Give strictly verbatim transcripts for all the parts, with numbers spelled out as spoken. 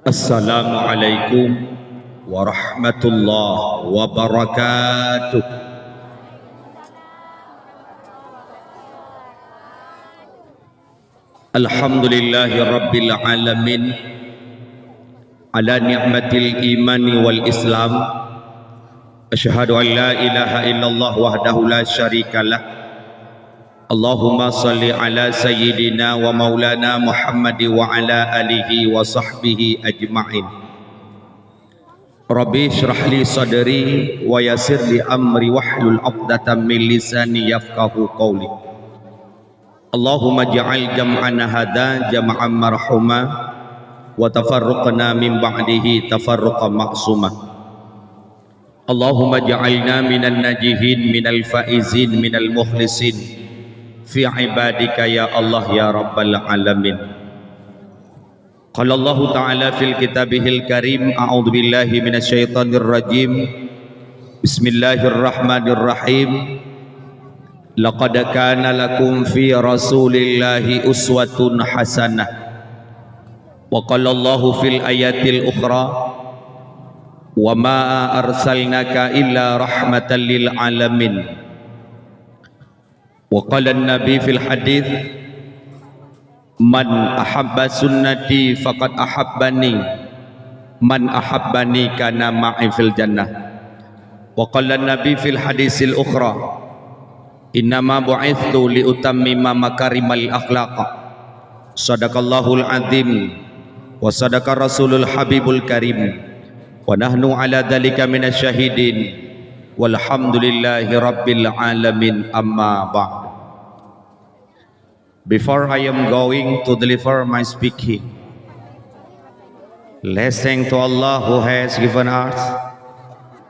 Assalamualaikum warahmatullahi wabarakatuh. Alhamdulillahi rabbil alamin, ala ni'matil imani wal islam. Asyhadu an la ilaha illallah wahdahu la syarikalah. Allahumma salli ala sayyidina wa maulana Muhammad wa ala alihi wa sahbihi ajma'in. Rabbi shrah li sadri wa yassir li amri wahlul 'uqdatam min lisani yafqahu qawli. Allahumma ja'al jam'ana hadza jam'an marhuma wa tafarruqana min ba'dihi tafarruqan ma'suma. Allahumma ja'alna minan najihin minal faizin minal mukhlisin fi ibadika ya Allah ya rabbal alamin. Qala Allahu ta'ala fil kitabihil karim, a'udzu billahi minasy syaithanir rajim. Bismillahirrahmanirrahim. Laqad kana lakum fi Rasulillahi uswatun hasanah. Wa qala Allahu fil ayatil ukhra, "Wa ma arsalnaka illa rahmatan lil alamin." Wa qala Nabi fil hadits, "Man ahabba sunnati faqad ahabbani, man ahabbani kana ma'i fil jannah." Wa qala Nabi fil hadisil ukhra, "Innama bu'itstu li utammima makarimal akhlaq." Sadaqallahul azim wa sadaqa rasulul habibul karim, wa nahnu ala dzalika minasy syahidin, walhamdulillahi rabbil alamin, amma ba'd. Before I am going to deliver my speaking, let's thank to Allah who has given us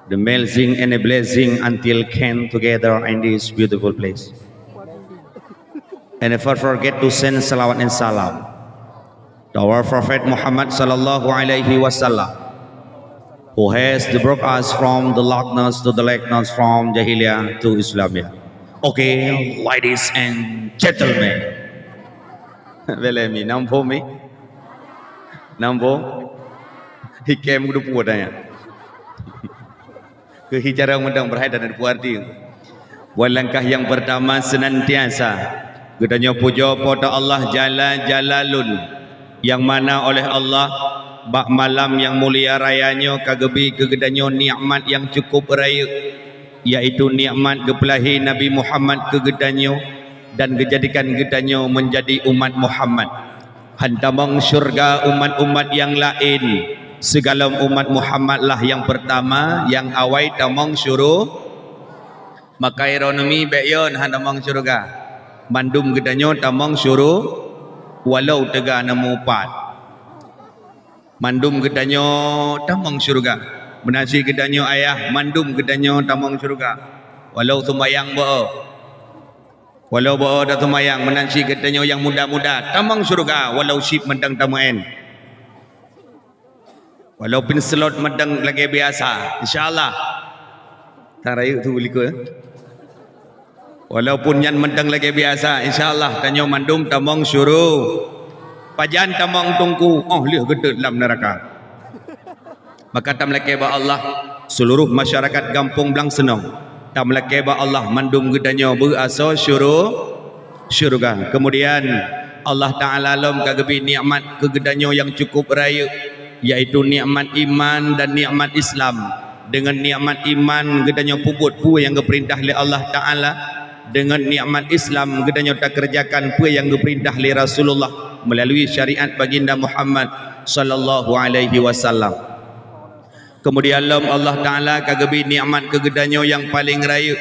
the amazing and a blessing until came together in this beautiful place. And never forget to send salawat and salam to our Prophet Muhammad sallallahu alaihi wasallam, who has brought us from the darkness to the lightness, from jahiliyah to Islamiyah. Okay, ladies and gentlemen. Belemi, nampu mi? Nampu? Hikem kudu puwoe tanya. Keuhi cara meudong beuhai dan ada arti. Buat langkah yang pertama senantiasa geutanyoe pujoe Po teu Allah Jalla Jalalun, nyang mana oleh Allah bak malam nyang mulia raya nyoe ka geubi keu geutanyoe nikmat nyang cukup rayeuk, yaitu nikmat geupeulahé Nabi Muhammad keu geutanyoe dan geujadikan geutanyoe meunjadi umat Muhammad. Han tamong syeuruga umat-umat nyang laén, sigohlom umat Muhammad lah nyang peurtama nyang awai tamong syuru-, maka ironomi bék yon han tamong syeuruga. Mandum geutanyoe tamong syuru-, walau teuga na mupat. Mandum geutanyoe tamong syeuruga. Meunan cit geutanyoe ayah, mandum geutanyoe tamong syeuruga. Walau sumbayang beu. Walau beu taseumayang, meunan cit geutanyoe nyang muda-muda tamong syeuruga walau cit mantong tameu'en. Walau pih seulot mantong lagée biasa, insya Allah. Tan rayeuk tu likot, eh. Walaupun nyan mantong lagée biasa, insya Allah tanyoe mandum tamong syuru-, pajan tamong teungku, óh lheueh geutot lam neuraka. Maka tameulakée bak Allah, seuluruh masyarakat gampông Blang Seunong, tameulakée bak Allah mandum geutanyoe beu asoe syuru-, syeuruga. Keumudian, Allah Ta'ala lom ka geubri nikmat keu geutanyoe nyang cukup rayeuk, yaitu nikmat iman dan nikmat Islam. Deungon nikmat iman geutanyoe peubuet peue nyang geupeurintah lé Allah Ta'ala, deungon nikmat Islam geutanyoe takeureujakan peue nyang geupeurintah lé Rasulullah meulalui syariat Baginda Muhammad sallallahu alaihi wasallam. Keumudian lom Allah Ta'ala ka geubri nikmat keu geutanyoe nyang paleng rayeuk,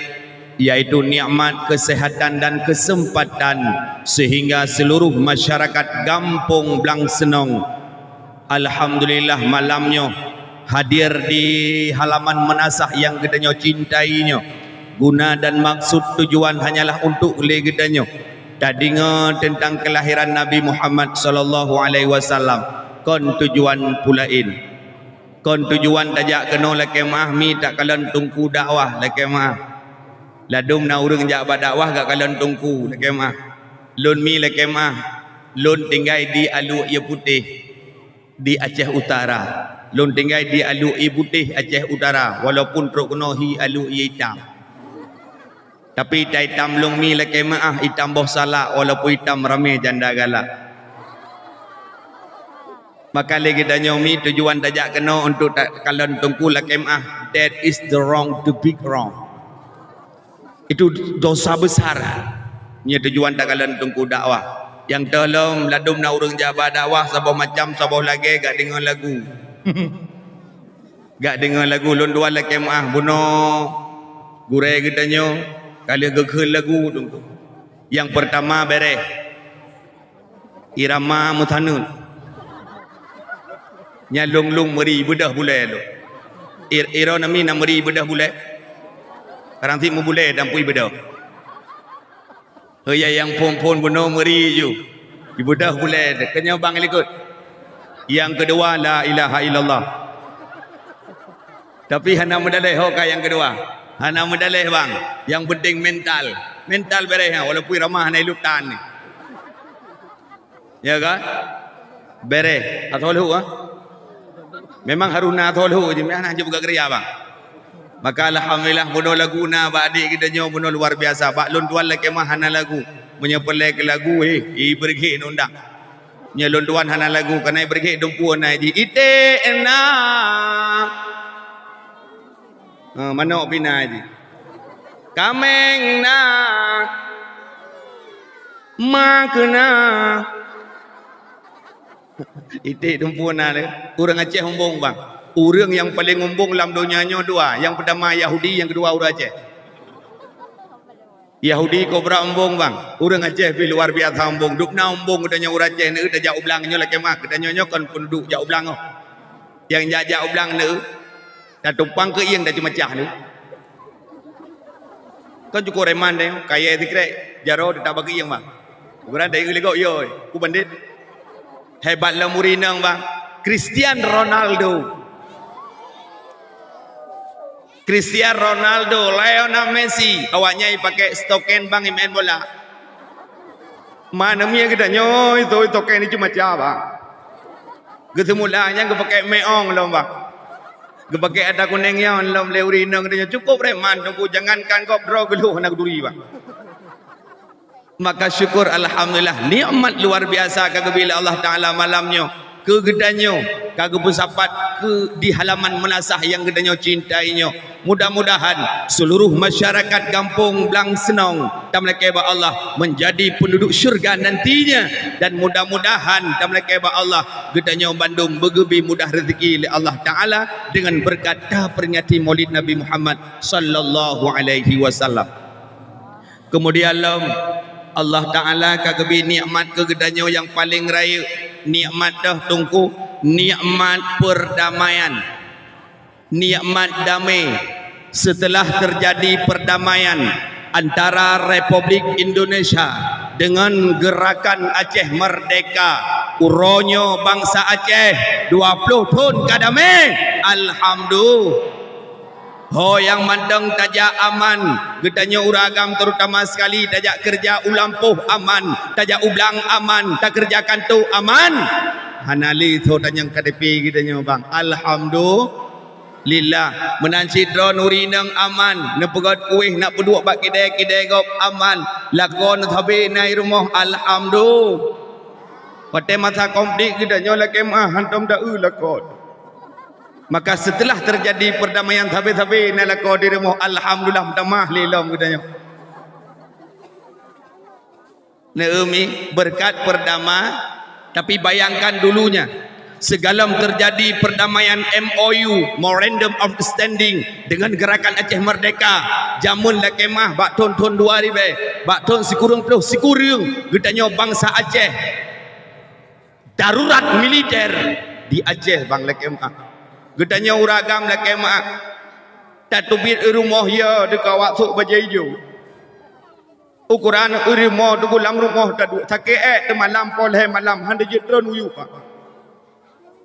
yaitu nikmat keuseuhatan dan keuseumpatan, seuhingga seuluruh masyarakat gampông Blang Seunong, alhamdulillah, malam nyoe hadir di halaman meunasah nyang geutanyoe cintai nyoe. Guna dan maksud tujuan hanyalah untuk lé geutanyoe tadeungoe teuntang keulahiran Nabi Muhammad sallallahu alaihi wasallam, kon tujuan peue laén. Kon tujuan tajak keunoe lakée meu'ah mi takalon teungku dakwah lakée meu'ah. Ladôm na ureuëng jak bak dakwah gak kalon teungku lakée meu'ah. Lôn mi lakée meu'ah, lôn tinggai di Alue Ié Putéh. Di Aceh Utara. Lôn tinggai di Alue Ié Putéh, Aceh Utara, walaupun trok keunoe hi Alue Ié Itam. Tapi ta itam lôn mi lakée meuáh, itam boh salak, walaupun itam ramé janda galak. Maka lé geutanyoe mi tujuan tajak keunoe untuk takalon Teungku lakée meuáh, that is the wrong, the big wrong. Itu dosa besar. Nyoe tujuan takalon Teungku dakwah. Nyang teuh lom ladôm na ureuëng jak ba dakwah saboh macam, saboh lagée gak deungoe lagu. Gak deungoe lagu lôn tuan lakée meuáh bunoe gurée geutanyoe ka lheueh geukheun lagu Teungku. Nyang peurtama béréh. Irama meusaneut. Nyan lôn-lôn meuri beudôh bulée lôn. Ir-, iroe nami na meuri beudôh bulée. Karang sit meubulée dan pui beudôh. Heuya nyang phon-phon bunoe meuri ju. Ibeudôh bulée, keunyoe bang likot. Nyang keudua, la ilaha illallah. Tapi hana meudaleh ho ka nyang keudua. Hana meudaleh bang. Nyang penting mental. Mental béréh ha, walaupun ramah hana ilutan ni. Ya kan? Béréh. Atau lhok ah. Memang harus na atau lhok je, memang hana jeuet buka geria bang. Maka alhamdulillah bunoe lagu na bak adik geutanyoe bunoe luar biasa. Bak lôn tuan lakée meuáh hana lagu. Meunyoe peureulée keu lagu, eh, ibeureuguek undang. Nyoe lôn tuan hana lagu, kana ibeureuguek dumpeue na ji. Iték na. Ha, manok pih na ji. Kaméng na. Ma keu na. Iték dumpeue na lé. Ureuëng Aceh umbong bang. Ureuëng nyang paleng umbong lam donya nyoe dua. Nyang peurtama Yahudi, nyang keudua ureuëng Aceh. Yahudi kobra umbong bang. Ureuëng Aceh pih luar biasa umbong. Dubna umbong geutanyoe ureuëng Aceh neu tajak u blang nyoe lakée meuáh. Geutanyoe nyoe kon peunduduek jak u blang oh. Nyang jak-jak u blang neu tatumpang keu iéng dan ceumacah neu. Kon cukup reman deh, kayée sikrek, jaroe teutap bak keu iéng bang. Ukuran deh ligok yo, ku bandit. Hebat lom ureuëng inong bang. Cristiano Ronaldo. Cristiano Ronaldo, Lionel Messi, awaknyan pakai stoken bang imain bola. Mana mie geutanyoe, itu, itu stoken itu macam apa? Geuseumula nyang geupakai meong lom bang. Geupakai ata kunéng nyan lom lé ureuëng inong geutanyoe. Cukup reman Teungku, jangankan gob droe geulhoh hana geuduri bang. Maka syukur alhamdulillah, nikmat luar biasa ka geubri lé Allah Taala malam nyoe keu geutanyoe, ka geupeusapat keu di halaman meunasah nyang geutanyoe cintai nyoe. Mudah-mudahan seluruh masyarakat gampông Blang Seunong tameulakée bak Allah menjadi penduduk syurga nantinya, dan mudah-mudahan tameulakée bak Allah geutanyoe bandum beugeubri mudah rezeki lé Allah Taala dengan berkat taperingati Maulid Nabi Muhammad sallallahu alaihi wasallam. Keumudian lom, Allah Taala ka geubri nikmat keu geutanyoe nyang paleng rayeuk. Nikmat teuh Teungku, nikmat peurdamaian, nikmat damé. Seuteulah teujadi peurdamaian antara Republik Indonesia deungon Geurakan Aceh Meurdehka, uroe nyoe bansa Aceh dua ploh thon ka damé. Alhamdulillah. Ho nyang mantong tajak aman, geutanyoe ureuëng agam terutama sekali tajak keureuja u lampôh aman, tajak u blang aman, takeureuja kantô aman. Hana lé tho tanyong K T P geutanyoe bang. Alhamdulillah. Meunan cit droe ureuëng inong aman, neupeugét kuéh nak peuduek bak kidée-kidée gob aman, lakoe neusabe na i rumoh alhamdulillah. Watée masa konflik geutanyoe lakée meuáh hántom deuh lakoe. Maka seuteulah teujadi peurdamaian sabe-sabe na lakoe di rumoh, alhamdulillah meutamah lé lom geutanyoe. Neuemi beureukat peurdamaian, tapi bayangkan dulunya, sigohlom teujadi peurdamaian M O U, Memorandum of Understanding, deungon Geurakan Aceh Meurdehka, jameun lakée meuáh bak thon-thon dua ribée, bak thon sikureueng ploh sikureueng geutanyoe bansa Aceh. Darurat militer di Aceh bang lakée meuáh. Geutanyoe ureuëng agam lakée meuáh. Tateubiet u rumoh ya deukawak sôk bajée ijo. Ukoran u rumoh teungku lam rumoh taduek sakét ék teumalam poh lhée malam hana jeuet droe u yup.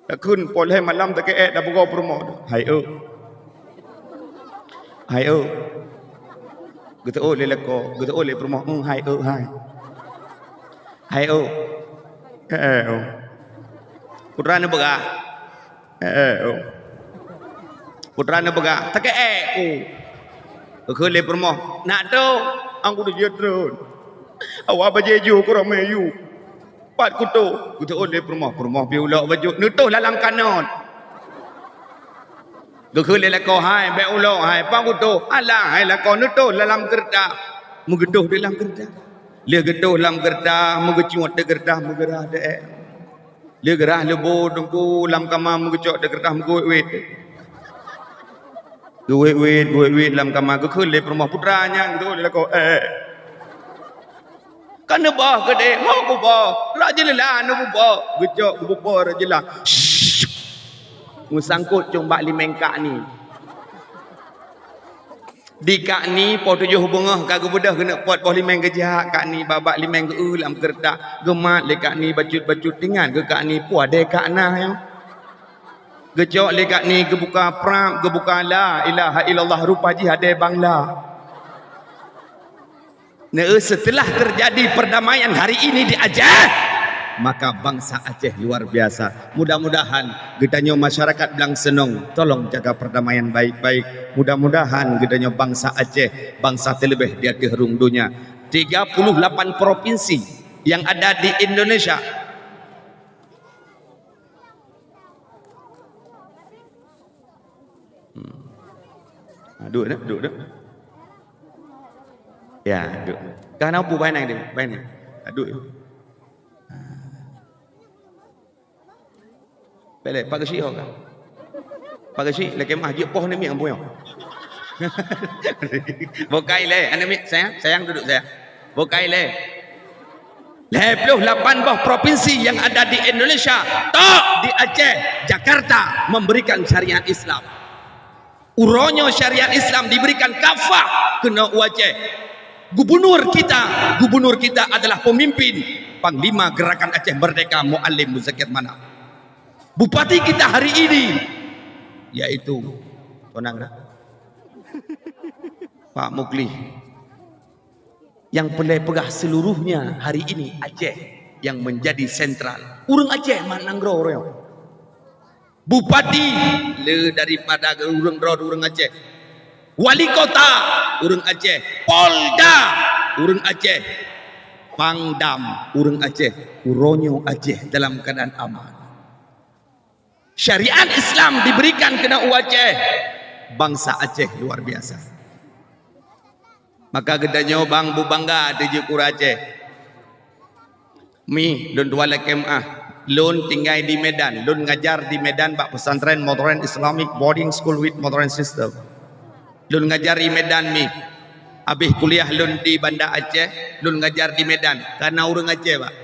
Takheun poh lhée malam sakét ék tapugoe peurumoh. Hai eu. Hai eu. Geuteuôt lé lakoe, geuteuôt lé peurumoh, "Eng, hai eu, hai." Hai eu. Eh, eh, eu. Putra neupeugah, "Eh, eh, oh." Putra neupeugah, "Takeuek ku." Geukheun lé peurumoh, "Nak toh, ang kudu jeuet treun. Awak bajée ju ku ramé yu. Pat kutoh?" Geuteuôn lé peurumoh, peurumoh pi ulok bajée, neutoh lam kanot. Geukheun lé lakoe, "Hai, bék ulok, hai, pat kutoh?" "Alah, hai lakoe, neutoh lam keureutah." Meugeutoh di lam keureutah. Lheueh geutoh lam keureutah, meugeucuet di keureutah, meugeurah di ék. Lheueh geurah leubo teungku lam kama meugeucok di keureutah, meugeuwét-wét. Geuwét-wét, geuwét-wét lam kama, geukheun lé peurumoh, "Putra nyan," geukheun lé lakoe, "Eh, eh." "Ka neuboh keudeh?" "Ho kuboh, rot jeulalah neuboh." Geucok geupeuboh rot jeulalah. Meusangkot cong bak limeng kak ni. Di kak ni, poh tujoh beungoh ka geubeudôh keuneuk pot boh limeng geujak kak ni, babak limeng geu lam keureutah. Geumat lé kak ni bacut-bacut, ingat keu kak ni, peue adée kak na nyoe. Geucok lé kak ni geubuka prap, geubuka la ilaha illallah, rupa jih adée bangla. Nah, setelah terjadi perdamaian hari ini di Aceh, maka bangsa Aceh luar biasa. Mudah-mudahan geutanyoe masyarakat Blang Senong tolong jaga perdamaian baik-baik. Mudah-mudahan geutanyoe bangsa Aceh, bangsa teuleubeh di ateueh rhueng donya. Tiga puluh lapan provinsi yang ada di Indonesia. Hmm. Ha, duek, duek, duek, duek. Ya, duek. Ka na peue, bai nyan deh, bai nyan. Ha, duek. Ha. Bèk lé, Pak Geuchik ho ka. Pak Geuchik, lakèe meu'ah jeuet poh aneuk miet ngon puyoe. Bukai lé, aneuk miet, sayang, sayang duduk, sayang. Bukai lé. Lhèe ploh lapan boh provinsi yang ada di Indonesia, tok di Aceh, Jakarta, memberikan syariat Islam. Uroe nyoe syariat Islam diberikan kafah keunoe u Aceh. Gubunur kita, gubunur kita adalah pemimpin, Panglima Gerakan Aceh Merdeka, Muallim Muzakir Manaf. Bupati kita hari ini, yaitu, tonang dah, Pak Mukli. Nyang peureulèe peugah seluruhnya hari ini Aceh yang menjadi sentral. Ureueng Aceh mat nanggroe uroe nyoe. Bupati le daripada ureueng droe ureueng Aceh. Wali kota ureueng Aceh. Polda ureueng Aceh. Pangdam ureueng Aceh. Uroe nyoe Aceh dalam keadaan aman. Syariat Islam diberikan keunoe u Aceh, bangsa Aceh luar biasa. Maka geutanyoe bang beubangga ateueh jeuet keu ureueng Aceh. Mi, lôn tuan lakèe meu'ah, lôn tinggai di Medan, lôn ngajar di Medan bak pesantren Modern Islamic Boarding School with Modern System. Lôn ngajar di Medan mi. Habéh kuliah lôn di Banda Aceh, lôn ngajar di Medan. Kareuna ureueng Aceh, Pak.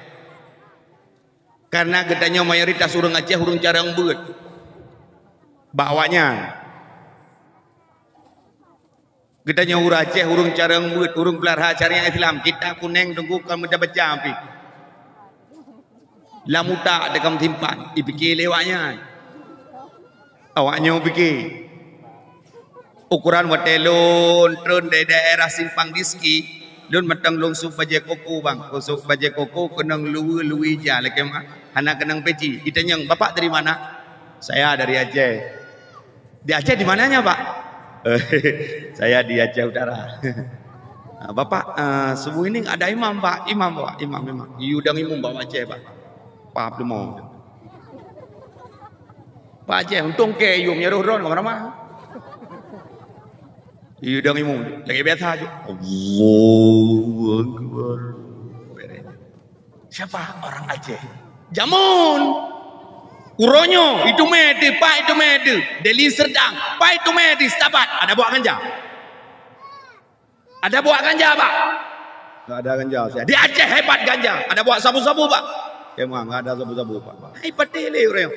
Kareuna geutanyoe mayoritas ureueng Aceh ureueng carông beuet. Bak awaknyan. Geutanyoe ureueng Aceh ureueng carông beuet, ureueng peulara syariat Islam. Kitab kunèng teungku kon meubaca pih. Lam utak teuka meusimpan, jipike lé awaknyan. Awaknyoe pike. Ukoran watèe lôn treun di daerah Simpang Diski, lôn mantong lôn sôk bajèe koko, Bang. Lôn sôk bajèe koko keunong luweue-luweue ija lakèe meu'ah. Hana keunong peci. Itanyong, "Bapak dari mana?" "Saya dari Aceh." "Di Aceh di mananya, Pak?" "Saya di Aceh Utara." "Ah, Bapak, ah, subuh ini ada imam, Pak?" "Imam, Pak, imam, imam." Yue dong imum bak Aceh, Pak. Pap leumô. Pak Aceh, untông kèe yum nyan roh droe ngon ramah. Yue dong imum, lagèe biasa ju. Allahu Akbar. Siapa orang Aceh? Jameun. Uroe nyoe, iteumèe teuh, pat iteumèe teuh. Deli Serdang, pat iteumèe teuh, Setabat. Ada buat ganja? Ada buat ganja, Pak? Enggak ada ganja, Ustaz. Di Aceh hebat ganja. Ada buat sabu-sabu, Pak? Memang enggak ada sabu-sabu, Pak. Hai patéh lé ureueng.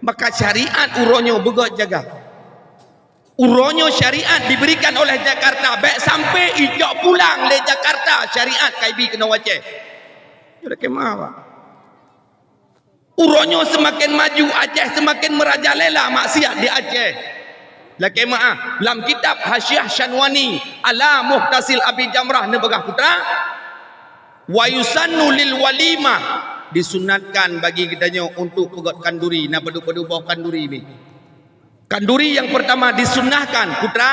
Maka syariat uroe nyoe beugöt jaga. Uroe nyoe syariat diberikan oleh Jakarta. Bèk sampai ijok pulang lé Jakarta syariat ka ibi keunoe Aceh. Nyoe lakèe meu'ah, Pak. Uroe nyoe seumaken maju, Aceh seumaken meurajalela maksiat di Aceh. Lakèe meu'ah, lam kitab Hasyiah Syanwani ala Muhtasil Abi Jamrah neupeugah putra, "Wa yusannu lil walimah Disunatkan bagi geutanyoe untuk peugöt kanduri, na padub-padub boh kanduri mi. Kanduri nyang peurtama disunnahkan, putra,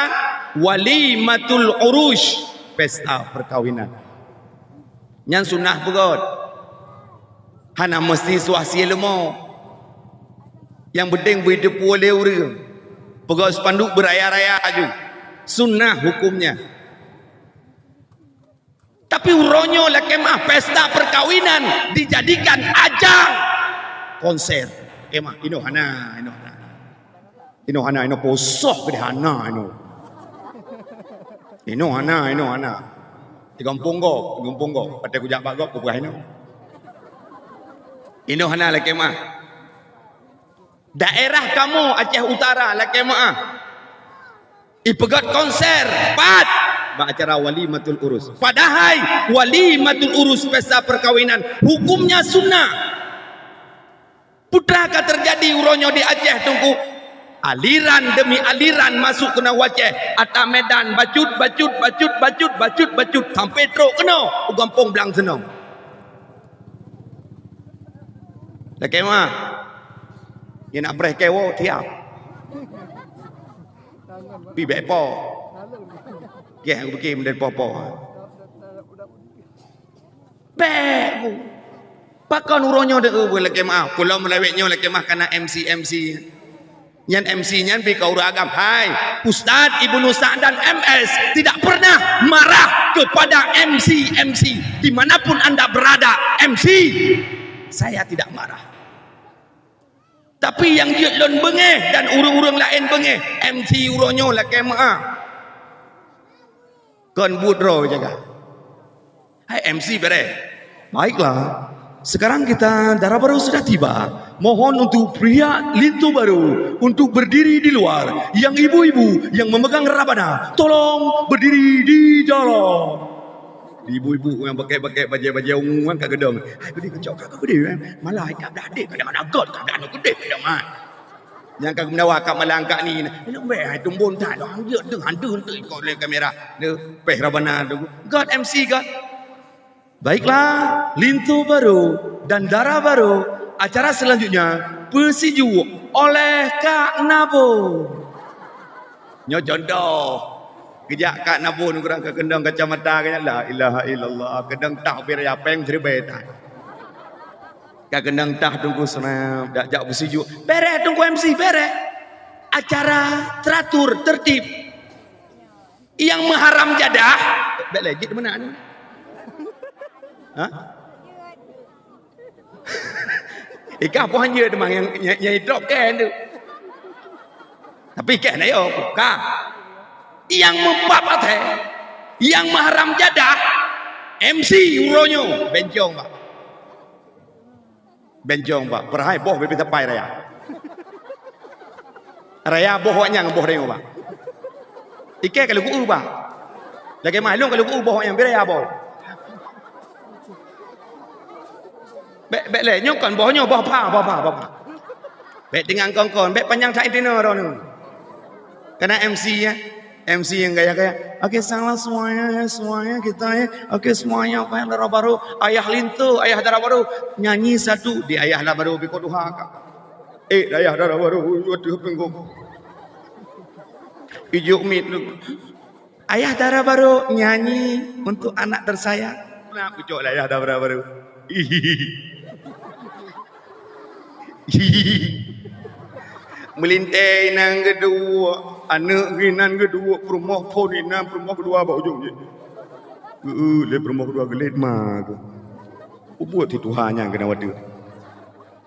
walimatul urus, pesta perkawinan. Nyan sunnah peugöt. Hana meusti suah sie leumo. Nyang penting beu jiteupeue lé ureuëng. Peugöt spanduk beuraya-raya aju. Sunnah hukumnya. Tapi uroe nyoe lakée meuah pesta perkawinan dijadikan ajang konser. Lakée meuah, inoe hana, inoe hana. Inoe hana, inoe posoh keudeh hana inoe. Inoe hana, inoe hana. Di gampông gob, di gampông gob. Patéh kujak bak gob, kupeugah inoe. Inoe hana lakée meuah. Daerah kamoe Aceh Utara lakée meuah. Ipeugöt konser, pat bak acara walimatul urus. Padahai walimatul urus pesta perkawinan hukumnya sunnah. Putra ka teujadi uroe nyoe di Aceh, Teungku. Aliran demi aliran masuk keunoe u Aceh. Ata Medan, bacut, bacut, bacut, bacut, bacut, bacut, sampai trok keunoe u gampông Blang Seunong. Lakée meuah. Nyan nak preh keu woe tiap. Pi bék po. Geh aku pikir meunan po-po. Bék ku. Pakon uroe nyoe deuh, lakée meuah. Pulo meulawét nyoe lakée meuah kana M C, M C. Nyan M C nyan pi keu ureuëng agam. Hai, Ustaz Ibnu Sa'dan M S tidak pernah marah kepada M C, M C. Di mana pun anda berada, M C, saya tidak marah. Tapi nyang jeuet lôn beungéh dan ureuëng-ureuëng laén beungéh, M C uroe nyoe lakée meuah. Kon buet droe jaga. Hai M C bereh. Baiklah, sekarang kita dara baru sudah tiba. Mohon untuk pria linto baru untuk berdiri di luar. Yang ibu-ibu yang memegang rabana, tolong berdiri di jalan. Ibu-ibu nyang pakai-pakai bajée-bajée ungu kan ka geudong. Hai geude keucok ka geude kan. Malah ka blah deh kadang-kadang got ka blah geude kadang ah. Nyang ka geumeundawa ka malang ka ni. Elok beh hai tumbon that. Hanjeuet deuh hantu tu ikot lé kamera. Deuh peh rabana tu. Got M C got. Baiklah, linto baru dan dara baru. Acara selanjutnya peusijuek oleh Kak Nabo. Nyoe contoh. Geujak Kak Nabo nurang ka keunong kacamata keu nyan, la ilaha illallah, keunong tah bira yapeng siribée tah. Ka keunong tah Teungku seunam, dak jak beusijuek. Bereh Teungku M C, bereh. Acara teratur, tertib. Nyang meuharam jadah, bék lé jeuet meunan. Hah? Ikah poh hanjeuet teuma nyang, nyang, nyang idrop kén tu. Tapi kén ayo, ka. Nyang meupap até, nyang meuharam jadah, M C uroe nyoe, bencong, Pak. Bencong, Pak. Peuhai boh bibit sapai raya. Raya boh awak nyan boh deungoe, Pak. Ikée ka lheueh geu-eu, Pak. Lagée mah lôn ka lheueh geu-eu boh awak nyan, bira raya boh. Bék, bék lé, nyoe kon boh nyoe, boh pha, boh pha, boh pha. Bék teungang kon-kon, bék panyang that inti nyoe droeneuh. Kana M C ya. M C nyang gaya-gaya. Oke, salam semuanya, semuanya kita ya. Oke, semuanya apa yang dara baru, ayah linto, ayah dara baru. Nyanyi satu di ayah dara baru biko duha ka. Eh, ayah dara baru, waduh penggo. Ijuk mit tu. Ayah dara baru nyanyi untuk anak tersayang. Nah, ucok lah ayah dara baru. Meulintée inan geuduek, aneuëk geuh inan geuduek, peurumoh phon inan, peurumoh keudua bak ujong jih. Geu-eu lé peurumoh keudua geulet ma geuh. Ubuet si tuha nyang keunan wadeuh.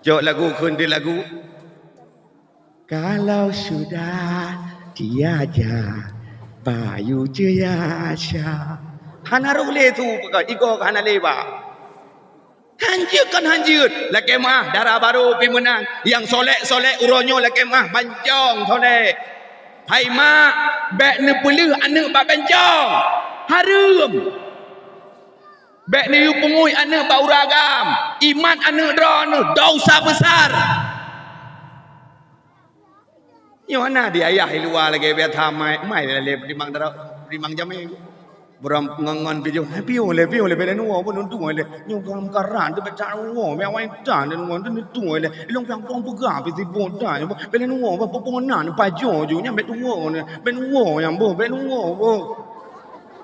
Cok lagu kheun di lagu. Kalau sudah diajak payu ceuya sya. Hana rôh lé su peugah igoe hana lé ba. Hanjeuet kon hanjeuet, lakée meuah dara barô pi meunang. Nyang solek-solek uroe nyoe lakée meuah bancong solek. Hai mak, bék neupeuleueh aneuëk bak bancong. Hareuem. Bék neuyue peungui aneuëk bak ureuëng agam. Imat aneuëk droeneueh, dosa besar. Nyoe na di ayah i luwa lagée biasa mai, mai lé peudimang dara, peudimang jamé. Beurang ngon-ngon video, "Hai, piôh lé, piôh lé, bèk lé neuwoe, bèk lé neuwoe lé. Nyoe gamkaran teuh bèk that woe, bèk awai that lé neuwoe, teuh neuwoe lé. Ilong piang pong peugah pih sibôk that, bèk lé neuwoe, bèk peue-peue na neupajoh ju, nyan bèk tuwoe, bèk neuwoe nyang boh, bèk neuwoe boh."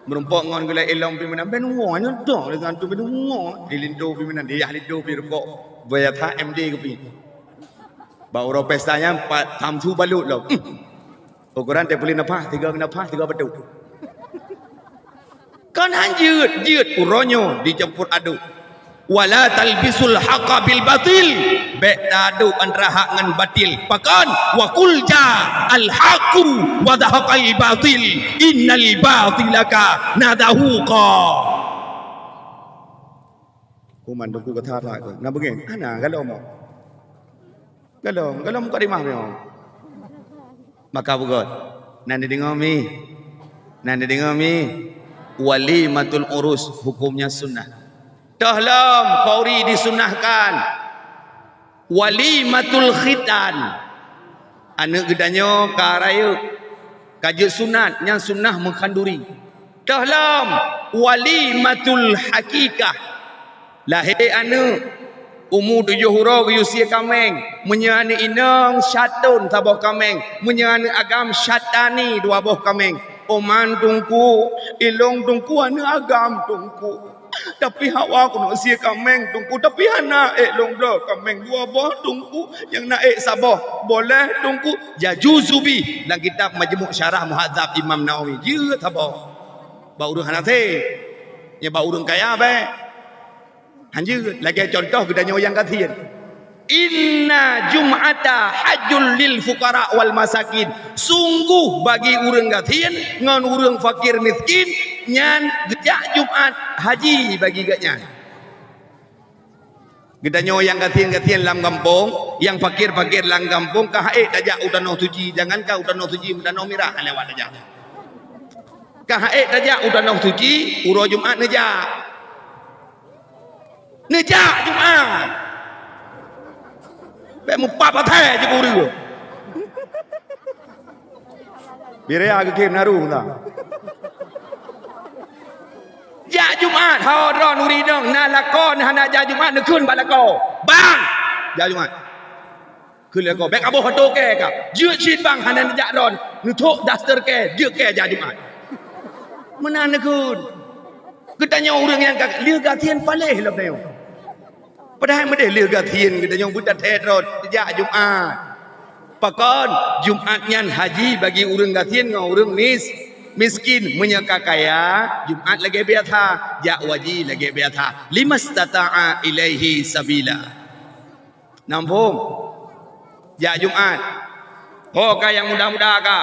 Meurumpok ngon gulèe ilong pih meunan, "Bèk neuwoe, nyoe dong lé santu, bèk neuwoe." Di linto pih meunan, di yah linto pih rukok, biasa M D keupi. Bak uroe pesta nyan, pat samsu balot lom. Ukoran teupeulin nafah, tiga nafah, tiga batuk. Kan han jeuet, jeuet uroe nyoe dicampur aduk. "Wala talbisul haqa bil batil." Bèk taaduk antara hak ngon batil. Pakon? "Wa qul ja'al haqu wa zahaqal batil. Innal batila kana zahuqa." Kuman Teungku ka that-that keu. Na beungèh? Hana, galom. Galom, galom mukadimah nyoe. Maka beugöt. Na neudeungö mi? Na neudeungö mi? Walimatul urus hukumnya sunnah. Toh lom, khauri disunnahkan. Walimatul khitan. Aneuk geutanyoe ka rayeuk, ka jeuet sunat, nyan sunnah meukhanduri. Toh lom, walimatul hakikah. Lahé aneuk, umu tujoh uroe geuyue sie kaméng. Meunyoe aneuk inong, syaton saboh kaméng. Meunyoe aneuk agam, syatani dua boh kaméng. "Oman Teungku, ilong Teungku aneuk agam Teungku. Tapi hawa keuneuk sie kaméng Teungku, tapi hana ék lôn bloe kaméng dua boh Teungku, nyang na ék saboh." "Boleh Teungku." Yajuzu bih, lam kitab Majmu' Syarah Muhadzab Imam Nawawi. Jeuet saboh. Bak ureueng hana sép. Nyang bak ureueng kaya bèk. Han jeuet. Lagèe contoh geutanyoe nyang gasien. "Inna jum'ata hajjul lil fuqara wal masakin." Sungguh bagi ureueng gasien ngon ureueng fakir miskin nyan geujak Jumat haji bagi geuhnyan. Geutanyoe nyang gasien-gasien lam gampông, nyang fakir-fakir lam gampông, ka han ék tajak u Tanoh Suci, jangankan u Tanoh Suci, u Tanoh Mirah han lewat tajak. Ka han ék tajak u Tanoh Suci, uroe Jumat neujak. Neujak Jumat. Bèk mupap até jih ureueng. Birea geukhem naru na. Jak Jumat, ho droe nuri dong, na lakoe, na hana jak Jumat, neukheun bak lakoe. "Bang, jak Jumat." Kheun lé lakoe, "Bèk kaboh atô kèe ka." Jeuet cit bang, hana neujak droen. Neuthok daster kèe, jeuet kèe jak Jumat. Meunan neukheun. Geutanyoe ureueng nyang ka lheueh gasien paléh lom tanyoe. Padahai meudéh lheueh gasien geutanyoe beutathèe droen jak Jumat. Pakon? Jumat nyan haji bagi ureueng gasien ngon ureueng mis-, miskin. Meunyoe ka kaya, Jumat lagèe biasa, jak u haji lagèe biasa. Limastata'a ilaihi sabila. Na muphom? Jak Jumat. Ho ka nyang muda-muda ka?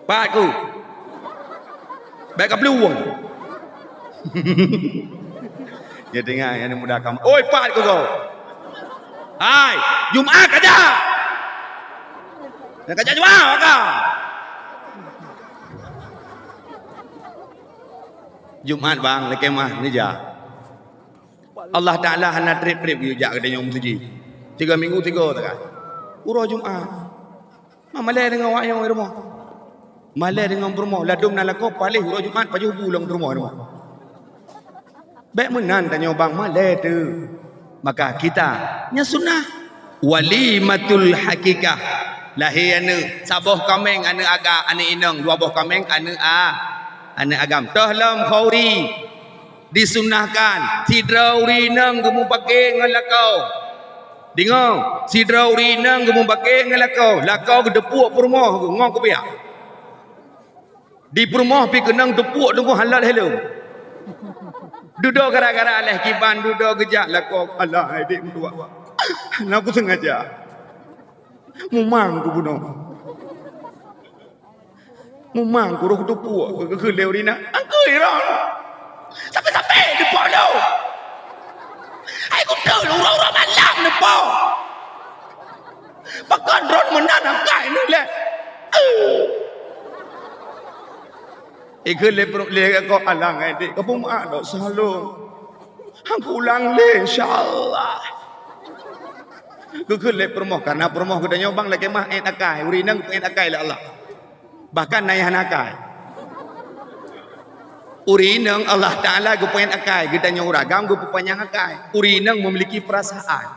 Pat ku? Bèk ka plueng. Nyan tinggai nyang muda ka. Oi, pat ku kau? Hai, Jumat ka jak. Nyang ka jak Jumat ka. Jumat bang, lakèe mah neujak. Allah Taala hana trép-trép geujak geutanyoe meusuji. Tiga minggu tiga takai. Uroe Jumat. Ma malèe deungon awak nyoe di rumoh. Malèe deungon peurumoh. Ladôm na lakoe paléh uroe Jumat pajoh bu lom peurumoh di rumoh. Bèk meunan tanyoe bang, malèe teuh. Maka kita nyan sunnah. Walimatul hakikah. Lahé aneuk, saboh kaméng aneuk aga, aneuk inong, dua boh kaméng aneuk a, aneuk agam. Toh lom khauri. Disunnahkan sidroe ureueng inong geumupakè ngon lakoe. Deungö, sidroe ureueng inong geumupakè ngon lakoe, lakoe geuteupuek peurumoh geuh ngon kupiah. Di peurumoh pih keunong teupuek teungku, han lheueh lom. Dudoe gara-gara lheueh kiban, dudoe geujak lakoe, alah hai dék meutuah. Hana kusengaja. Mumang kubunoe. Mumang kurôh teupuek, geukheun lé ureueng inong, "Angkui droen." Sampai-sampai neupok lom. Hai kuteuk lôn uroe-uroe malam neupok. Pakon droen meunan angkai neuh lé. Ikheun lé peurumoh lé kok alang ai dék, ka peumaaf dosa lôn. Han kuulang lé, insya Allah. Geukheun lé peurumoh, karena peurumoh geutanyoe bang lakèe mah ék akai, ureueng inong ék akai lé Allah. Bahkan na nyang hana akai. Ureueng inong Allah Taala geupeunyang akai, geutanyoe ureueng agam geupeupanyang akai. Ureueng inong memiliki perasaan.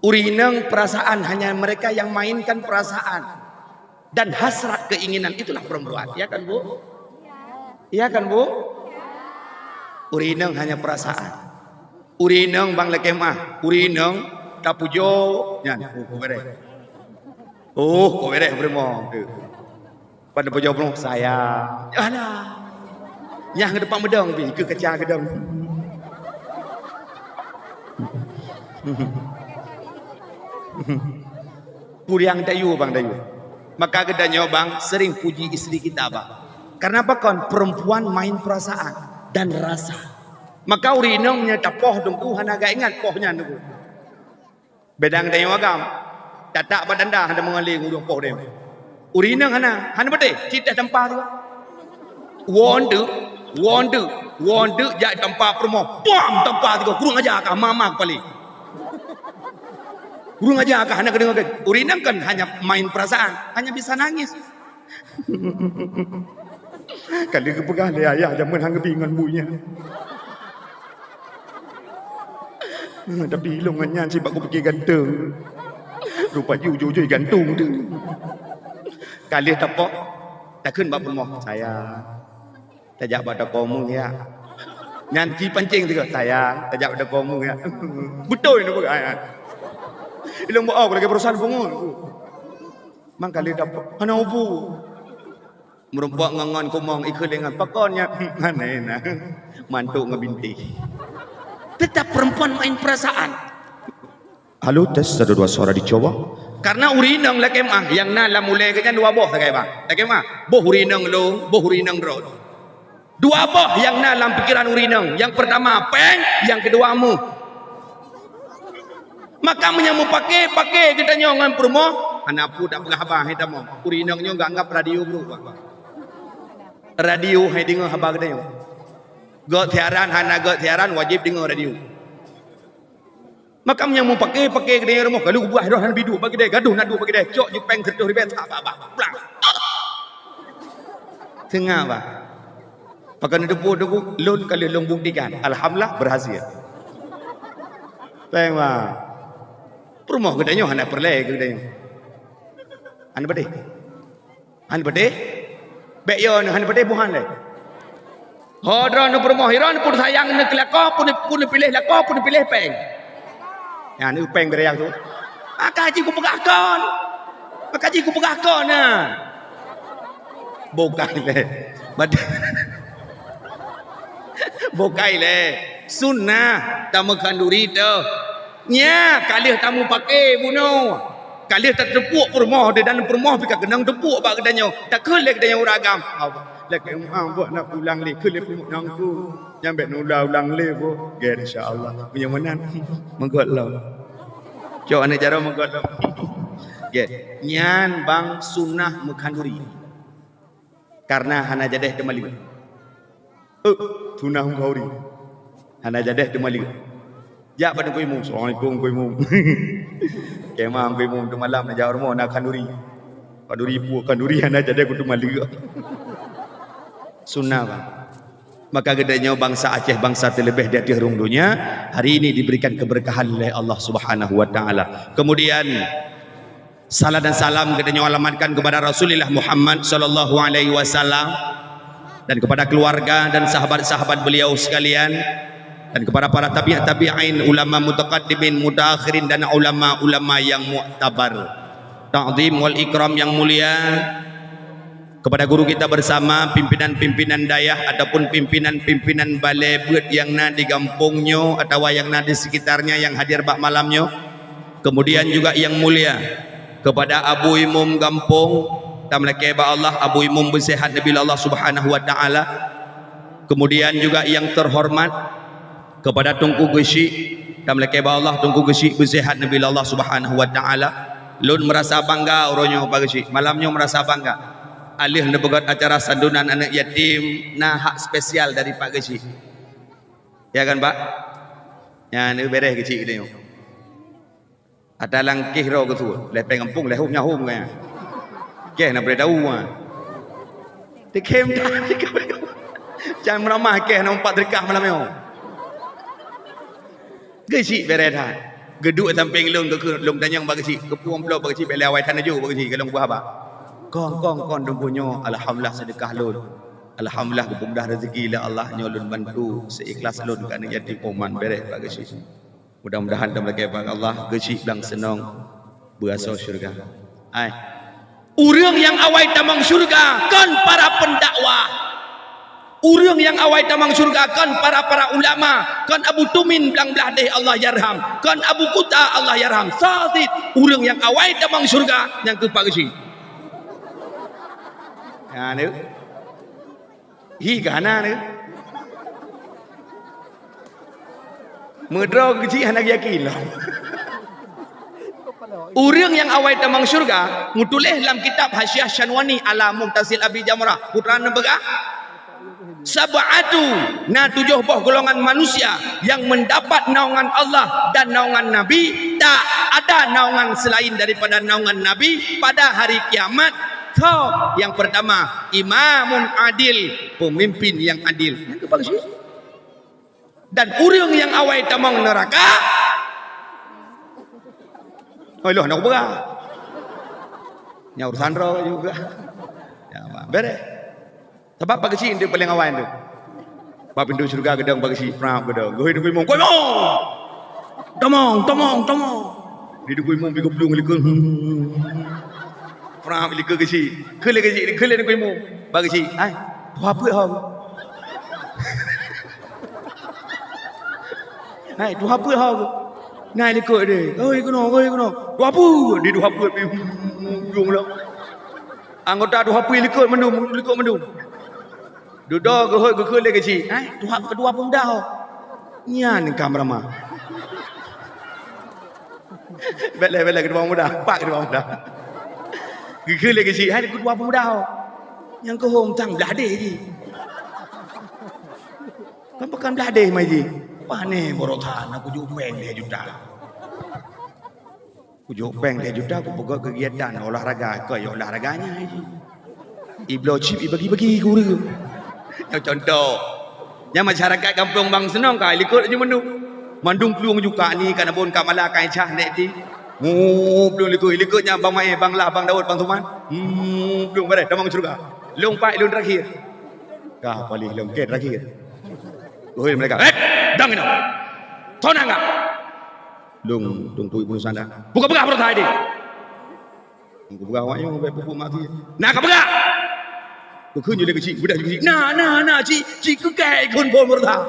Ureueng inong perasaan, hanya mereka yang mainkan perasaan dan hasrat keinginan, itulah perempuan. Ya kan, Bu? Ya kan, Bu? Ureueng inong hanya perasaan. Ureueng inong bang lakée meu'ah, ureueng inong tapujoe nyan. Oh, kok bereh. Oh, kok bereh beureumoh. Pada pujoe beureumoh, sayang. Alah. Nyang depan meudong pi, ke kaca geudong. Puriang dayuh bang dayuh. Maka geutanyoe bang sering puji istri kita bang. Karena apa kon? Perempuan main perasaan dan rasa. Maka ureueng inong nyoe tapoh teungku hana gak ingat poh nyan teungku. Beda ngon tanyoe agam. Tatak bak danda hana meungaling ureueng poh dem. Ureueng inong hana, hana beuteh, cit teuh tampa tu. Won deuk, won deuk, won deuk jak tampa peurumoh. Pam tampa tu, kurang aja kah mama kepala. Kurang aja kah hana keudeueng. Ureueng inong kan hanya main perasaan, hanya bisa nangis. Ka lheueh geupeugah lé ayah jameun han geubi ngon bu nyan. Tapi ilôn ngon nyan sibak kupike ganteng. Rupa jih ujong-ujong gantung tu. Ka lheueh tapok, takheun bak peurumoh, "Sayang, tajak bak toko mu ya." Nyan jipancing sigoe, "Sayang, tajak bak toko mu ya." Beutôi neupeugah nyan. Ilôn bak oh lagèe barosan pungo. Mang ka lheueh dapet, hana ubu. Meurumpok ngon ngon kumong ikheun lé ngon pakon nyan, hana na. Mantuk ngon binti. Tetap perempuan main perasaan. Halo, tes, satu, dua, suara dicoba. Karena ureueng inong lakèe meu'ah nyang na lam ulèe geuh nyan dua boh sagai, bang. Lakèe meu'ah, boh ureueng inong lôn, boh ureueng inong droe. Dua boh nyang na lam pikeran ureueng inong. Nyang peurtama péng, nyang keudua méuh. Maka meunyoe meupaké-paké geutanyoe ngon peurumoh, hana peue tapeugah haba hai tamong. Ureueng inong nyoe geuanggab radio brôk, bang. Radio hai deungö haba geutanyoe. Gèt siaran hana gèt siaran, wajéb deungö radio. Maka meunyoe meupaké-paké geutanyoe rumoh, ka lheueh geubuah roh hana biduek bak keudè, gadoh na duek bak keudè, cok jipéng sireutoh ribèe, sa, ba, ba, blang. Teungoh, bah. Pakon neuteupeue teungku, lôn ka lheueh lôn buktikan. Alhamdulillah, berhasil. Péng, bah. Peurumoh geutanyoe hana peureulèe geutanyoe. Hana beudeh. Han beudeh? Bèk yo, han beudeh buhan lé. Ho droeneuh peurumoh, droeneuh pun sayang neuh keu lakoe, pun, pun piléh lakoe, pun piléh péng. Nyan, eu péng beuraya tu. Maka jih kupeugah kon. Maka jih kupeugah kon na. Bukai lé. Bad-, bukai lé. Sunnah tameukhanduri teuh. Nya, ka lheueh tameupaké bunoe. Ka lheueh tateupeuk peurumoh di dalam peurumoh pih ka keunong teupeuk bak geutanyoe. Takheun lé geutanyoe ureueng agam. Lakèe meu'ah buet na pulang lé, kheun lé peurumoh nangku. Nyang bèk neuulang-ulang lé boh. Gèt, insya Allah. Meunyoe meunan, meugot lom. Cok aneuk jaroe meugot lom. Gèt. Nyan bang sunnah meukhanduri. Karena hana jadeh teumaliek. Eh, sunah meukauri. Hana jadeh teumaliek. Jak bak Teungku Imum. Assalamualaikum, Teungku Imum. Kemah Teungku Imum, teumalam na jak rumoh na khanduri. Khanduri puek, khanduri hana jadeh ku teumaliek. Sunah, bang. Maka geutanyoe bansa Aceh, bansa teuleubeh di ateueh rhueng donya, hari ini diberikan keberkahan oleh Allah Subhanahu wa Ta'ala. Kemudian, salam dan salam geutanyoe alamatkan kepada Rasulullah Muhammad sallallahu alaihi wasallam dan kepada keluarga dan sahabat-sahabat beliau sekalian dan kepada para tabi' tabi'in, ulama mutaqaddimin, mutaakhirin dan ulama-ulama yang muktabar. Ta'zim wal ikram yang mulia kepada guru kita bersama, pimpinan-pimpinan dayah ataupun pimpinan-pimpinan balè beuet yang na di gampông nyoe atawa yang na di sekitarnya yang hadir bak malam nyoe. Kemudian juga yang mulia kepada Abu Imum gampông, tameulakèe bak Allah Abu Imum beusehat neubi lé Allah Subhanahu wa Ta'ala. Kemudian juga yang terhormat kepada Teungku Geuchik, tameulakèe bak Allah Teungku Geuchik beusehat neubi lé Allah Subhanahu wa Ta'ala. Lôn meurasa bangga uroe nyoe Pak Geuchik. Malam nyoe meurasa bangga. Alheuh neupeugöt acara santunan aneuk yatim na hak spesial dari Pak Geuchik. Ya kan, Pak? Nyan, beureh Geuchik geutanyoe. Ata langkéh droe geusuet, lhèe péng gampông, lhèe hom nyahom gaya. Kèh na beureudah u, ha. Tikhem dah, tikhem. Can meuramah keh na empat seudeukah malam nyoe. Geuchik beret that. Geuduek sampéng lôn, geukheun lôn tanyong bak geuchik, geupeu amplop bak geuchik, bèk lé awai that neujok bak geuchik, ka lôn peugah bak. Kon, kon, kon, Teungku, nyoe alhamdulillah seudeukah lôn. Alhamdulillah geupeumudah rezeki lé Allah, nyoe lôn bantu seuikhlas lôn keu aneuk yatim. Oh, man beret bak geuchik. Mudah-mudahan tameulakèe bak Allah, geuchik blang seunong beuasoe syeuruga. Ai. Ureueng nyang awai tamong syeuruga kon para pendakwah. Ureueng nyang awai tamong syeuruga kon para-para ulama, kon Abu Tumin blang Blahdeh Allah yarham, kon Abu Kuta Allah yarham. Soe cit ureueng nyang awai tamong syeuruga nyang keupak geuchik. Nyan tu. Hi ka hana ni. Meudroe geuchik hana geuyakin lom. Ureueng nyang awai tamong syeuruga, meutuléh lam kitab Hasyiah Syanwani ala Muhtasil Abi Jamrah, putra neupeugah, "Sab'atu, na tujoh boh golongan manusia nyang mendapat naungan Allah dan naungan Nabi, tak ada naungan selain daripada naungan Nabi pada hari kiamat." Kho, nyang pertama, imamun adil, pemimpin yang adil. Nyang keupak geuchik. Dan ureueng nyang awai tamong neuraka. Oh, iloh nak beurah. Nyang urusan droe juga. Ya, beret. Sabab bak geuchik tu paleng awai tu. Bak pintoe syeuruga geudong bak geuchik, prap geudong. Geuhôi Teungku Imum, "Teungku Imum! Tamong, tamong, tamong!" Di Teungku Imum pi geuplueng likot. Prap likot geuchik. Kheun lé geuchik, kheun lé Teungku Imum. Bak geuchik, "Hai, tuha peuet ho." "Hai, tuha peuet ho." Nai likot deh. "Oi, keunoe, oi, keunoe." "Tuha peuet." Di tuha peuet pi ujong lah. Anggota tuha peuet likot mandum, likot mandum. Dudoe geuhôi geukheun lé geuchik, "Hai, tuha, keudua peumuda ho." Nyan ka meuramah. Bèk lé, bèk lé, keudua peumuda. Pat keudua peumuda. Geukheun lé geuchik, "Hai, keudua peumuda ho." Nyang keuhom tang Blahdeh jih. Kan bukan Blahdeh mai jih. Pane baroe that na kujok péng lhèe juta. Kujok péng lhèe juta, kupeugöt keugiatan olahraga, kon olahraga nyan. Ibloe chip ibagi-bagi keu ureueng. Nyoe contoh. Nyang masyarakat gampông Bang Seunong ka likot laju mandum. Mandum plueng ju ka ni, ka nabon, ka mala, ka Icah, nek ti. Mu plueng likot, likot nyang Bang Mae, Bang Lah, Bang Daud, Bang Suman. Mu plueng bareh tamong syeuruga. Lôn pat lôn terakhir. Ka paléh lôn kèe terakhir. Oi mereka, "Eh, dang inoe. Soe na ngak?" Lôn, lôn tui bunoe sana. "Buka peugah peureutai deh." Buka peugah awak nyoe bèk pupuk mati. "Na ka peugah?" Kukheun lé geuchik, beudah geuchik. "Na, na, na, cik, cik keu kèe kheun phôn peureutai."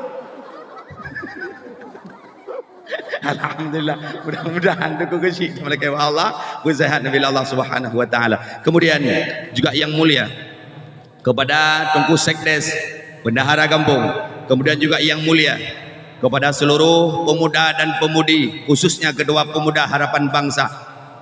Alhamdulillah. Mudah-mudahan Teungku geuchik malaikat Allah, beuseuhat Nabi Allah Subhanahu wa Taala. Kemudian juga yang mulia, kepada Teungku Sekdes, Bendahara Gampông, kemudian juga yang mulia, kepada seluruh pemuda dan pemudi, khususnya Ketua Pemuda Harapan Bangsa.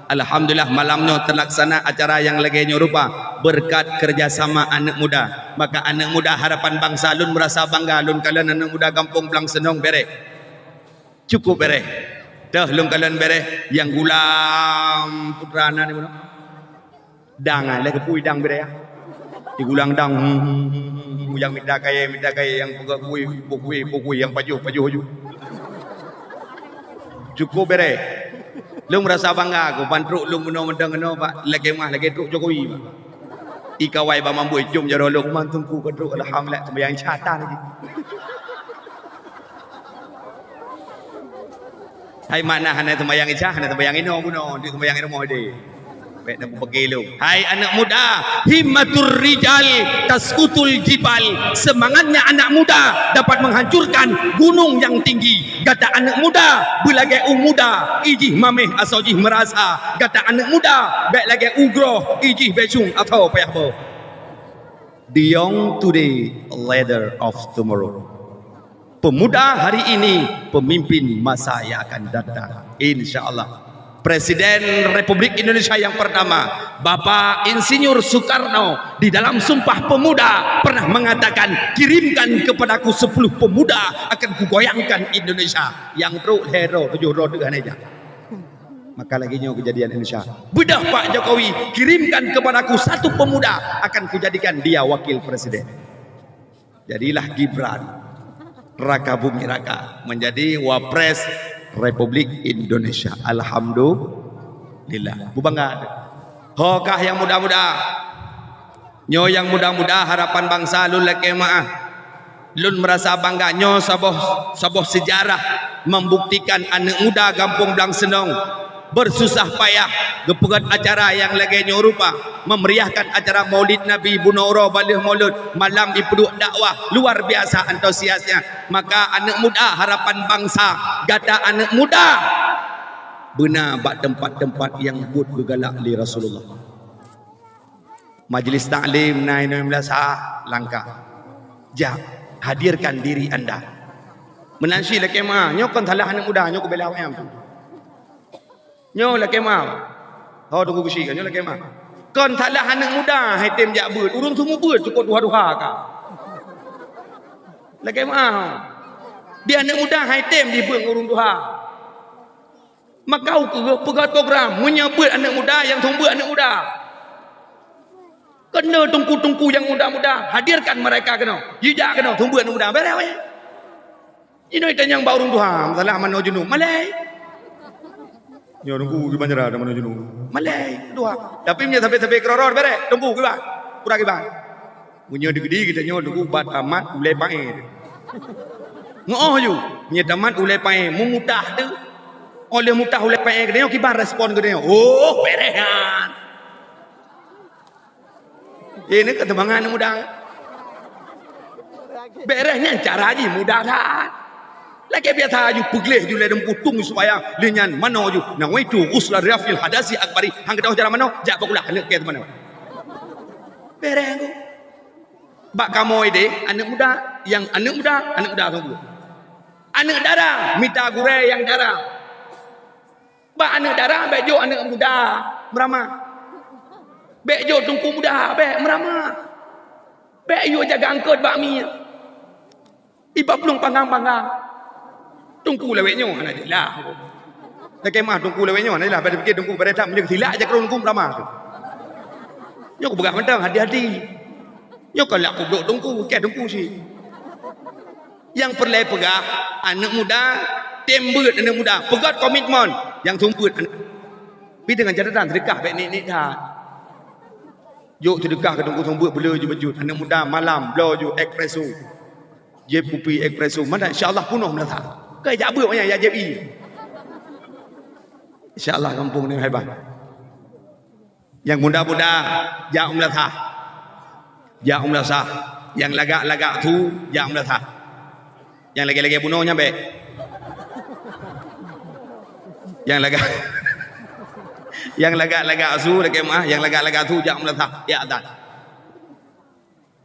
Alhamdulillah, malam nyoe terlaksana acara yang lagèe nyoe rupa berkat kerjasama aneuk muda. Maka aneuk muda Harapan Bangsa, lôn merasa bangga, lôn kalon aneuk muda gampông Blang Seunong bereh. Cukup bereh. Teuh lôn kalon bereh, nyang gulam putra na di mana? Dang, ah, lheuh geupui dang bidaya. Digulang dang, hmm, hmm, hmm, hmm, hmm, nyang mita kayèe, mita kayèe, nyang peugah kui, boh kui, boh kui, nyang pajoh, pajoh aju. Cukup bereh. Lôn merasa bangga ku, ban trok lôn bunoe meudang keunoe bak lagèe mah, lagèe trok Jokowi, bak. Ikawai bak mamboi, jom jaroe lôn, man teungku ka trok, alhamdulillah, seumayang Isya tan lagi. Hai makna hana seumayang Isya, hana seumayang inoe bunoe, deuek seumayang rumoh deh. Bèk na kupeuke lôn. Hai aneuk muda, himmatur rijal taskutul jibal. Semangatnya anak muda dapat menghancurkan gunung yang tinggi. Gata aneuk muda, beulagèe u muda, ijih mameh asoe jih meurasa. Gata aneuk muda, bèk lagèe u groh, ijih bècung asoe payah boh. The young today, leader of tomorrow. Pemuda hari ini, pemimpin masa yang akan datang. Insya Allah. Presiden Republik Indonesia yang pertama, Bapak Insinyur Soekarno, di dalam Sumpah Pemuda pernah mengatakan, "Kirimkan kepadaku sepuluh pemuda, akan kugoyangkan Indonesia." Nyang trok lhèe droe, tujoh droe deuh hana jak. Maka lagèe nyoe keujadian Indonesia. Beudôh Pak Jokowi, "Kirimkan kepadaku satu pemuda, akan kujadikan dia wakil presiden." Jadilah Gibran Rakabuming Raka menjadi Wapres Republik Indonesia. Alhamdulillah. Beubangga. Ho kah nyang muda-muda. Nyoe nyang muda-muda harapan bansa lôn lakée meu'ah. Lôn meurasa bangga nyoe saboh, saboh seujarah membuktikan aneuëk muda gampông Blang Seunong beususah payah geupeugét acara nyang lagée nyoe rupa, meumeriahkan acara Maulid Nabi, bunoe uroe baleueh Maulud, malam jipeuduek dakwah, luar biasa antusiasnya. Maka aneuëk muda harapan bansa, gata aneuëk muda beuna bak teumpat-teumpat nyang buet geugalak lé Rasulullah. Majlis taklim na inoe meunasah langkah. Jak, hadirkan diri anda. Meunan cit lakée meu'ah, nyoe kon salah aneuëk muda, nyoe kubela awaknyan. Nyoe lakée meu'ah. Ho Teungku Geuchik, nyoe lakée meu'ah. Kon salah aneuëk muda hai tem jak beuet, ureuëng seumeubeuet cukôp duha-duha ka. Lakée meu'ah. Di aneuëk muda hai tem jibeuet ngon ureuëng tuha. Maka ukeue peugah program, meunyoe beuet aneuëk muda, nyang seumeubeuet aneuëk muda. Keunoe teungku-teungku nyang muda-muda, hadirkan mereka keunoe. Jijak keunoe, seumeubeuet aneuëk muda. Beres weh. Inoe itanyong bak ureuëng tuha, masalah manoe junub. Malée. Nyoe teungku kiban cara manoe junub. Malée, tuha. Tapi meunyoe sabe-sabe keurot-rot beres, teungku kiban. Kurang kiban. Meunyoe di Keudi geutanyoe teungku ba tamat ulée paéh. Ngoh ju, meunyoe tamat ulée paéh, meumutah tu. Óh lheueh mutah ulée paéh geutanyoe kiban respon geutanyoe. Oh, beres nyan. Eh, ni keuteumbangan muda. Beres nyan cara jih muda that. Lagée biasa aju peugleh ju lé dum putung supaya lé nyan manoe ju. Nawaitu ghusla rafil hadasi akbari. Hang geutanyoe cara manoe, jak bak ulah keuneuk kée manoe. Beres tu. Bak kamoe deh, aneuëk muda, nyang aneuëk muda, aneuëk muda sungguh. Aneuëk dara, mita gurée nyang dara. Bak aneuëk dara, bék jok aneuëk muda meuramah. Bék jok teungku muda, bék meuramah. Bék yue jaga eungkôt bak miet. Iba plueng panggang-panggang. Teungku lawét nyoe hana jeulaih. Lakée meu'ah teungku lawét nyoe hana jeulaih. Pada pikir teungku pada that meunyoe silak jak keu teungku meuramah tu. Nyoe kupeugah mantong hati-hati. Nyoe kon lak kublok teungku, keh teungku cit. Nyang peureulée peugah, aneuëk muda, tem beuet aneuëk muda, peugét komitmen nyang seumeubeuet aneuëk. Pi deungon catatan seudekah bék nik-nik that. Jok seudekah keu teungku seumeubeuet beuleu ju beujeuet, aneuëk muda malam bloe ju espresso. Jieb kupi espresso, mantong insya Allah punoh meunasah. Keu jak beuet nyan, jak jieb ie. Insya Allah gampông ni hebat. Nyang muda-muda jak u meulasah. Jak u meulasah. Nyang lagak-lagak su jak u meulasah. Nyang lagée-lagée bunoe nyan bék. Nyang lagak, nyang lagak-lagak su lakée meu'ah, nyang lagak-lagak su jak u meulasah. Ya, dah.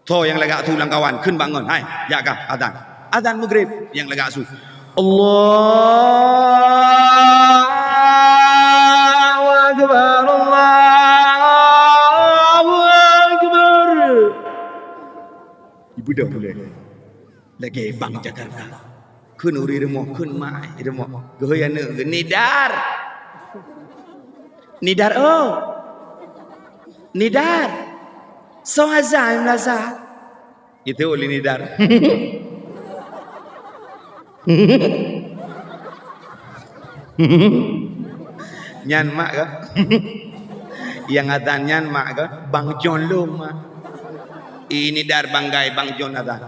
Soe nyang lagak su lam kawan, kheun bangon. Hai, jak kah azan. Azan Maghrib nyang lagak su. Allahu Akbar, Allahu Akbar. Ibeudôh ulée. Lagée bang Jakarta. Kheun ureuëng rumoh, kheun mak rumoh. Geuhôi aneuëk geuh, "Nidar! Nidar, oh! Nidar! Soe azan meulasah?" Itu ulih Nidar. Nyan mak kah? Nyang azan nyan mak kah? Bang John lom mak. Ini dar banggai Bang John azan.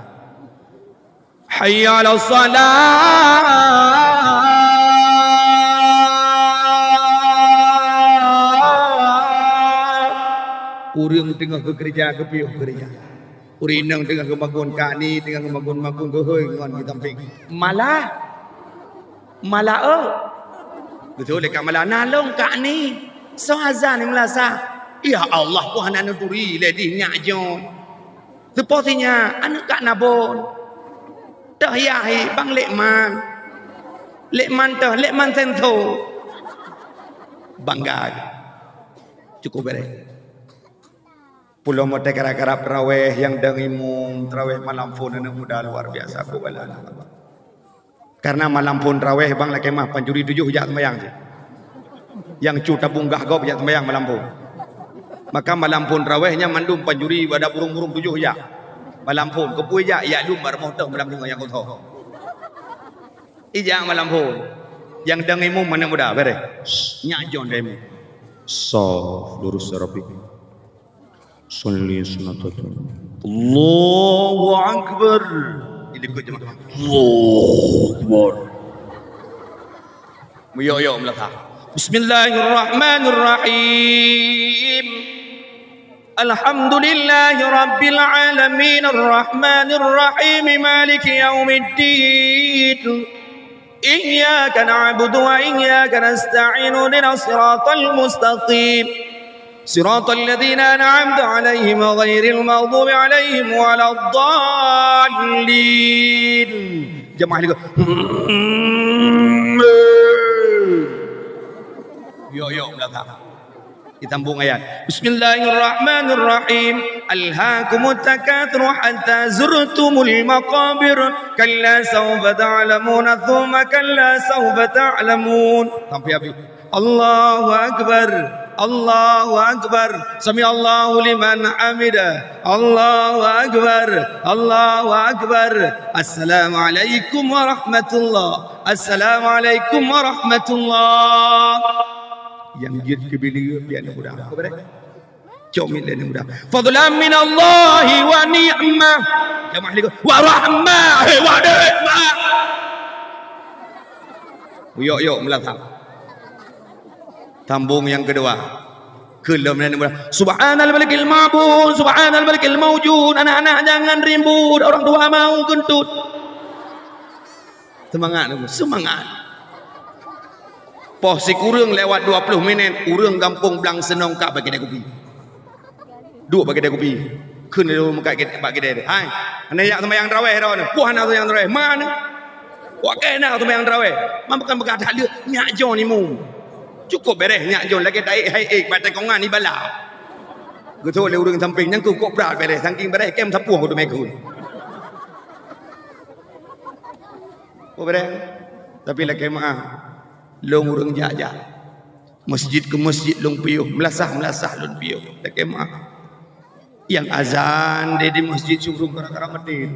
Hayya 'alas shalah. Ureuëng teungoh geukeureuja, geupiôh keureuja. Ureuëng inong teungoh geumagun, kak ni teungoh geumagun-magun, geuhôi ngon di sampéng. Malah, malah oh. Beutôi lé kak malah, "Na lôn kak ni, soe azan meulasah?" Ya Allah, ku hana neuturi lé di nyak John. Seupôt si nyak, aneuëk kak Nabon. Teuh yah hi, Bang Lekman. Lekman teuh, Lekman Senso. Bangga. Cukup beres. Pulo mote karab-karab traweh nyang dang imum traweh malam phon aneuëk muda luar biasa keubalan. Karena malam phon traweh bang lakée mah pancuri tujoh jak sembahyang cit. Nyang cu tabung gah gob jak sembahyang malam phon. Maka malam phon traweh nyan mandum pancuri pada burung-burung tujoh jak. Malam phon, keupeue jak, jak lom bak rumoh teuh malam teungoh nyang kosong. Ijak malam phon. Nyang dang imum aneuk muda, beureh. Shh, nyak jon dang imum. Saf lurus ya Rabbi. Shalli sunnatan. Allahu Akbar. Ilikot jemaah. Allahu Akbar. Muyok-yok meulakha. Bismillahirrahmanirrahim. Alhamdulillahi rabbil alamin, arrahmanirrahim, maliki yaumiddin. Iyyaka na'budu wa iyyaka nasta'in, ihdinas siratal mustaqim. Siratal ladzina an'amta 'alaihim ghairil maghdubi 'alaihim waladdallin. Jamaah lagi. Yo, yo, belakang. Disambung ayat. Bismillahirrahmanirrahim. Alhaakumut takatsur hatta zurtumul maqabir. Kalla saufa ta'lamuna, tsumma kalla saufa ta'lamun. Sampai habis. Allahu Akbar, Allahu Akbar, sami'allahu liman hamidah, Allahu Akbar, Allahu Akbar, Assalamualaikum warahmatullah, Assalamualaikum warahmatullah. Nyang jeuet keu bileue pian urang. Cok miet lé aneuk muda. Fadlan minallahi wa ni'mah. Jamaah lagi. Wa rahmah. Hei, wa ni'mah. Yok, yok, meulasam. Sambung nyang keudua. Keu lom aneuk muda. Subhanal malikil ma'bud, subhanal malikil maujud. Anak-anak jangan ribut, orang tua mau kentut. Seumangat, seumangat. Poh sikureueng lewat dua ploh minét, ureueng gampông Blang Seunong ka bak keude kupi. Duek bak keude kupi. Kheun lé ureueng meukat bak keude. "Hai, hana jak seumayang tarawèh droeneuh?" "Peue hana seumayang tarawèh?" "Ma nyoe?" "Wak kèe na seumayang tarawèh." "Ma bukan peugah that leuek, nyak jon imum." Cukôp bèrèh nyak jon lagèe taék hai ék bak teukongan ibala. Geutôk lé ureueng sampéng nyan keuh kok brat bèrèh, saking bèrèh kém sapoh keu teumé kheun. Oh, bèrèh. Tapi lakèe meu'ah, lôn ureueng jak-jak. Masjid keu masjid lôn piôh, meulasah-meulasah lôn piôh. Lakèe meu'ah. Nyang azan di, di masjid subuh kara-kara maté.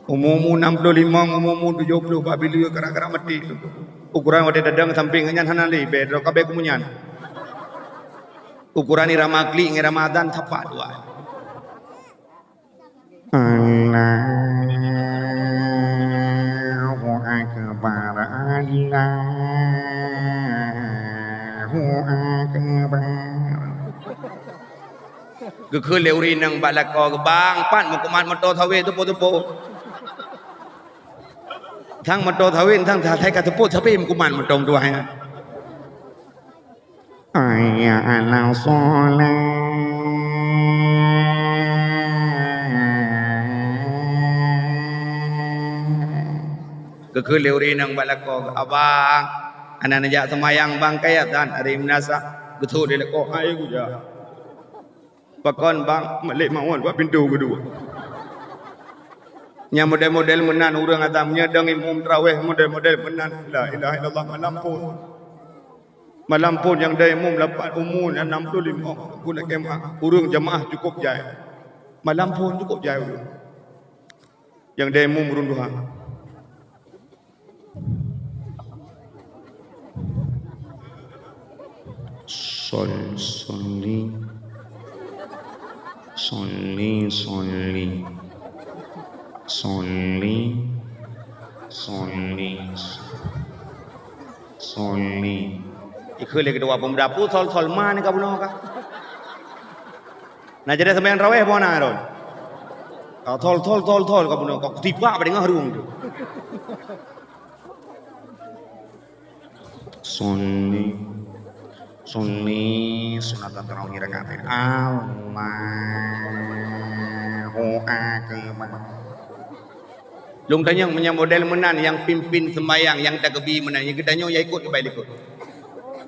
Umu-umu nam ploh limong, umu-umu tujoh ploh, bak bileue kara-kara maté. Ukuran watèe tadong sampéng nyan hana lé, bèk droe ka bèk keu meunyan. Ukuran irama klik ngon irama azan sapat dua. Allahu Akbar, Allahu Akbar. Geukheun lé ureueng inong bak lakoe, "Bang, pat meukuman moto sawét teupot-teupot." Sang moto sawét, sang asai ka teupot, sabe meukuman moto meutuah nyan. Hayya 'alas shalah. Geukheun lé ureueng inong bak lakoe, "Abang, hana neujak seumayang bang, ka azan." Ari meunasah, geutôk lé lakoe, "Hai kujak." "Pakon bang?" "Malèk mawöt bak pintoe keudua." Nyang model-model meunan ureueng azan, nyoe dong imum tarawèh model-model meunan. La ilaha illallah, malam phon. Malam phon nyang dong imum lapan umu nyang nam ploh limong, keu lakèe meu'ah, ureueng jamaah cukôp jai. Malam phon cukôp jai ureueng. Nyang dong imum ureueng tuha. Sol, soli. Soli, soli. Soli, soli. Soli. Ikheun lé keudua peumuda, "Peue sol, sol, ma nyoe ka bunoe ka?" Na jadi seumayang tarawèh, bunoe na, Ron? Ka sol, sol, sol, sol, ka bunoe, ka kutibak bak deungoh rueng tu. Sunni, sunni, sunatan tarawih rakaatain. Allahu Akbar. Lôn tanyong meunyoe model meunan nyang pimpin seumbahyang, nyang takeubi meunan, nyang geutanyoe ya ikot keubai likot.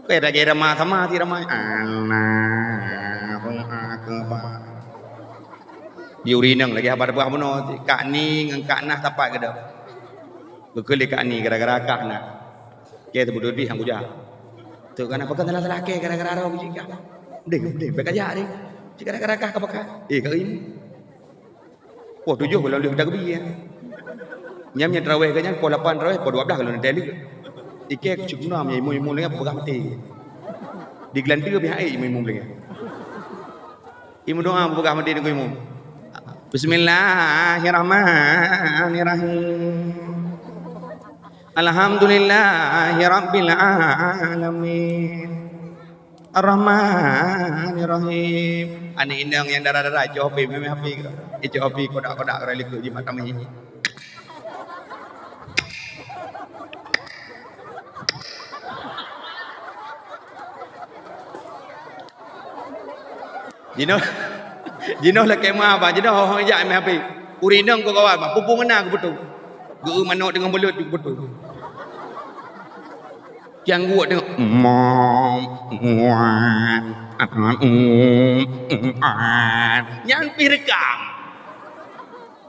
Keu lagèe rama sama si rama. Allahu Akbar. Di ureueng inong lagèe haba teupeugah bunoe, Kak Ni ngon Kak Nah sapat keudroe. Geukheun lé Kak Ni gara-gara kah na. Kèe teubeudôh dih nyang kujak. Teuk kana peugah salah-salah kèe gara-gara roh kujak. Deh, deh, bèk kajak deh. Gara-gara kah ka peugah. Eh, Kak Ni. Poh tujoh goh lom lheueh takbir, ya. Nyan meunyo tarawih geuh nyan, poh lapan tarawih, poh dua blaih goh lom teuh lheueh. Ikei cit na meunyo imum-imum lagèe nyan peugah maté. Di Geulante pih hai imum-imum lagèe nyan. Imum doa peugah maté ngon imum. Bismillahirrahmanirrahim. Alhamdulillahirabbil alamin. Ar-Rahmanir-Rahim. Aneuk inong nyang dara-dara, icok H P, meuhapé keu. Icok H P kodak-kodak keu likot jimat tamé. Jinoe, jinoe lakèe ma, bah, jinoe ho-ho jak meuhapé. Ureueng inong keu kawan, bah, peue-peue na geupeutô. Geu manok deungon beuleuet geupeutô. Cangguek tengok. Nyan pih rekam.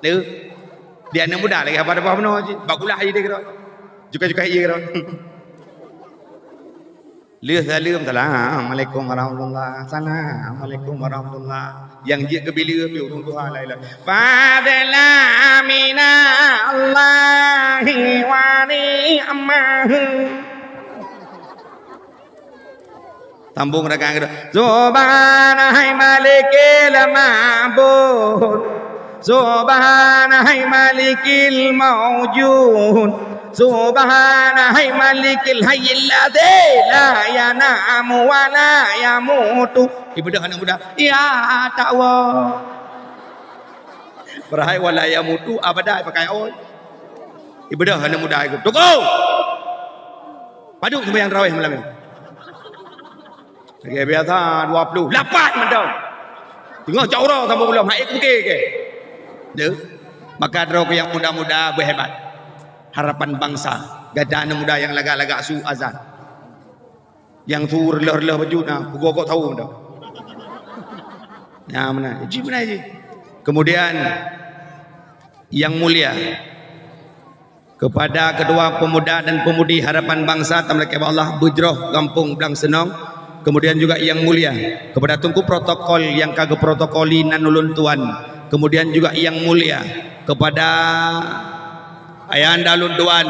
Leuh. Di aneuk muda lagèe haba-haba bunoe cit. Bak kulah aja dia keudroe. Cukai-cukai aja keudroe. Lheueh saleuem, "Assalamualaikum warahmatullah. Assalamualaikum warahmatullah." Nyang jeuet keu bileu pih ureueng tuha laén-laén. Fadlan minallahi wa ni'mah. Sambung rakan kedua. Subhana hai malikil ma'bud. Subhana hai malikil maujud. Subhana hai malikil hayyil ladzi la yanamu wa la yamutu. Ibadah aneuk muda. Ya takwa. Padahai wa la yamutu abada pakai oi. Ibadah aneuk muda itu. Tunggu. Padub sumbayang tarawih malam ni. Lagèe biasa, dua puluh lapan mantong. Teungoh cok uroe sambung ulôn, hai keu bukée ke. Deuh. Maka droe nyang muda-muda beuhebat. Harapan bangsa. Gata aneuk muda nyang lagak-lagak su azan. Nyang su reuloh-reuloh baju na, peugoe-goe tau dah. Nah, mana? Ji mana ji? Kemudian, yang mulia, kepada Ketua Pemuda dan Pemudi Harapan Bangsa, tameulakèe bak Allah, Beujroh Gampông Blang Seunong. Kemudian juga yang mulia, kepada Teungku Protokol nyang ka geuprotokoli nan ulôn tuan. Kemudian juga yang mulia, kepada ayahanda ulôn tuan,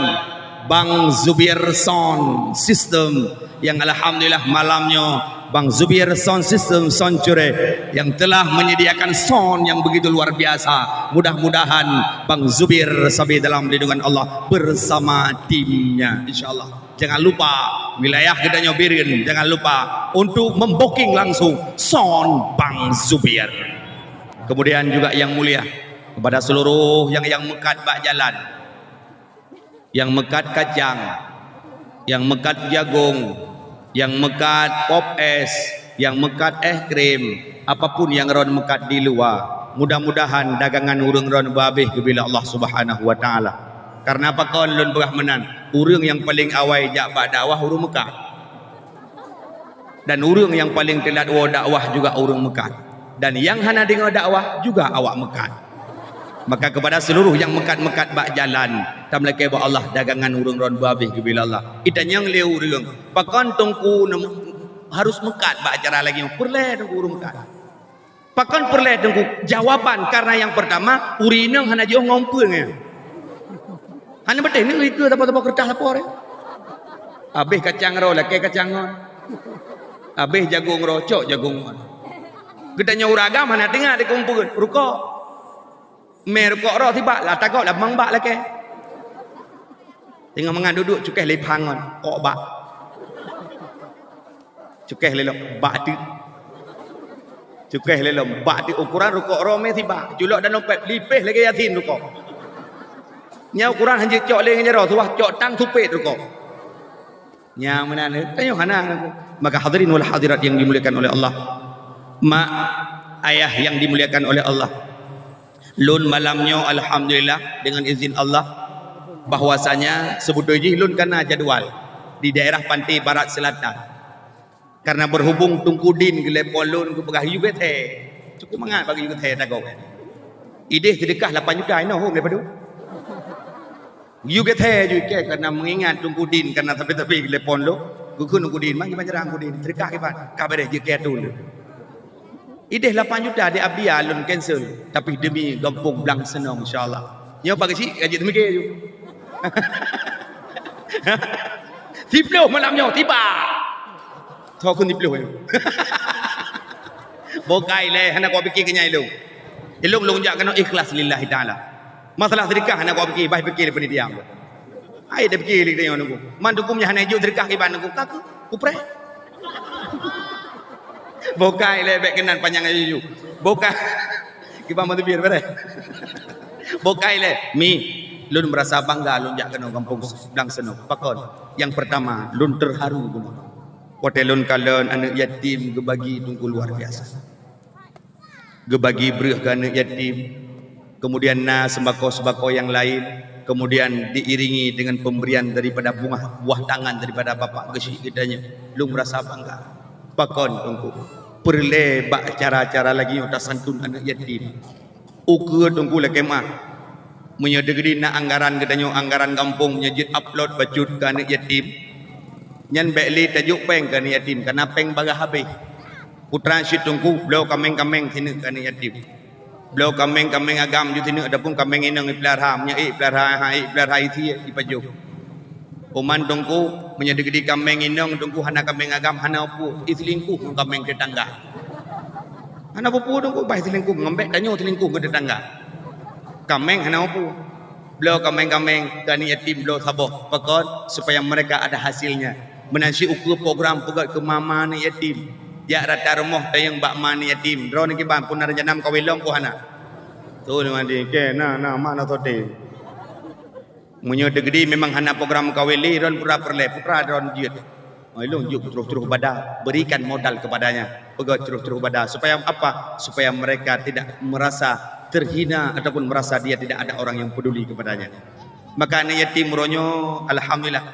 Bang Zubir Sound System, yang alhamdulillah malam nyoe Bang Zubir Sound System, Sound Cure, yang telah menyediakan sound yang begitu luar biasa. Mudah-mudahan Bang Zubir sabe dalam lindungan Allah bersama timnya, insya Allah. Jangan lupa, wilayah geutanyoe Bireuen, jangan lupa untuk memboking langsung sound Bang Zubir. Kemudian juga yang mulia, kepada seluruh yang, yang meukat bak jalan, nyang meukat kacang, nyang meukat jagong, nyang meukat pop es, nyang meukat es krim, apapun nyang droen meukat di luwa, mudah-mudahan dagangan ureueng droen beuhabéh geubila Allah Subhanahu wa Taala. Karena pakon lôn peugah meunan, ureueng nyang paleng awai jak bak dakwah ureueng meukat. Dan ureueng nyang paleng teulat woe dakwah juga ureueng meukat. Dan nyang hana deungoe dakwah juga awak meukat. Maka kepada seluruh nyang meukat-meukat bak jalan, tameulakèe bak Allah dagangan ureueng droen beuhabéh geubila Allah. Itanyong lé ureueng, pakon Teungku nem-, harus meukat bak acara lagèe nyoe? Peureulèe Teungku ureueng meukat. Pakon peureulèe Teungku? Jawaban, karena nyang pertama, ureueng inong hana jiôh ngon peue nyan. Hana beutôi ni ikeue sapo-sapo keureutah lapor, eh. Habéh kacang roe, lakèe kacang ngon. Habéh jagong roe, cok jagong ngon. Geutanyoe ureueng agam hana teuingat dikumpul rukok. Mé rukok roe sibak, lah tagok lah mang bak lakèe. Teungoh mangat duek-duek, cukéh lé phan ngon, kok bak. Cukéh lé lom bak teuk. Cukéh lé lom bak teuk, ukuran rukok roe mé sibak. Culok dan dompet lipéh lagèe Yasin rukok. Nyan ukuran hanjeuet cok lé ngon jaroe, suwah cok tang supet rukok. Nyan meunan lé. Tanyoe hana. Maka hadirin wal hadirat yang dimuliakan oleh Allah. Mak, ayah yang dimuliakan oleh Allah. Lôn malam nyoe alhamdulillah dengan izin Allah, bahwasanya seubeutôi jih lôn ka na jadwal di daerah Panté Barat Selatan. Karena berhubung Teungku Din geulepon lôn geupeugah, "Yue geuthèe." Cukup mangat bagi yue geuthèe tagok. Idéh seudeukah lapan juta inoe hom daripada. Yue geuthèe ju ikei karena mengingat Teungku Din karena sabe-sabe geulepon lôn. Geukheun Teungku Din, "Man kiban cara Teungku Din?" Seudeukah kiban. Ka beureh jeuet keu atu lôn. Ideh lapan juta di Abia lôn cancel, tapi demi gampông Blang Seunong, insya Allah. Nyoe pagi cit ka jeuet teumike ju. Siploh malam nyoe tiba. Tho kun siploh nyoe. Bokai lé, hana kau pikir keu nyan ilong. Ilong lôn jak keunoe ikhlas lillahi taala. Masalah sedekah hana kau pikir, bah pikir lé panitia. Hai dah pikir lé nyoe nunggu. Man dukung nyan hana ijok sedekah kiban nunggu. Kaku, kupreh. Bokai lé bèk keunan panyang aju. Bokai. Kiban mau tebir bareh. Bokai lé. Mi, lôn merasa bangga lôn jak keunoe gampông Blang Seunong. Pakon? Yang pertama, lôn terharu bunoe. Watèe lôn kalon aneuk yatim geubagi teungku luar biasa. Geubagi breueh keu aneuk yatim, kemudian na sembako-sembako yang lain, kemudian diiringi dengan pemberian daripada bungah buah tangan daripada Bapak Geuchik geutanyoe. Lôn merasa bangga. Pakon teungku? Peureulèe bak cara-cara lagèe nyoe tasantun aneuk yatim. Ukeue teungku lakèe meu'ah. Meunyoe teukeudi na anggaran geutanyoe, anggaran gampông meunyoe jeuet upload bacut keu aneuk yatim, nyan bèk lé tajok péng keu aneuk yatim, kana péng bagaih habéh. Putra cit teungku, bloe kaméng-kaméng sineuk keu aneuk yatim. Bloe kaméng-kaméng agam ju sineuk ataupun kaméng inong ipeulihara, meunyoe ék ipeulihara, han ék ipeulihara isie ipajoh. Uman teungku, meunyoe teukeudi kaméng inong teungku hana kaméng agam, hana peue, iseulingkuh ngon kaméng tetangga. Hana peue-peue teungku, bah iseulingkuh, ngon bèk tanyoe seulingkuh ngon tetangga. Kaméng hana peue. Bloe kaméng-kaméng keu aneuk yatim bloe saboh. Pakon? Supaya mereka ada hasilnya. Meunan cit ukeue program peugöt keu ma-ma aneuk yatim. Jak rata rumoh tayong bak ma aneuk yatim. Droeneuh kiban pun na rencana meukawen lom peue hana? Tu ni mandi ke na na ma na sote. Meunyoe teukeudi memang hana program meukawen lé, droen pura peureulèe, putra droen jeuet. Oh, ilong jeuet troh-troh bada, berikan modal kepadanya. Peugöt troh-troh bada. Supaya apa? Supaya mereka tidak merasa terhina ataupun merasa dia tidak ada orang yang peduli kepadanya. Maka aneuk yatim uroe nyoe, alhamdulillah,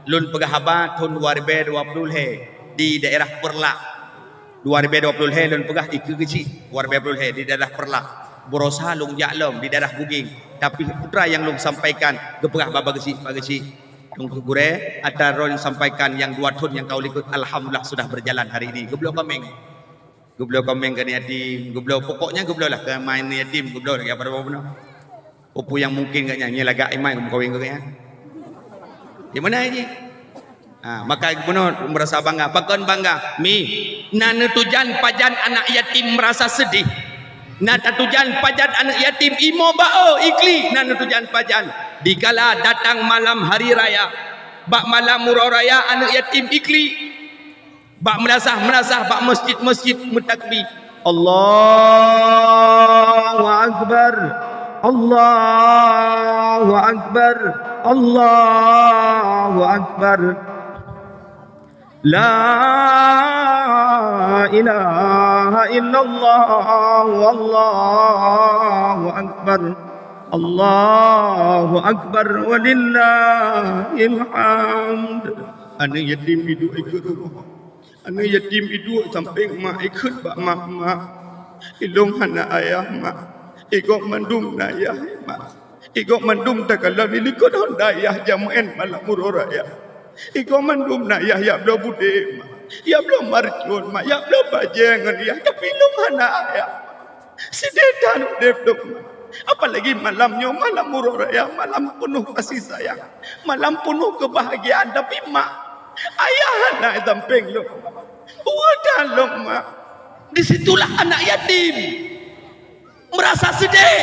lôn peugah haba thôn dua ribèe dua puluh lhèe di daerah Peureulak. Dua ribèe dua puluh lhèe lôn peugah i keu keuchik, dua ribèe dua puluh lhèe di daerah Peureulak. Baroesa lôn jak lom di daerah Bugeng. Tapi putra nyang lôn sampaikan, geupeugah bak Bapak Geuchik, Pak Geuchik, Teungku Gurèe, atra droen sampaikan nyang dua thôn nyang ka u likot, alhamdulillah sudah berjalan hari ini. Geubloe kaméng. Geubloe kaméng keu aneuk yatim, geubloe, pokoknya geubloe lah keu ma aneuk yatim, geubloe lagèe apa bunoe. Peue-peue nyang mungkin geuh nyan, nyoe lagak iman geumeukawen geuh nyan. Di mana ji? Ha, maka bunoe merasa bangga. Pakon bangga? Mi, na neutujan pajan anak yatim merasa sedih. Na tatujan pajan aneuk yatim imo bao ikli, na neutujan pajan. Dikala datang malam hari raya, bak malam uroe raya aneuk yatim ikli. Bak meunasah-meunasah bak masjid-masjid meutakbir, "Allahu Akbar, Allahu Akbar, Allahu Akbar. La ilaha illallah, Allahu Akbar, Allahu Akbar, walillahil hamd." Aneuk yatim iduek ikot rumoh. Aneuk yatim iduek sampéng mak ikheun bak mak, "Mak, ilong hana ayah, Mak. Igoe mandum na ayah, Mak. Igoe mandum takalon ilikot honda ayah jamén malam uroe raya. Igoe mandum na ayah jak bloe budé, Mak. Jak bloe marcon, Mak. Jak bloe bajée ngon ayah, tapi ilong hana ayah." Sideh that udeb lôn, apalagi malam nyoe, malam uroe raya, malam peunoh kasih sayang, malam peunoh keubahgiaan, tapi mak, ayah hana sampéng lôn. Uroe that lôn, mak. Di situlah anak yatim merasa sedih.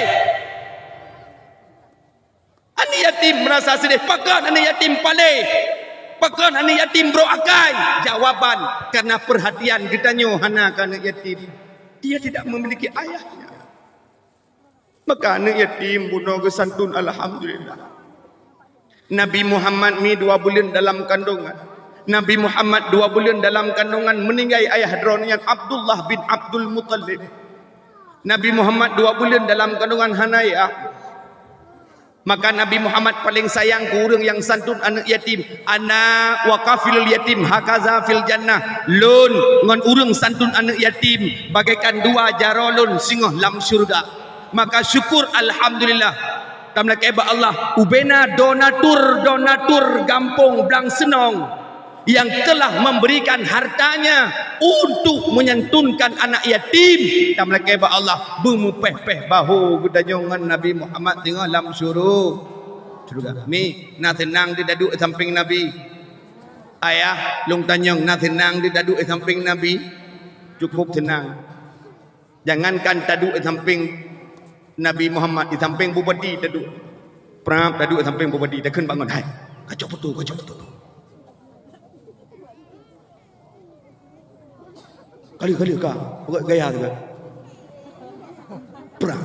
Aneuk yatim meurasa seudeh, pakon aneuk yatim palé, pakon aneuk yatim brok akai. Jawaban, karena perhatian geutanyoe hana keu aneuk yatim. Dia tidak memiliki ayahnya. Maka aneuk yatim bunoe geusantun, alhamdulillah. Nabi Muhammad mi dua buleuen dalam kandungan. Nabi Muhammad dua buleuen dalam kandungan, meuninggai ayah droeneuh nyan Abdullah bin Abdul Muthalib. Nabi Muhammad dua buleuen dalam kandungan hana yah. Maka Nabi Muhammad paléng sayang keu ureuëng nyang santun aneuk yatim. "Ana wa kafilul yatim hakaza fil jannah." Lôn ngon ureuëng santun aneuk yatim bagaikan dua jaroe lôn singoh lam syeuruga. Maka syukur alhamdulillah. Tameulakée bak Allah, ubena donatur-donatur gampông Blang Seunong. yang telah memberikan hartanya untuk menyantunkan anak yatim, dan meulakée bak Allah, beumeupéh-péh bahô geutanyoe ngon Nabi Muhammad singoh lam syuru-, syeuruga. Mi, na seunang di taduek sampéng Nabi? Ayah, lôn tanyong, na seunang di taduek sampéng Nabi? Cukup seunang. Jangankan taduek sampéng Nabi Muhammad, di sampéng bupati taduek. Prap taduek sampéng bupati, takheun bangon, "Hai, kacok foto, kacok foto." Kali-kali ka, buat gaya tu kan. Prap.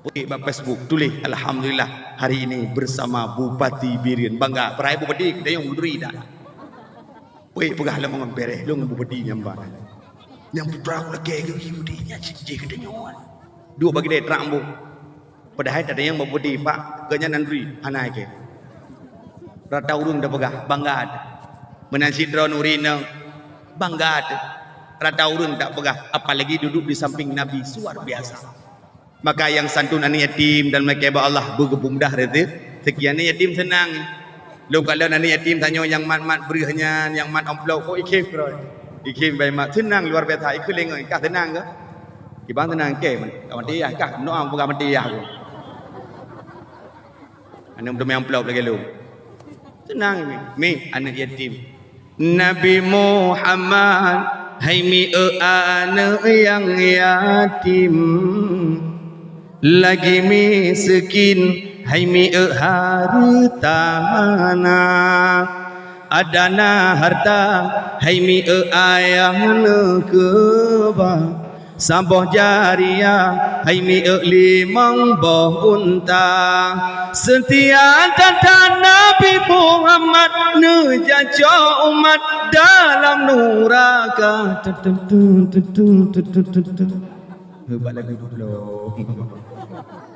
Pergi bak Facebook, tulis, "Alhamdulillah, hari ini bersama Bupati Bireuen." Bangga, perai bupati, kita yang menteri dah. Weh, peugah lom ngon bereh, lôn ngon bupati nyang ba. Nyang putra lakée geuh bupati nyan cit jih geutanyoe. Duek bagi deh trang bu. Padahai tatanyong bak bupati, "Pak, geuhnyan nan duri?" "Hana ikée." Rata ureuëng tapeugah, "Bangga." Meunan sidroe nuri nyoe, "Bangga." Rata ureuëng tapeugah, apalagi duduk di samping Nabi, luar biasa. Maka nyang santun aneuk yatim dan meulakée bak Allah beugeupeumudah rezeki. Aneuk yatim seunang. Lôn kalon aneuk yatim tanyoe nyang mat-mat breueh nyan, nyang mat amplop, oh, ikhem keudroe. Ikhem bai mat, seunang luar biasa, ikheun lé ngon, kah seunang keu? Kiban seunang, ikhem, ka mati yah, kah, meudoa peugah mati yah. Aneuk meuteumé amplop lagée lôn. Seunang mi, mi aneuk yatim. Nabi Muhammad, hai mieu aneuk nyang yatim, lagi miskin, hai mieu hareuta na. Adana harta, hai mieu ayah neukeuba. Saboh jariah, hai mieu limong boh unta. Seutia that-that Nabi Muhammad, neujajoe umat dalam nuraka. Tut, tut, tut. Hebat lagu tu.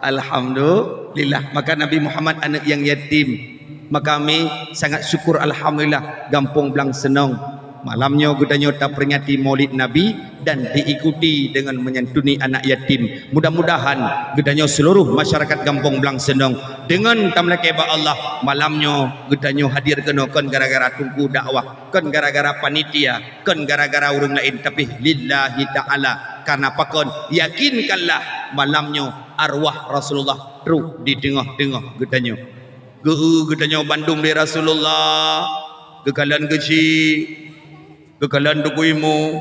Alhamdulillah. Maka Nabi Muhammad aneuk nyang yatim. Maka kami sangat syukur, alhamdulillah, Gampông Blang Seunong. Malam nyoe geutanyoe taperingati Maulid Nabi dan diikuti dengan menyantuni anak yatim. Mudah-mudahan geutanyoe seluruh masyarakat Gampông Blang Seunong deungon tameulakée bak Allah, malam nyoe geutanyoe hadir keunoe kon gara-gara teungku dakwah, kon gara-gara panitia, kon gara-gara ureuëng laén, tapi lillahi ta'ala. Karena pakon? Yakinkanlah, malam nyoe arwah Rasulullah trok di teungoh-teungoh geutanyoe. Geu-eu geutanyoe bandum lé Rasulullah, geukalon geuchik, geukalon Teungku Imum,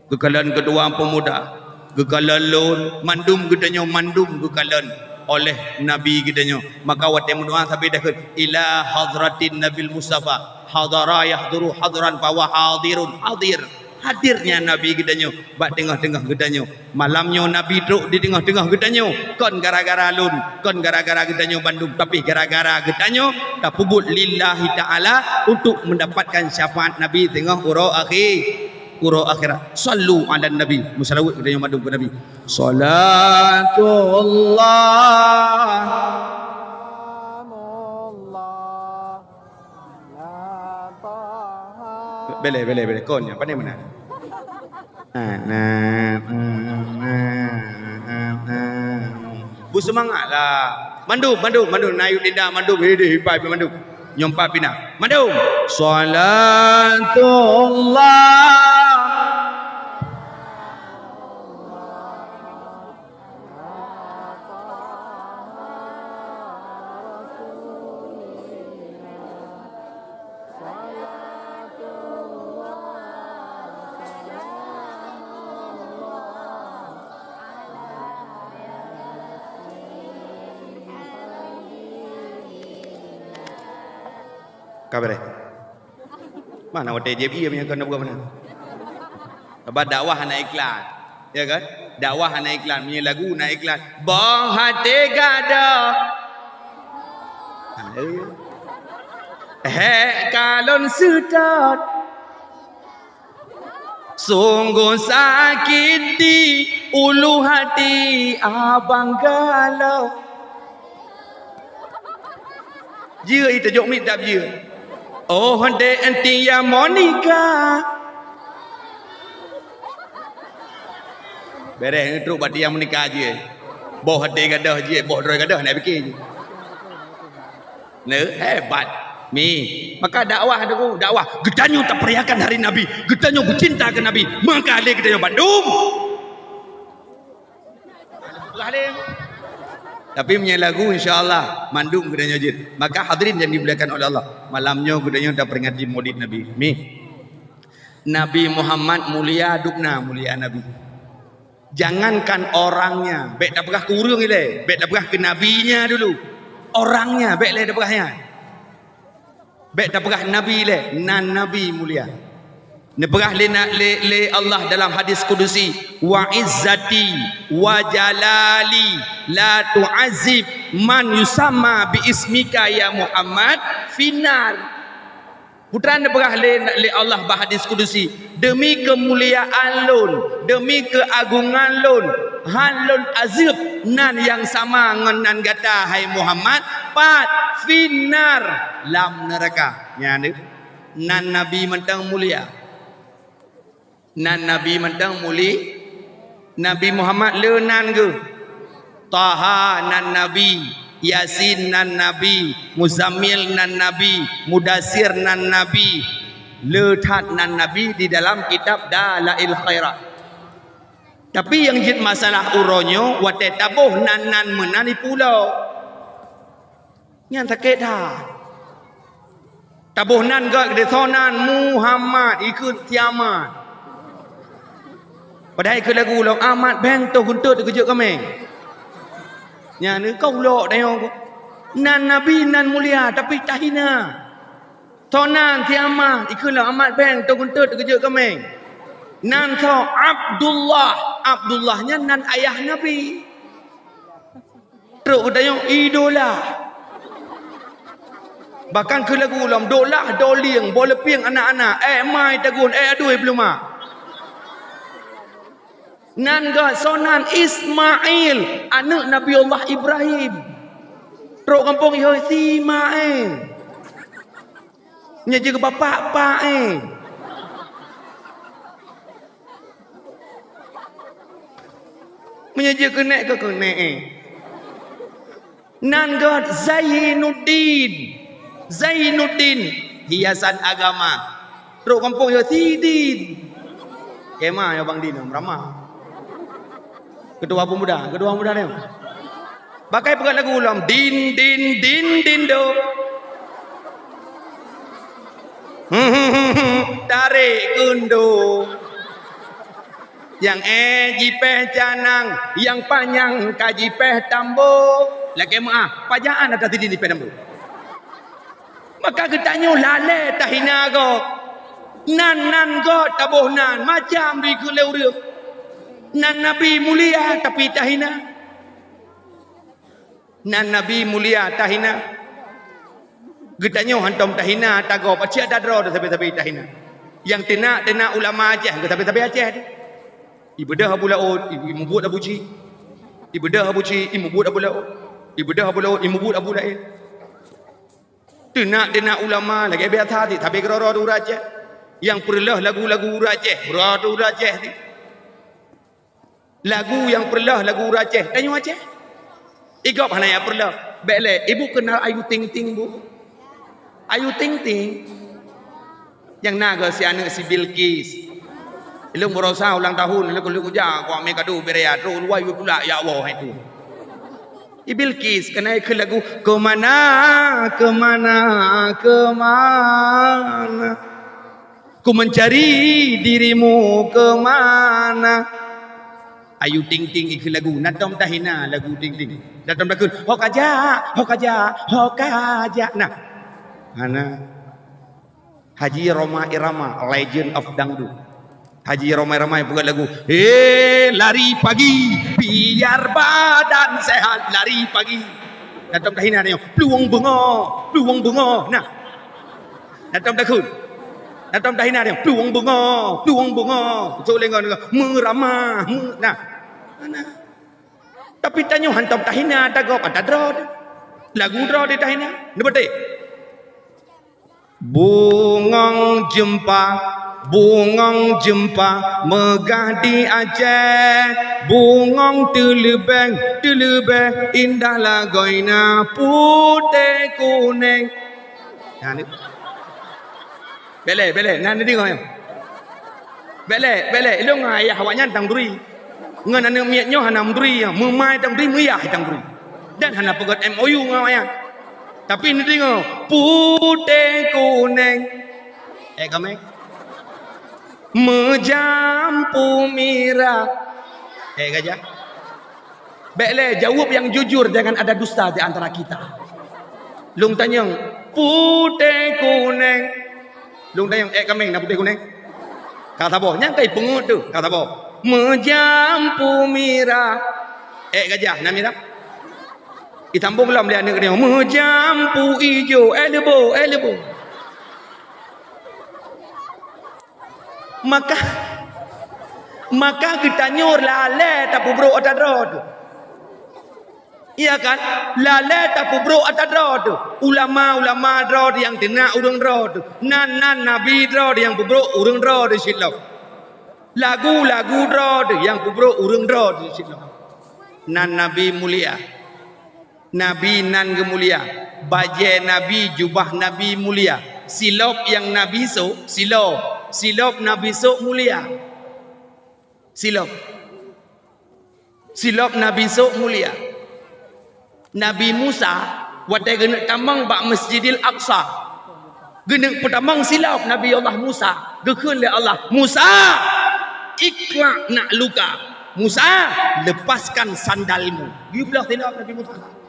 geukalon keutua peumuda, geukalon lôn, mandum geutanyoe mandum geukalon oleh Nabi geutanyoe. Maka watée meudoá sabe takheun, "Ila hadratin Nabil Mustafa, hadara yahduru hadran fa huwa hadirun, hadir." Hadirnya Nabi geutanyoe bak teungoh-teungoh geutanyoe. Malam nyoe Nabi trok di teungoh-teungoh geutanyoe, kon gara-gara lôn, kon gara-gara geutanyoe bandum, tapi gara-gara geutanyoe tapeubuet lillahi ta'ala untuk mendapatkan syafaat Nabi teungoh uroe akhé-, uroe akhirat. Sallu 'alan Nabi. Meuseulaweuet geutanyoe bandum keu Nabi. Salatullah. Beleh, beleh, beleh. Kon nyan, pandai meunan. Beusemangat lah. Mandum, mandum, mandum. Na yue tinda mandum. Hideh, hipai pih mandum. Nyoe pat pih na. Mandum. Salatullah. Ka beureh. Mana watée jieb ié meunyoe kon na buka meunan? Sabab dakwah hana iklan. Ya kan? Dakwah hana iklan, meunyoe lagu na iklan. Boh até gadôh. Ha, eh. Hék ka lôn seutôt. Sungguh sakit di ulu hati abang galau. Jeuet ita jok mit dab jeuet. Oh, dek enti ya Monica. Beres trok bak tiang Monica jeuet. Boh até gadôh jeuet, boh droe gadôh nak pikir jeuet. Neu, hebat. Mi, maka dakwah tu, dakwah. Geutanyoe taperiakan hari Nabi, geutanyoe beucinta keu Nabi, maka lé geutanyoe bandum. Tapi meunyoe lagu, insya Allah, mandum geutanyoe jeuet. Maka hadirin yang dimuliakan oleh Allah, malam nyoe geutanyoe taperingati Maulid Nabi. Mi. Nabi Muhammad mulia, dubna mulia Nabi. Jangankan orangnya, bèk tapeugah keu ureueng ilèe, bèk tapeugah keu nabinya dulu. Orangnya, bèk lé tapeugah nyan. Bèk tapeugah nabi lé, nan Nabi mulia. Neupeugah lé na-, lé, lé Allah dalam hadis kudusi, "Wa izzati wa jalali la tu'azib man yusamma bi ismika ya Muhammad finnar." Peue teuma neupeugah lé, lé Allah bak hadis kudusi, "Deumi keumuliaan Lôn, deumi keuagongan Lôn, hán Lôn azeueb nan nyang sama ngon nan gata, hai Muhammad, pat? Finnar, lam neuraka." Nyan deuh, nan Nabi mantong mulia. Nan Nabi mantong muli-, Nabi Muhammad le nan geuh. Taha nan Nabi, Yasin nan Nabi, Muzammil nan Nabi, Mudassir nan Nabi. Le that nan Nabi di dalam kitab Dalail Khairat. Tapi nyang jeuet masalah uroe nyoe, watèe taboh nan-nan meunan ipulo. Nyan sakét that. Taboh nan gèt, geutanyoe nan Muhammad, ikheun Tiamat. Padahai ikheun lagu lom, "Amat bèng toh geuntot teukeujot kaméng." Nyan ka ulok tanyoe. Nan Nabi nan mulia, tapi tahina. Toh nan Tiamat, ikheun lom, "Amat bèng toh geuntot teukeujot kaméng." Nan toh Abdullah, Abdullah nyan nan ayah Nabi. Trok geutanyoe idola. Bahkan keu lagu lom, "Dolah, dolieng, boh leupeng anak-anak, eh, mai tagun, eh, adui beuluma." Nan geuh sonan Ismail, aneuk Nabi Allah Ibrahim. Trok gampông ihôi si ma, eh. Nyan jeuet keu bapak, pak, eh. Meunyoe jeuet keu nèk, keu, keu nèk, eh. Nan geuh Zainuddin. Zainuddin, hiasan agama. Trok gampông ya Sidin. Kema ya Bang Din, ramah. Ketua pemuda, ketua pemuda ni. Pakai peugah lagu lom, "Din, din, din, din, do." Tarék keundo. Nyang ék jipéh canang, nyang panyang ka jipéh tambo. Lakée meuáh, pajan atra Sidin jipéh tambo. Maka geutanyoe lalée tahina gob. Nan-nan gob taboh nan, macam dikeue lé ureuëng. Nan Nabi mulia, tapi tahina. Nan Nabi mulia tahina. Geutanyoe hantom tahina atra gob, aci atra droe sabe-sabe tahina. Nyang teunak-teunak ulama Aceh, geusabe-sabe Aceh. Ibeudôh Abu Laôt, i-, imubuet Abu Chik. Ibeudôh Abu Chik, imubuet Abu Laôt. Ibeudôh Abu Laôt, imubuet Abu Laôt. Teunak-teunak ulama lagée biasa ti, sabe keudroe-droe ureuëng Aceh. Nyang peureuloh lagu-lagu ureuëng Aceh, keudroe-droe ureuëng Aceh ti. Lagu nyang peureuloh lagu ureuëng Aceh, tanyoe Aceh. Igob hana nyang peureuloh. Bék lé, ibu kenal Ayu Ting Ting, Bu? Ayu Ting Ting. Nyang na geuh si aneuëk si Bilqis. Ilong barosa ulang tahun, ilong kuluk uja, kuak mé kadu berea, trok luwa yu tulak, ya Allah, hai tu. I Bilqis, keunan ikheun lagu, "Kemana, kemana, kemana?" Ku mencari dirimu ke mana? Ayu Ting Ting ikheun lagu, na tom tahina lagu Ting Ting. Na tom takheun, "Ho kajak, ho kajak, ho kajak." Nah. Hana. Haji Rhoma Irama, legend of dangdut. Haji Rhoma Irama yang peugah lagu, "He, lari pagi, biar badan sehat, lari pagi." Na tom tahina nyoe, "Plueng beungoh, plueng beungoh." Nah. Na tom takheun. Na tom tahina dia, "Plueng beungoh, plueng beungoh." Cok lé ngon, "Meuramah, meu-," nah. Nah. Tapi tanyoe hantom tahina, atra gob, atra droe. Lagu droe di tahina. Neupeuteh. Bungong jeumpa, bungong jeumpa, meugah di Aceh. Bungong teuleubeng, teuleubeng, indah lagoina putéh kuneng. Nyan. Bèk lé, bèk lé, na neudeungö nyoe. Bèk lé, bèk lé, ilôn ngon ayah awaknyan tan meuturi. Ngon aneuk miet nyoe hana meuturi, meumai tan meuturi, meuyah tan meuturi. Dan hana peugöt M O U ngon awaknyan. Tapi neudeungö, putéh kunéng. Èk kaméng. Meujampu mirah. Èk gajah. Bèk lé, jaweueb nyang jujur, jangan ada dusta di antara kita. Lôn tanyong, putéh kunéng. Lôn tanyong, èk kaméng na putéh kunéng? Ka saboh, nyan kai peungeut teuh, ka saboh. Meujampu mirah. Èk gajah na mirah? Itambong lom lé aneuk nyoe, meujampu ijo, èk leubo, èk leubo. Maka, maka geutanyoe lalée tapeubrok atra droe teuh. Iya kan? Lalée tapeubrok atra droe teuh. Ulama-ulama droe teuh nyang teunak ureuëng droe teuh. Nan-nan nabi droe teuh nyang peubrok ureuëng droe teuh cit lom. Lagu-lagu droe teuh nyang peubrok ureuëng droe teuh cit lom. Nan nabi mulia. Nabi nan geumulia, bajée Nabi, jubah Nabi mulia, silop nyang Nabi sôk, silop, silop Nabi sôk mulia. Silop. Silop Nabi sôk mulia. Nabi Musa, watée geuneuk tamong bak Masjidil Aqsa, geuneuk peutamong silop Nabi Allah Musa, geukheun lé Allah, "Musa, ikhla' na'luka." "Musa, lepaskan sandalmu." Geubloe silop Nabi Musa.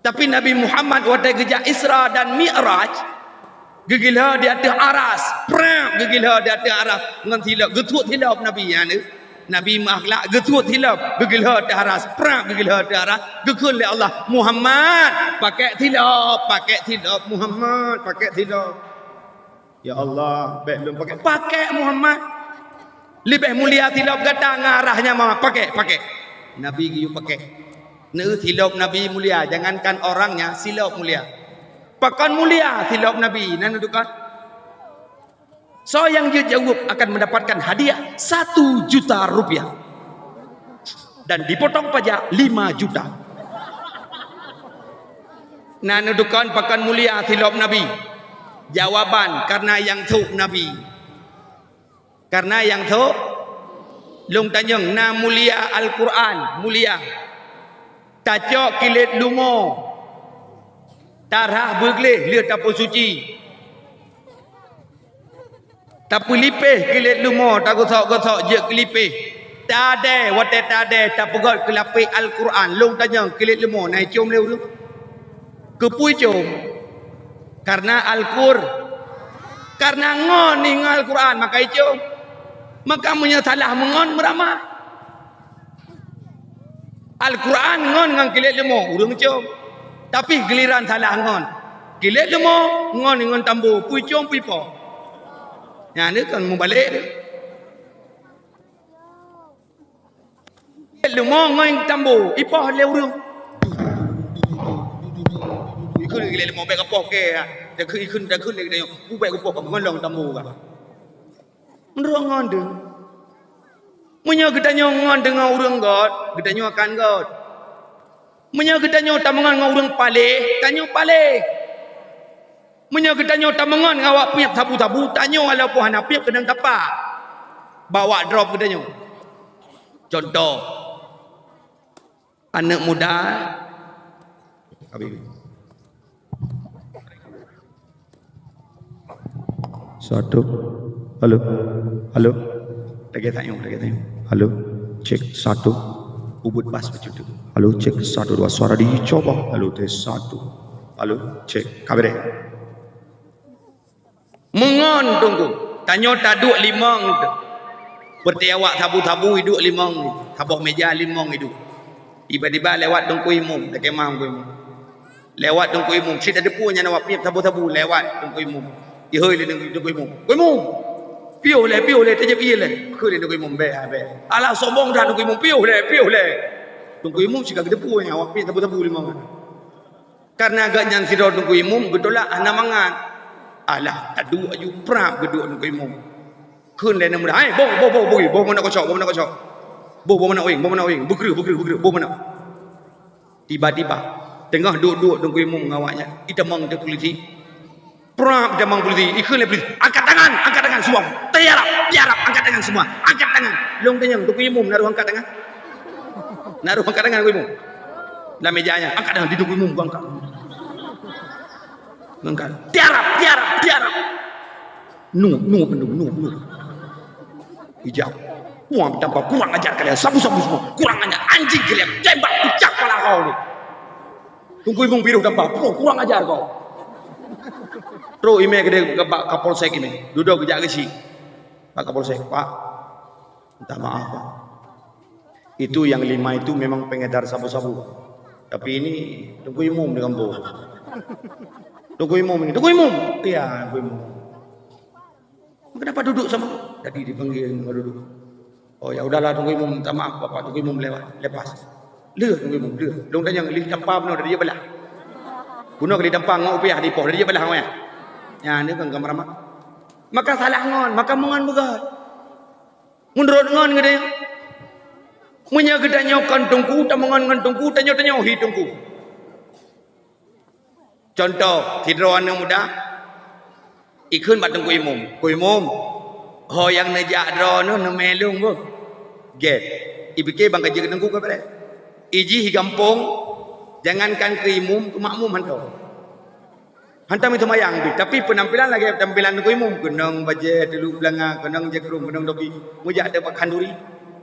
Tapi Nabi Muhammad watée geujak Isra dan Mi'raj, geugilhô di ateueh aras, prap geugilhô di ateueh aras ngon silop, geutuet silop Nabi nyan. Nabi meuakhlak geutuet silop, geugilhô ateueh aras, prap geugilhô ateueh aras, geukheun lé Allah, "Muhammad, pakék silop, pakék silop, Muhammad, pakék silop." "Ya Allah, bék lôn pakék." "Pakék, Muhammad. Leubeh mulia silop gata ngon aras nyan, Muhammad. Pakék, pakék." Nabi geuyue pakék. Neu silop Nabi mulia, jangankan orangnya, silop mulia. Pakon mulia silop Nabi, na neudukon? Soe nyang jeuet jaweueb akan mendapatkan hadiah satu juta rupiah dan dipotong pajak lima juta. Na neudukon pakon mulia silop Nabi? Jawaban, karena nyang sôk Nabi. Karena nyang sôk, lôn tanyong, na mulia Al-Qur'an, mulia. Tacok kilét lumo, tarhah beugleh lheueh tapeusuci. Tapeulipéh kilét lumo, tagosok-gosok jeuet keulipéh. Tadée, watée tadée, tapeugét keu lapéh Al-Qur'an. Lôn tanyong, kilét lumo na icôm lé ureuëng? Keupeue icôm? Karena Al-Qur-, karena ngon ingat Al-Qur'an, maka icôm. Maka meunyoe salah meungon, meuramah. Al-Qur'an ngon ngon kilét lumo, ureuëng com. Tapi giliran salah ngon. Kilét lumo ngon ngon tambo, peue com peue ipoh. Nyan ni kan meubalek tu. Kilét lumo ngon tambo, ipoh lé ureuëng. Ikheun kilét lumo bék kapoh ke. Dak ikheun dak ikheun lé geutanyoe. Ubek kapoh ngon long tambo ka. Meunurot ngon deuh. Meunyoe geutanyoe ngon deungon ureuëng gét, geutanyoe akan gét. Meunyoe geutanyoe tameungon ngon ureuëng paléh, tanyoe paléh. Meunyoe geutanyoe tameungon ngon awak piep sabu-sabu, tanyoe walaupun hana piep keunong tapak. Bak awak drop geutanyoe. Contoh, aneuk muda, Habib. Satu. Halo. Halo. Lagée tanyoe, lagée tanyoe. Halo. Cek satu. Ubit bas bacut tu. Halo, cek satu dua, suara dicoba. Halo, tes satu. Halo, cek. Ka beureh. Meungon teungku, tanyoe taduek limong tu. Peureuté awak sabu-sabu iduek limong, saboh méja limong iduek. Tiba-tiba lewat teungku imum, dakemah teungku imum. Lewat teungku imum, cit adeue peue nyan awak piep sabu-sabu, lewat teungku imum. Ihôi lé teungku imum. "Teungku imum! Piôh lé, piôh lé, tajép ie lé." Kheun lé teungku imum, "Bék, bék." Alah sombong that teungku imum, "Piôh lé, piôh lé." Teungku imum cit ka geudeupeue nyan awak piep sabu-sabu limong. Karena gobnyan sidroe teungku imum geutulak hana mangat. Alah, taduek aju prap geuduek teungku imum. Kheun lé aneuk muda, "Hai, boh, boh, boh, boh, boh manok kocok, boh manok kocok. Boh, boh manok weng, boh manok weng, beukreuh, beukreuh, beukreuh, boh manok." Tiba-tiba, teungoh duek-duek teungku imum ngon awaknyan, itamong teuh polisi. Prap, jamang polisi, ikheun lé polisi, "Angkat tangan, angkat tangan semua. Tiarap, tiarap, angkat tangan semua. Angkat tangan." Lôn tanyong, Teungku Imum na roh angkat tangan? Na roh angkat tangan Teungku Imum? Lam meja nyan, angkat tangan, di Teungku Imum angkat. Angkat. Tiarap, tiarap, tiarap. Nu, nu, nu, nu, nu. Ijak. Wah, tambah kurang ajar kalian. Sabu-sabu semua. Kurang ajar. Anjing kalian. Tembak pecah kepala kau ni. Teungku Imum piroh tambah. Puh, kurang ajar kau. Trok imé keudéh bak Kapolsek imé. Dudoe geujak keuchik. Pak Kapolsek, "Pak, minta maaf, Pak. Itu yang lima itu memang pengedar sabu-sabu. Tapi ini Teungku Imum di kampung." "Teungku Imum ini, Teungku Imum." "Iya, Teungku Imum." "Kenapa duduk sama?" Jadi dipanggil mau duduk. "Oh, ya udahlah, Teungku Imum, minta maaf, Bapak, Teungku Imum lewat, lepas." "Leuh, Teungku Imum, leuh." Lôn tanyong, "Lé tampa bunoe dari balah?" "Bunoe ka lé tampa ngon rupiah dipoh dari balah, weh." Nyan ni kan kameraman. Maka salah ngon, maka meungon beugöt. Meunurot ngon geutanyoe. Meunyoe geutanyoe kon teungku, tameungon ngon teungku, tanyoe-tanyoe hi teungku. Contoh, sidroe aneuk muda, ikheun bak Teungku Imum, "Teungku Imum, ho nyang neujak droeneuh neumé lôn beuh." Gét. Ipike ban ka jeuet keu teungku ka bret. Ijih i gampông, jangankan keu imum, keu makmum hantom. Hantom iseumayang pih, tapi peunampilan lagèe tampilan Teungku Imum, keunong bajèe teuluk beulanga, keunong jakrong, keunong topi, meujak teuk bak khanduri.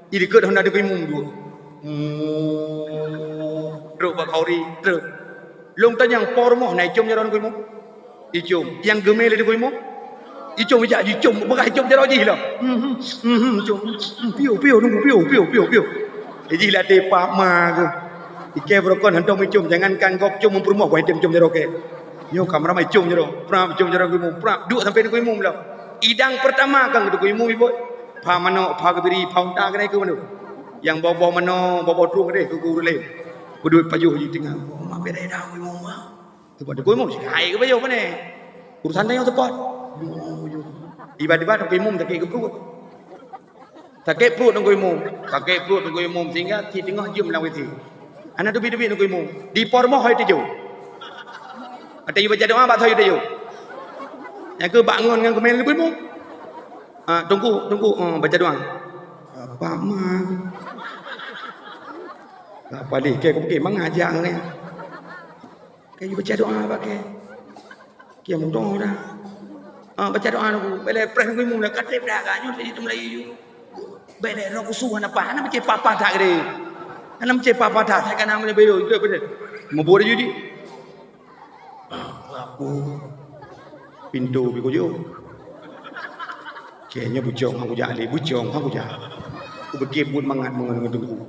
Idikeue honda Teungku Imum duek. Trok bak khanduri, trok. Lôn tanyong, po rumoh na icom jaroe Teungku Imum? Icom. Nyang geumé lé Teungku Imum? Icom ijak jicom, peugah icom jaroe jih lom. Mhm, mhm, icom. Mhm, piôh, piôh, Teungku, piôh, piôh, piôh, piôh. Ijih lam até pah ma geuh. Ikèe beurokon hantom icom, jangankan gob com, meupeurumoh boh item com jaroe kèe. Nyoe ka meuramai com jaroe, prap com jaroe Teungku Imum, prap duek sampoe Teungku Imum lom. Idang peurtama kan Teungku Imum ibot. Pha manok, pha geubiri, pha unta keunan keu manok. Nyang boh-boh manok, boh-boh trueng deh keu ureueng laén. Peuduek pajoh jih teungoh. Oh, ma beda idang Teungku Imum, ma. Teupot Teungku Imum, hai geupajoh pane. Urusan tanyoe teupot. Tiba-tiba Teungku Imum sakét keu pruet. Sakét pruet Teungku Imum. Sakét pruet Teungku Imum sehingga cit teungoh jeuem lam WC. Hana teubiet-teubiet Teungku Imum. Di po rumoh hai teujoh. Ata yue baca doa bak soe yue teujoh. Nyang keu bak ngon ngon keumel Teungku Imum. Ah, Teungku, Teungku, oh, baca doa. Apa ma? Apa leh ke keu mangat jak ngon. Keu baca doa bak kèe. Kiam doa dah. Ah, baca doa Teungku. Bèk lé preh Teungku Imum dah, ka trép dah, ka nyoe jadi Teungku Melayu. Bèk lé roh kusu hana pah, hana meucé papa that gede. Hana meucé papa that, saya kan hana boleh bayar, itu apa dia? Mabuk dia jadi. Ah, aku. Pintu bi kuju. Kayaknya bucong aku jak lé, bucong aku jak. Aku beukém buet mangat meungon ngon Teungku.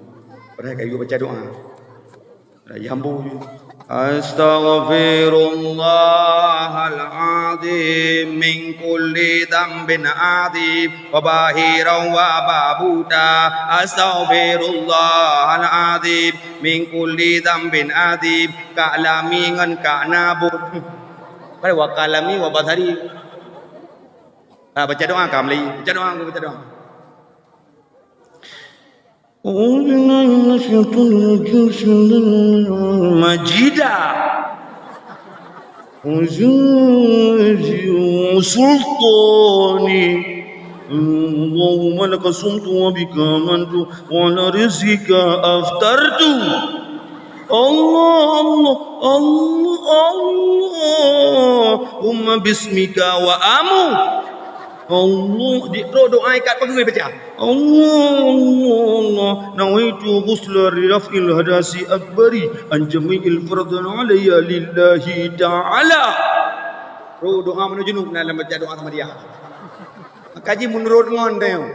Padahal kayu baca doa. Raya ambo je. Astaghfirullahal azim min kulli dzambin azim wa bahiran wa babuta. Astaghfirullahal azim min kulli dzambin azim. Kak Lami ngon Kak Nabut. Pada wa kalami wa basari. Ah, baca doa ka Melayu. Baca doa, baca doa. أعوذ بالله من الشيطان الرجيم. بسم الله الرحمن الرحيم. مجيدا. وزوجي وسلطاني. اللهم لك صمت وبك آمنت وعلى رزقك أفطرت. Allah, Allah, Allah, Allahumma bismika wa amu. Allah, di roh doa ikat peugui baca. Allah, Allah, Allah, nawaitu ghusla li raf'il hadasi akbari an jami'il fardhan alayya lillahi ta'ala. Roh doa meunurot junub na lam baca doa sama dia. Maka jih meunurot ngon tanyoe.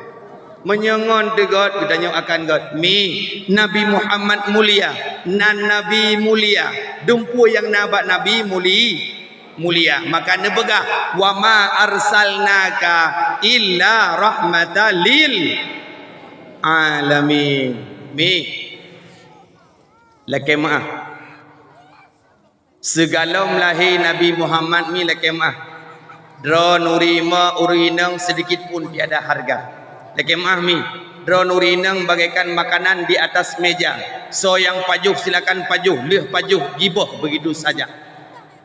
Meunyoe ngon teugot, geutanyoe akan got. Mi, Nabi Muhammad mulia, nan Nabi mulia. Dumpeue nyang na bak Nabi muli-, mulia. Maka neupeugah, "Wa ma arsalnaka illa rahmatan lil alamin." Mi. Lakèe meu'ah. Sigohlom lahé Nabi Muhammad mi lakèe meu'ah. Droeneuh ureueng inong seudikit pun tiada harga. Lakèe meu'ah mi, droeneuh ureueng inong bagaikan makanan di atas meja. Soe nyang pajoh silakan pajoh, lheueh pajoh giboh begitu saja.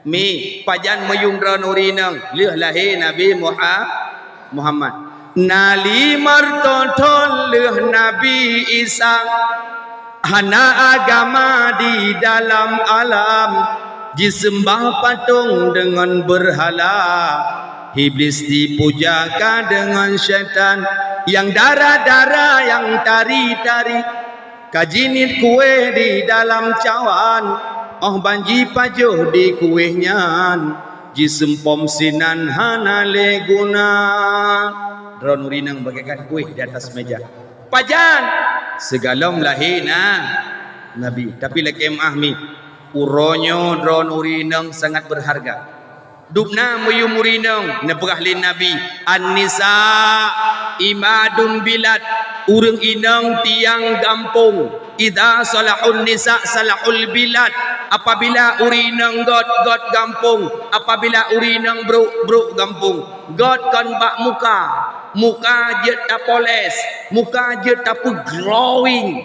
Mi, pajan meuyuem droeneuh ureueng inong lheueh lahé Nabi Muha-, Muhammad. Na limong reutôh thon lheueh Nabi Isa, hana agama di dalam alam, jiseumah patong deungon beurhala, Iblis dipujakan deungon syaitan, nyang dara-dara, nyang tari-tari. Ka jiniet kueh di dalam cawan, óh ban jipajoh di kueh nyan, jiseumpom sinan hana lé guna. Droeneuh ureueng inong bagaikan kueh di atas meja. Pajan? Sigohlom lahé na-, Nabi. Tapi lakée meuáh mi, uroe nyoe droeneuh ureueng inong sangat beurharga. Dubna meuyuem ureueng inong, neupeugah lé Nabi, "An-nisa imadul bilad," ureueng inong tiang gampông. "Idza salahun nisa salahul bilad," apabila ureueng inong gét, gét gampông, apabila ureueng inong brôk, brôk gampông. Gét kon bak muka, muka jeuet tapoles, muka jeuet tapeuglowing,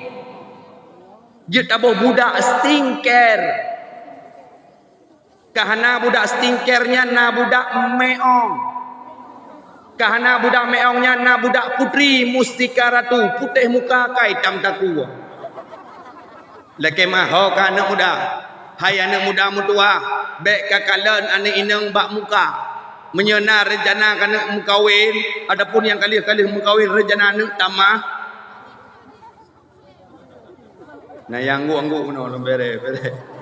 jeuet taboh budak skincare. Ka hana budak skincare nyan na budak meong. Ka hana budak meong nyan na budak putri mustika ratu, putéh muka ka itam takue. Lakée meuáh ho ka aneuëk muda. Hai aneuëk muda meutuwah, bék kakalon aneuëk inong bak muka. Meunyoe na rencana keuneuk meukawen, ataupun nyang ka lheueh-ka lheueh meukawen rencana aneuëk tamah, Na nyang angguk-angguk bunoe lom bere-bere.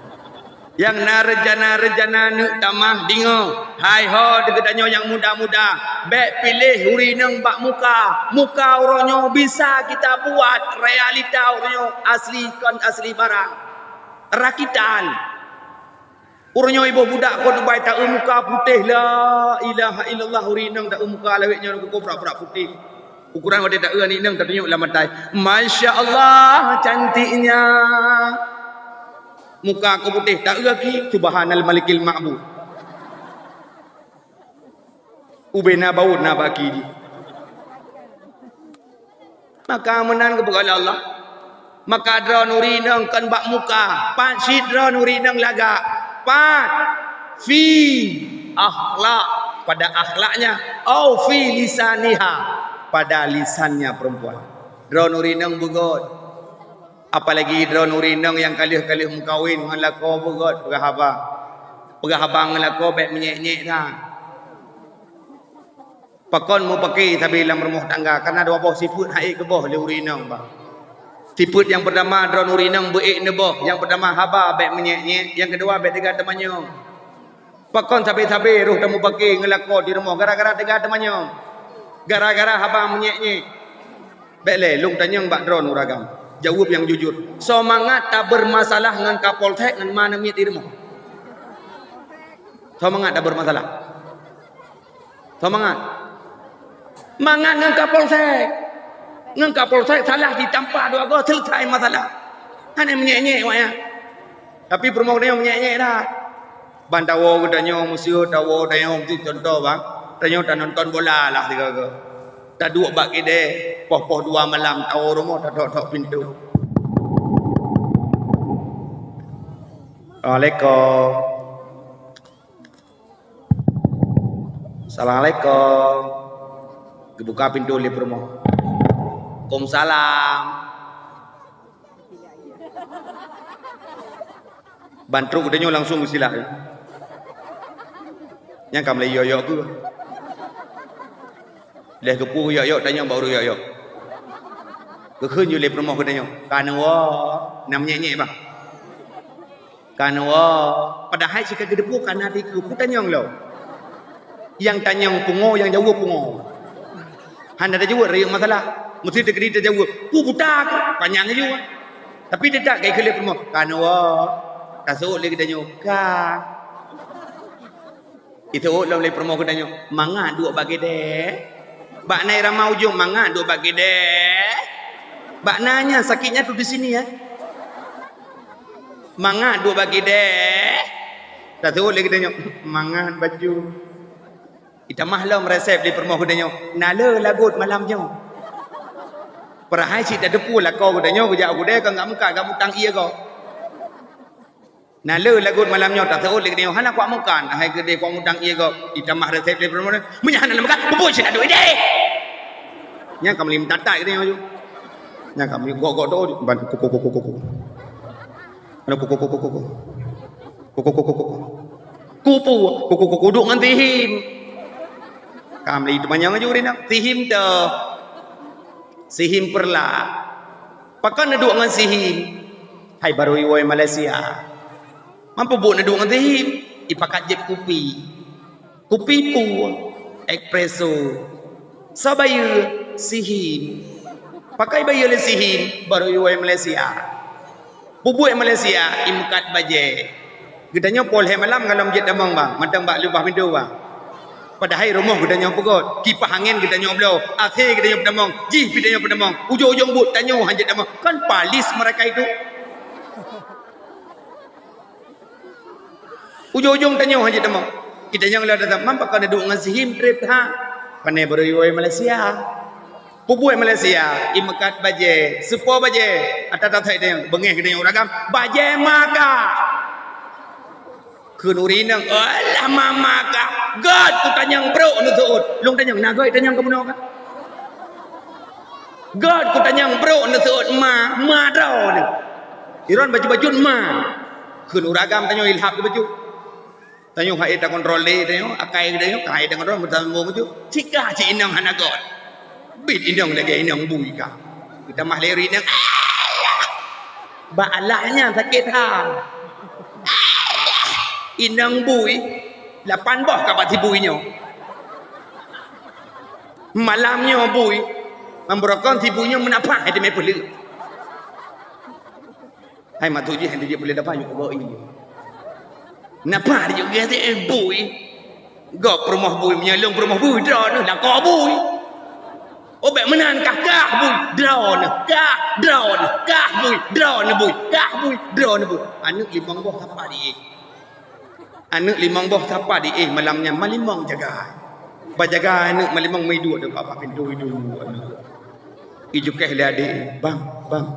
Nyang na rencana-rencana neuk tamah deungoe. Hai ho, di geutanyoe nyang muda-muda, bék piléh ureueng inong bak muka. Muka uroe nyoe bisa kita buat realita uroe nyoe asli kon asli barang. Rakitan. Uroe nyoe iboh budak kon ubai taeu muka putéh, la ilaha illallah, ureueng inong taeu muka lawét nyoe keukoh brat-brat putéh. Ukuran watée taeu aneuk inong tatunyok lam atai. Masya Allah, cantiknya. Muka keuh putéh taeu aki, subhanal malikil ma'bud. Ubena baut na bak aki jih. Maka meunan geupeugah lé Allah. Maka droeneuh ureueng inong kon bak muka, pat cit droeneuh ureueng inong lagak. Pat? Fi akhlak, pada akhlaknya, au fi lisaniha, pada lisannya perempuan. Droeneuh ureueng inong beugét. Apalagi droeneuh ureueng inong nyang ka lheueh-ka lheueh meukawen ngon lakoe beugét peugah haba. Peugah haba ngon lakoe bék meunyék-nyék that. Pakon mupake sabe lam rumoh tangga, kareuna dua boh sifeuet han ék geuboh lé ureueng inong, bah. Sifeuet nyang peurtama droeneuh ureueng inong beu ék neuboh, nyang peurtama haba bék meunyék-nyék, nyang keudua bék teuga teumanyong. Pakon sabe-sabe roh tamupake ngon lakoe di rumoh gara-gara teuga teumanyong, gara-gara haba meunyék-nyék. Bék lé lôn tanyong bak droeneuh ureueng agam. Jaweueb nyang jujur. Soe mangat tabeurmasalah ngon Kapolsek ngon ma aneuk miet di rumoh? Soe mangat tabeurmasalah? Soe mangat? Mangat ngon Kapolsek. Ngon Kapolsek salah jitampa dua goe, seuleusai masalah. Hana meunyék-nyék awaknyan. Tapi peurumoh geutanyoe meunyék-nyék that. Ban tawoe geutanyoe, meuseu tawoe tanyoe, meusti contoh, bang. Tanyoe tanonton bola lah sigoe-goe. Taduek bak keudè, poh-poh dua malam tawoe rumoh, tatok-tok pintoe. Assalamualaikum. Assalamualaikum. Geubuka pintoe lé peurumoh. Waalaikumsalam. Ban trok geutanyoe langsung geusilak. Nyang ka mulai yok-yok keuh. Lheueh geupeue yok-yok, tanyong bak ureueng yok-yok. Geukheun ju lé peurumoh geutanyoe, "Ka neuwoe?" Na meunyék-nyék bah. "Ka neuwoe?" Padahai sika geuteupeue ka na dikeue, peue tanyong lom? Nyang tanyong pungo, nyang jaweueb pungo. Hana tajaweueb rayeuk masalah. Meusti teukeudi tajaweueb, "Peue buta keuh?" Panyang laju. Tapi teutap ka ikheun lé peurumoh, "Ka neuwoe?" Taseuôt lé geutanyoe, "Ka." Iseuôt lom lé peurumoh geutanyoe, "Mangat duek bak keudè." Bak na irama ujong, "Mangat duek bak keudè." Bak na nyan sakitnya tu di sini, ya. "Mangat duek bak keudè." Taseuôt lé geutanyoe, "Mangat baju." Itamah lom resep lé peurumoh geutanyoe, "Na le lagot malam nyoe." Padahai cit tateupeue lakoe geutanyoe geujak u keudè kon gak meukat, gak mutang ié gob. Na le lagot malam nyoe taseuôt lé geutanyoe hana kuat meukan, hai keudeh kuat mutang ié gob, itamah resep lé peureumoe. Meunyo hana lé meukan, peubuet cit duek ideh. Nyan ka meuli meutat-tat geutanyoe ju. Nyan ka meuli gok-gok do ban kuku kuku kuku. Anu kuku kuku kuku. Kuku kuku kuku. Kupu kuku kuku duek ngon sihim. Ka meuli teumanyong ju rinang sihim tu. Sihim peurla. Pakon neuduek ngon sihim? Hai barô iwoe Malaysia. Mampu buet neuduek ngon sihim, ipakat jép kupi. Kupi peue? Espresso. Soe bayeue? Sihim. Pakon ibayeue lé sihim? Barô iwoe Malaysia. Peubuet Malaysia, imeukat bajée. Geutanyoe poh lhée malam ngalom jeuet tamong bang, mantong bak leubah pintoe bang. Padahai rumoh geutanyoe peugöt, kipah angén geutanyoe bloe, AC geutanyoe peutamong, jih pih tanyoe peutamong, ujong-ujong buet tanyoe hana jeuet tamong. Kan palis mereka itu. Ujong-ujong tanyoe hana jeuet tamong. Kita nyang lada zaman pakon duek ngon sihim treb that. Pane barô iwoe Malaysia. Peubuet Malaysia, imeukat bajée, seupo bajée, ata-ata that deh, beungéh geutanyoe ureueng agam, bajée maka. Kheun ureueng inong, "Alah mama kah, göt kutanyong brok neuseuôt." Lôn tanyong, "Na göt tanyong kamoe nyoe kah?" "Göt kutanyong brok neuseuôt ma, ma droeneuh." Iron bacut-bacut ma. Kheun ureueng agam tanyoe ilhab keu bacut. Tanyoe hana takontrol lé tanyoe, akai geutanyoe ka hana takontrol, meutamong ju. Cit kah cit inong hana göt. Bit inong lagée inong bui kah. Geutamah lé ureueng inong. Alah! Bak alah nyan sakét that. Alah! Inong bui. Lapan boh ka bak si bui nyoe. Malam nyoe bui. Mambrokon si bui nyoe meunapah hai teumé peuleueh. Hai mak tuju hai tuju boleh dapat yuk bawa ini. Napa dia kata eh bui? Gop perumoh bui menyelong perumoh bui droeneuh lakoe bui. Oh bèk meunan kah kah bui droeneuh kah droeneuh kah bui droeneuh bui kah bui droeneuh bui. Aneuk limong boh sapa di eh. Aneuk limong boh sapa di eh malam nyan malimong jaga. Bajaga aneuk malimong meuiduek deuk bak pintoe iduek aneuk. Ijukeh lé adék, "Bang, bang,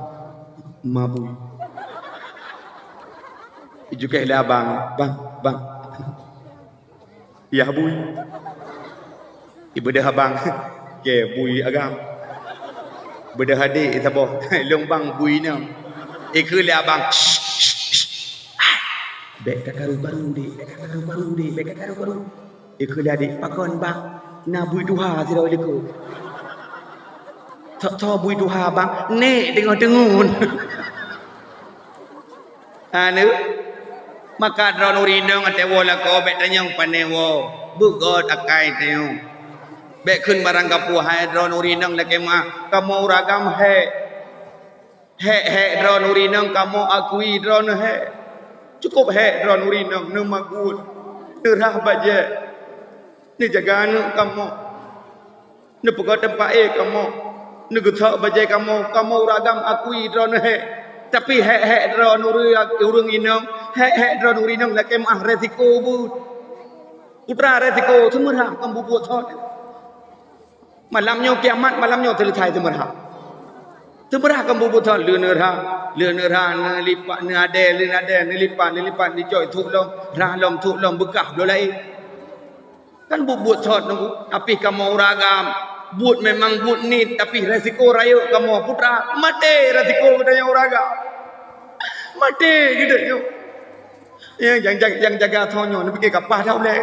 ma bui." Ijukeh lé abang, "Bang, bang." "Yah bui." Ibeudôh abang, "Kèe bui agam." Beudôh adék saboh, "Lôn bang bui nyoe." Ikheun lé abang, "Bèk takaru-karu deh, bèk takaru-karu deh, bèk takaru-karu." Ikheun lé adék, "Pakon bang, na bui tuha sidroe likot." "Soe, soe bui tuha bang?" "Nèk teungoh teungun." Aneuk, maka droeneuh ureueng inong watèe woe lakoe bèk tanyong pané woe, beugöt akai tanyoe. Bèk kheun barang kapeue hai droeneuh ureueng inong lakèe meu'ah, kamoe ureueng agam hék. Hék-hék droeneuh ureueng inong kamoe akui droeneuh hék. Cukôp hék droeneuh ureueng inong neumagun, neurhah bajèe, neujaga aneuk kamoe. Neupeugöt teumpat éh kamoe, neugeusok bajèe kamoe, kamoe ureueng agam akui droeneuh hék. Tapi hék-hék droeneuh ureueng, ureueng inong, hék-hék droeneuh ureueng inong lakèe meu'ah resiko buet. Putra resiko seumeurah kon bubuet thon. Malam nyoe kiamat, malam nyoe seuleusai seumeurah. Seumeurah kon bubuet thon, leuneurhah, leuneurhah, neulipat, neuadèe, leuneurhah, neulipat, neulipat, neucok thok lom, rhah lom, thok lom, beukah bloe laén. Kan buet-buet thot nunggu, tapi kamoe ureueng agam. Buet memang buet niet, tapi resiko rayeuk kamoe putra. Maté resiko geutanyoe ureueng agam. Maté geutanyoe. Nyang, nyang, nyang, nyang jaga thon nyoe, neupiké ka paih dah ulèe.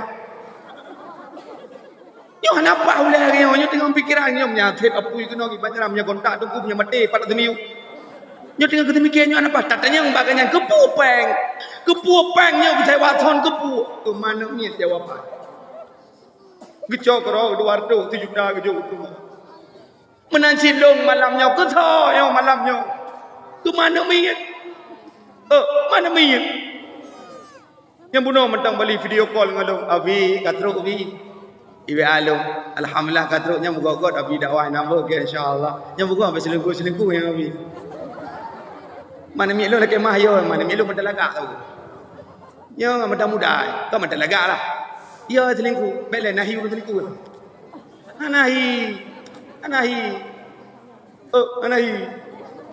Nyoe hana paih ulèe nyoe, nyoe teungoh pikiran nyoe, meunyo thèt apui keunoe iban nyan, meunyo kontak teungku, meunyo maté pat teumiyueb. Nyoe teungoh geuteumikir nyoe hana paih, tatanyong bak geuh nyan, keupeue péng? Keupeue péng nyoe geusewa thon keupeue? Keu manök miet jawaban. Geucok keudroe dua reutôh sijuta geujok u prumoh. Meunan cit lôn malam nyoe, keu soe nyoe malam nyoe? Keu manök miet. Oh, manök miet. Nyang bunoe mantong bali video call ngon lôn, "Abi, ka trok, Abi." I W A lôn, "Alhamdulillah ka trok, nyan meugot-got Abi dakwah nyan beuh, insya Allah." Nyang meugot habéh selingkuh-selingkuh nyang Abi. Manök miet lôn lakèe meu'ah yo, manök miet lôn mantong lagak tu. Nyoe mantong muda, kan mantong lagak lah. Yo selingkuh, bèk lé nahi ureueng selingkuh. Hana hi, hana hi. Oh, hana hi.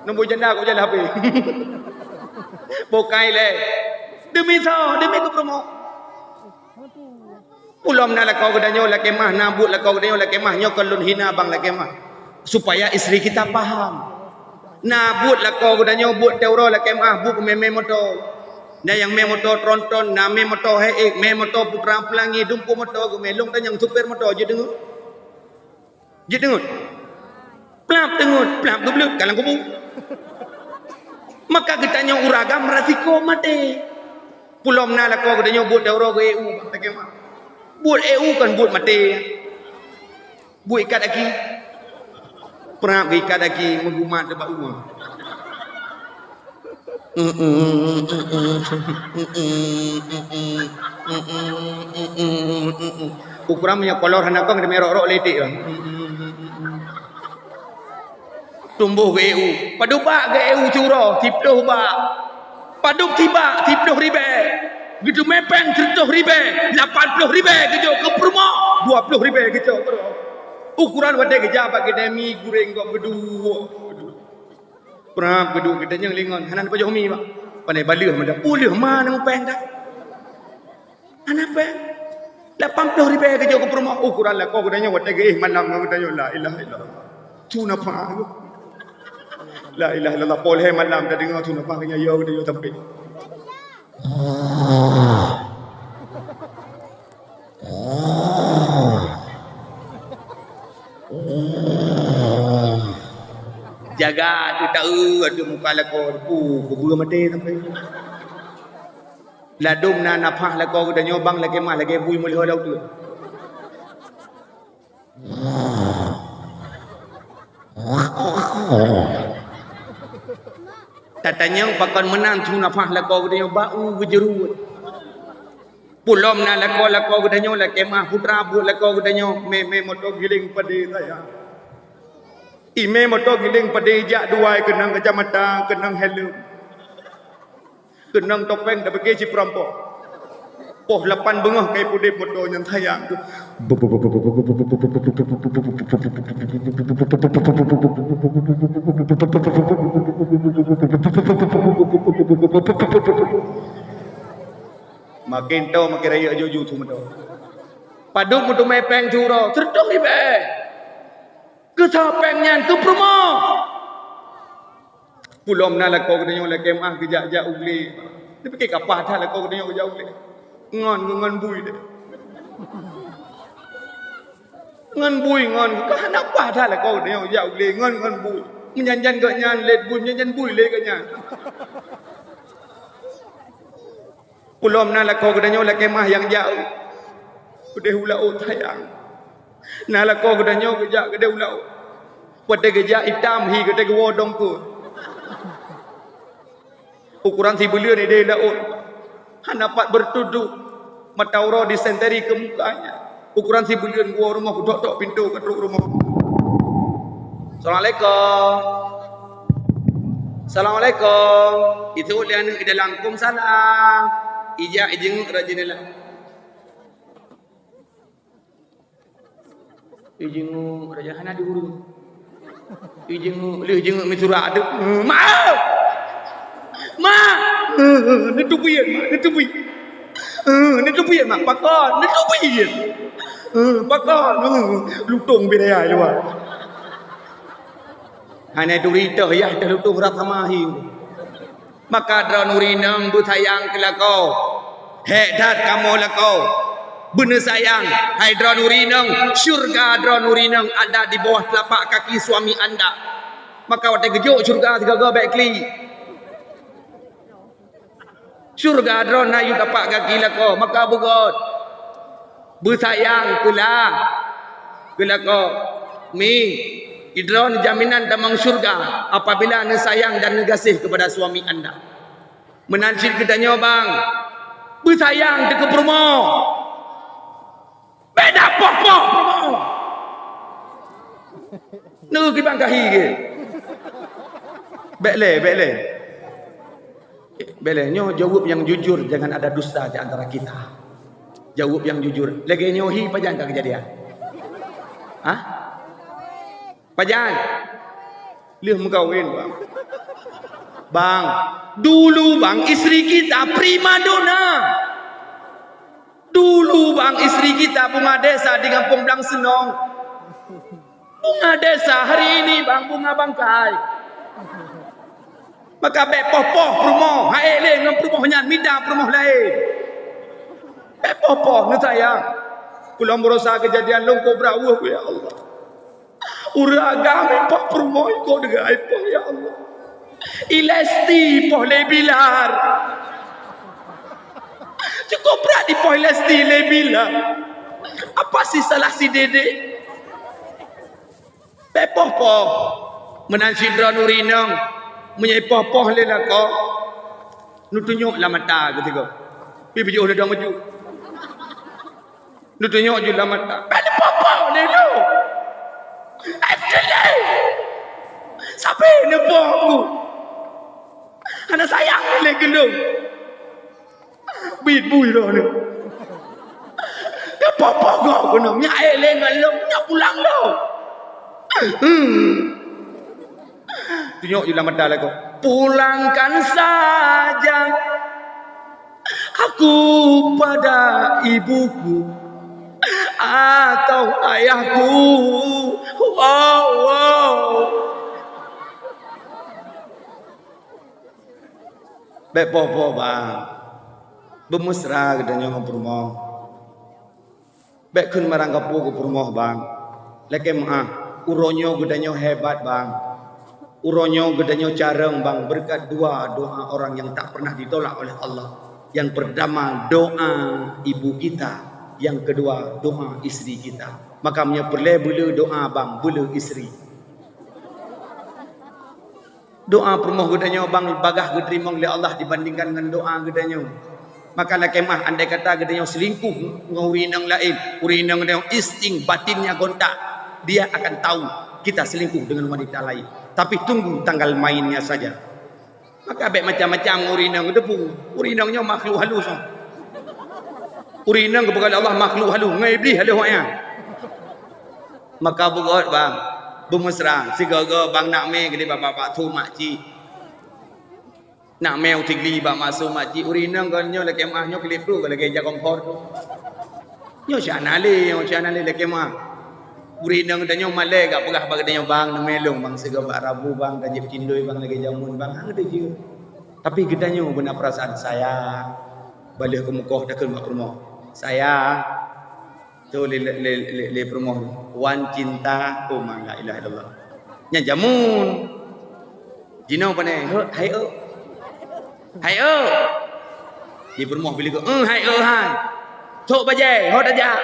Nombor janda kok jalan H P. Bukai lé. Deumi soe? Deumi keu peurumoh. Ulôn na lakoe geutanyoe lakée meuah, na buet lakoe geutanyoe lakée meuah, nyoe kon lôn hina bang lakée meuah. Supaya istri kita paham. Na buet lakoe geutanyoe buet teuh uroe lakée meuah, buet keu mé-mé moto. Na nyang mé moto tronton, na mé moto hék, mé moto putra pelangi, dum peue moto geumé, lôn tanyong supir moto jeuet deungon. Jeuet deungon. Plap deungon, plap geubleut ka lam kubu. Maka geutanyoe ureueng agam resiko maté. Pulom na lakoe geutanyoe buet daurah geu E U bak takema. Buet E U kan buet maté. Buet ikat aki. Prap geuikat aki meugumat bak uwa. Ukuran meunyoe kolor hana kong, teuma rok-rok letek bang. Tumboh geu E U. Padub bak geu E U siuroe, siploh bak. Padub sibak, siploh ribée. Geuteumé péng sireutoh ribée, lapan ploh ribée geujok keu peurumoh, dua ploh ribée geujok keu droe. Ukuran watée geujak bak keudée mi gureng gob geuduek. Prap geuduek geutanyoe lingon, hana neupajoh mi bak. Pandai baleueh meuda, peue lheueh ma nyang péng dah. Hana péng. Lapan ploh ribée geujok keu peurumoh, ukuran lakoe geutanyoe watée geuéh malam ngon geutanyoe, la ilaha illallah. Su nafah. La ilaha illallah, poh lhée malam tadeungoe su nafah geutanyoe, yo geutanyoe sampé. Jaga tu taeu ateueh muka lakoe, pu, kubeue maté sampai. Ladôm na nafah lakoe geutanyoe bang lagée mah, lagée bui meulhô laôt teuk. Tatanyong pakon meunan su nafah lakoe geutanyoe bak u geujeurot. Pulom na lakoe-lakoe geutanyoe lakée mah putra buet lakoe geutanyoe mé-mé moto giléng padé sayang. Imé moto giléng padé jak duai keunong kacamata, keunong helm. Keunong topeng tapike cit peurumpok. Poh lapan beungoh kai pudeb moto nyan sayang. Maken to maken rayeuk juju su moto. Padub meuteumé péng siuroe, sireutoh ribée. Keu soe péng nyan? Keu peurumoh. Pulom na lakoe geutanyoe lakée meuah geujak-jak u glé. Neupike ka paih that lakoe geutanyoe geujak u glé. Ngon, ngon bui deh. Ngon bui, ngon, ka hana paih that lakoe geutanyoe geujak u glé. Ngon, ngon bui. Meujan-jan gobnyan lé bui, meujan-jan bui lé gobnyan. Pulom na lakoe geutanyoe lakée mah nyang jak u keudeh u laôt sayang. Na lakoe geutanyoe geujak keudeh u laôt. Watée geujak itam hi geutée geuwoe dongkeue. Ukuran sibuleuen ideh laôt. Hana pat beureutudoh. Mata uroe disenteri keu mukanya. Ukuran sibuleuen geuwoe rumoh, geutok-tok pintoe, geutrok rumoh. Assalamualaikum. Assalamualaikum. Itu lé aneuk di dalam. Waalaikumsalam. Ijak ijingeuk rot jendela. Ijingeuk rot jendela hana diureueng. Ijingeuk, lheueh jingeuk meusurat tu. Ma! Ma! Neuteubiet, ma, neuteubiet. Neuteubiet, ma, pakon, neuteubiet. Pakon, lutong bidaya luwa. Hana turi toh yah teuh lutong rab sama hi. Maka droeneuh inong beusayang keu lakoe. Hék that kamoe lakoe. Beuneusayang, hai droeneuh inong, syeuruga droeneuh inong ada di bawah telapak kaki suami anda. Maka watée geujok syeuruga sigoe-goe bék klik. Syeuruga droeneuh na yue tapak gaki lakoe, maka beugôt. Beusayang keulah keu lakoe. Mi, droeneuh jaminan tamong syeuruga apabila neusayang dan neugaséh kepada suami anda. Meunan cit geutanyoe bang, beusayang teuh keu peurumoh. Bék dapoh-poh peurumoh. Neu kibang kahi ke? Bék lé, bék lé. Bék lé, nyoe jaweueb nyang jujur, jangan ada dusta di antara kita. Jaweueb nyang jujur. Lagée nyoe hi pajan ka keujadian? Hah? Pajan? Lheueh meukawen, bang. Bang, dulu bang, istri kita prima donna. Dulu bang, istri kita bunga desa di Gampông Blang Seunong. Bunga desa, hari ini bang, bunga bangkai. Maka bèk poh-poh peurumoh, han ék lé ngon peurumoh nyan, mita peurumoh laén. Bèk poh-poh, neusayang. Ulôn baroesa keujadian lôn kobra weueh, ya Allah. Ureueng agam ipoh peurumoh, ikot deungon ipoh, ya Allah. I Lesti ipoh lé Bilar. Cukup brat ipoh i Lesti lé Bilar. Apa sih salah si Dede? Bèk poh-poh. Meunan sidroe ureueng inong, meunyoe ipoh-poh lé lakoe, neutunyok lam mata geusigoe. Pi beujeuet lé dong maju. Neutunyok ju lam mata. Bèk neupoh-poh lé lôn. Hai keudéh! Sabe neupoh ku? Hana sayang lé keu lôn. Bit bui roh lôn. Neupoh-poh gob keunoe. Nyak ék lé ngon lôn, nyak pulang lôn. Hmm. Tunyok ju lam mata lakoe. Pulangkan saja aku pada ibuku atau ayahku. Wow, wow. Bèk poh-poh, bang. Beumeusra geutanyoe ngon peurumoh. Bèk kheun marang gapu keu peurumoh, bang. Lakèe meu'ah, uroe nyoe geutanyoe hebat, bang. Uroe nyoe geutanyoe carông, bang, beureukat dua doa orang yang tak pernah ditolak oleh Allah. Yang pertama, doa ibu kita. Yang kedua, doa istri kita. Maka meunyoe peureulèe beu le doa, bang, beu le istri. Doa peurumoh geutanyoe bang bagaih geuteurimong lé Allah dibandingkan ngon doa geutanyoe. Maka lakèe meu'ah andai kata geutanyoe selingkuh ngon ureueng inong laén, ureueng inong geutanyoe insting batinnya gontak, dia akan tahu kita selingkuh dengan wanita lain. Tapi tunggu tanggal mainnya saja. Maka bèk macam-macam ngon ureueng inong, teupeue ureueng inong nyoe makhluk halus. Ureueng inong geupeugah lé Allah makhluk halus, ngon iblih halus awaknyan. Maka beugot bang, beumeusra, sigoe-goe bang nak mè geudeh bak, bak, bak su makcik. Nak mè u Sigli bak, bak su makcik, ureueng inong kon nyoe lakèe meu'ah nyoe keu lé pruet lagèe ija kompor tu. Nyoe si hana lé, nyoe si hana lé lakèe meu'ah. Ureueng inong geutanyoe malèe gak peugah bak geutanyoe, "Bang, neumè lôn bang, sigoe bak Rabu bang, tajieb cindoi bang, lagèe jameun bang," han geutanyoe jeuet. Tapi geutanyoe beuna peurasaan sayang, baleuh keumeukoh takheun bak peurumoh, "Sayang." Tu lé, lé, lé, lé, lé peurumoh, "Wan cinta." Oh, ma, la ilaha illallah. Nyan jameun. Jinoe pane, "Heu, hai eu." "Hai eu." Di peurumoh bilikot, "Eung, hai eu hai." "Sok bajèe, ho tajak."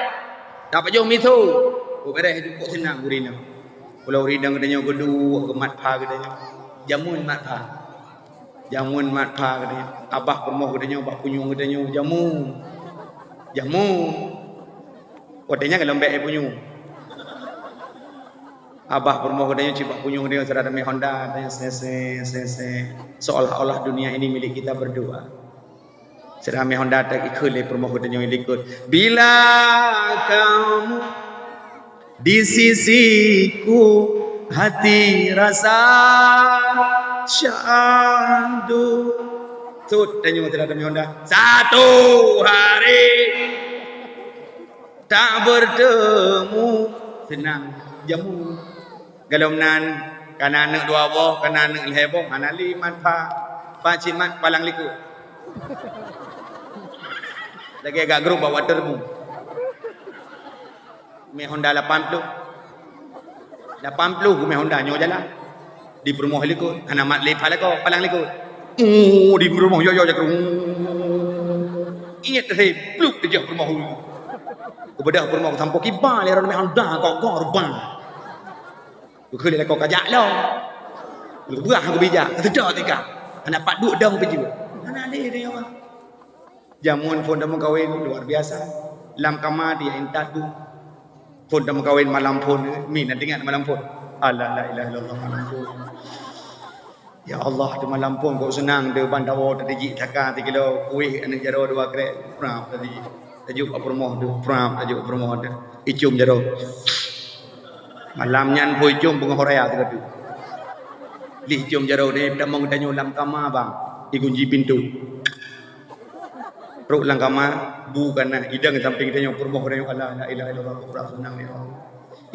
"Tapajoh miseue." Oh, bèrèh, cukôp seunang ureueng inong. Pulo ureueng inong geutanyoe geuduek, geumat pha geutanyoe. Jameun mat pha. Jameun mat pha geutanyoe. Abah peurumoh geutanyoe bak punyueng geutanyoe. Jameun. Jameun. Watèe nyan golom bèk lé punyueng. Abah peurumoh geutanyoe cit bak punyueng geutanyoe sira teumè Honda, geutanyoe sese, sese. Seolah-olah dunia ini milik kita berdua. Sira mè Honda teuk ikheun lé peurumoh geutanyoe likot. Bila kamu di sisiku, hati rasa syahdu. Sot tanyoe sira teumè Honda. Satu hari tak bertemu, seunang jameun. Golom nan, kana aneuk dua boh, kana aneuk lhèe boh, hana lé mat pha. Pat cit mat, palang likot. Lagèe gak grup bak waterboom. Mè Honda lapan ploh. Lapan ploh geumè Honda nyoe jalan. Di peurumoh likot, hana mat lé pha lakoe, palang likot. Oh, di peurumoh yo, yo, jakru. Ingat teuh, pluk teujoh peurumoh. Keubeudoh peurumoh sampoe kiban lé ron mè Honda kok gor bang. Geukheun lé lakoe kajak lom. Geubeurah geubijak, keuteuda tika. Hana pat duek dong peujeuet. Hana lé dia, Mak. Jameun phon tameukawen luar biasa. Lam kama dia intat bu. Phon tameukawen malam phon, mi na teuingat malam phon. Alah, la ilaha illallah, malam phon. Ya Allah, di malam phon kok seunang, di ban dawoe tadi jih taka tikilo, kueh aneuk jaroe dua krek, prap tadi jih. Tajok bak peurumoh tu, prap tajok bak peurumoh tu. Icom jaroe. Malam nyan phon icom beungoh raya teuka tu. Lheuh jom jaroe nyoe, tamong tanyoe lam kama bang, ikunci pintoe. Trok lam kama, bu ka na, idong sampéng tanyoe, peurumoh tanyoe, "Alah, la ilaha illallah, kuprak seunang ya Allah."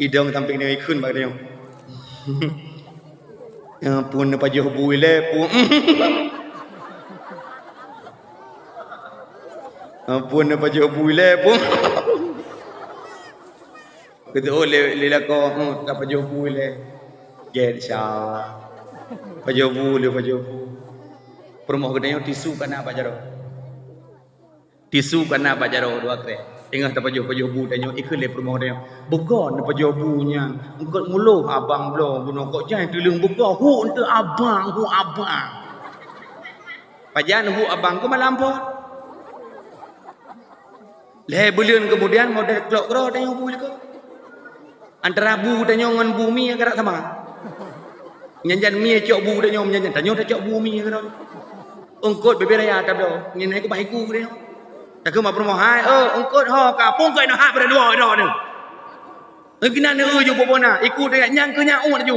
Idong sampéng tanyoe, ikheun bak tanyoe. "Ya ampun, neupajoh bu ilée, pu." "Ampun, neupajoh bu ilée, pu." Keuteuk lé, lé lakoe, "Hmm, tapajoh bu ilée." "Gét, insya Allah. Pajoh bu lé, pajoh bu." Peurumoh geutanyoe tisu ka na bak jaroe. Tisu ka na bak jaroe dua krek. Teungoh tapajoh-pajoh bu tanyoe, ikheun lé peurumoh tanyoe, "Beugoe neupajoh bu nyan. Eungkôt muloh abang bloe bunoe kok jai tuleueng beugoe. Hu eunteuk abang, hu abang." Pajan hu abang keu malam phon. Lhée buleuen keumudian model klok keudroe tanyoe bu likot. Antara bu tanyoe ngon bu mie ka rab sama. Nyan jan mie cok bu tanyoe, nyan jan tanyoe tacok bu mie keudroe. Eungkôt bebe raya tabloe, nyan hai keubah iku tanyoe. Takheun bak peurumoh, "Hai, oh, eungkôt ho ka, pungkot noh ha pada dua droe nyoe." Keunan neu ju bobo na, iku tanyoe nyang keu nyan uet ju.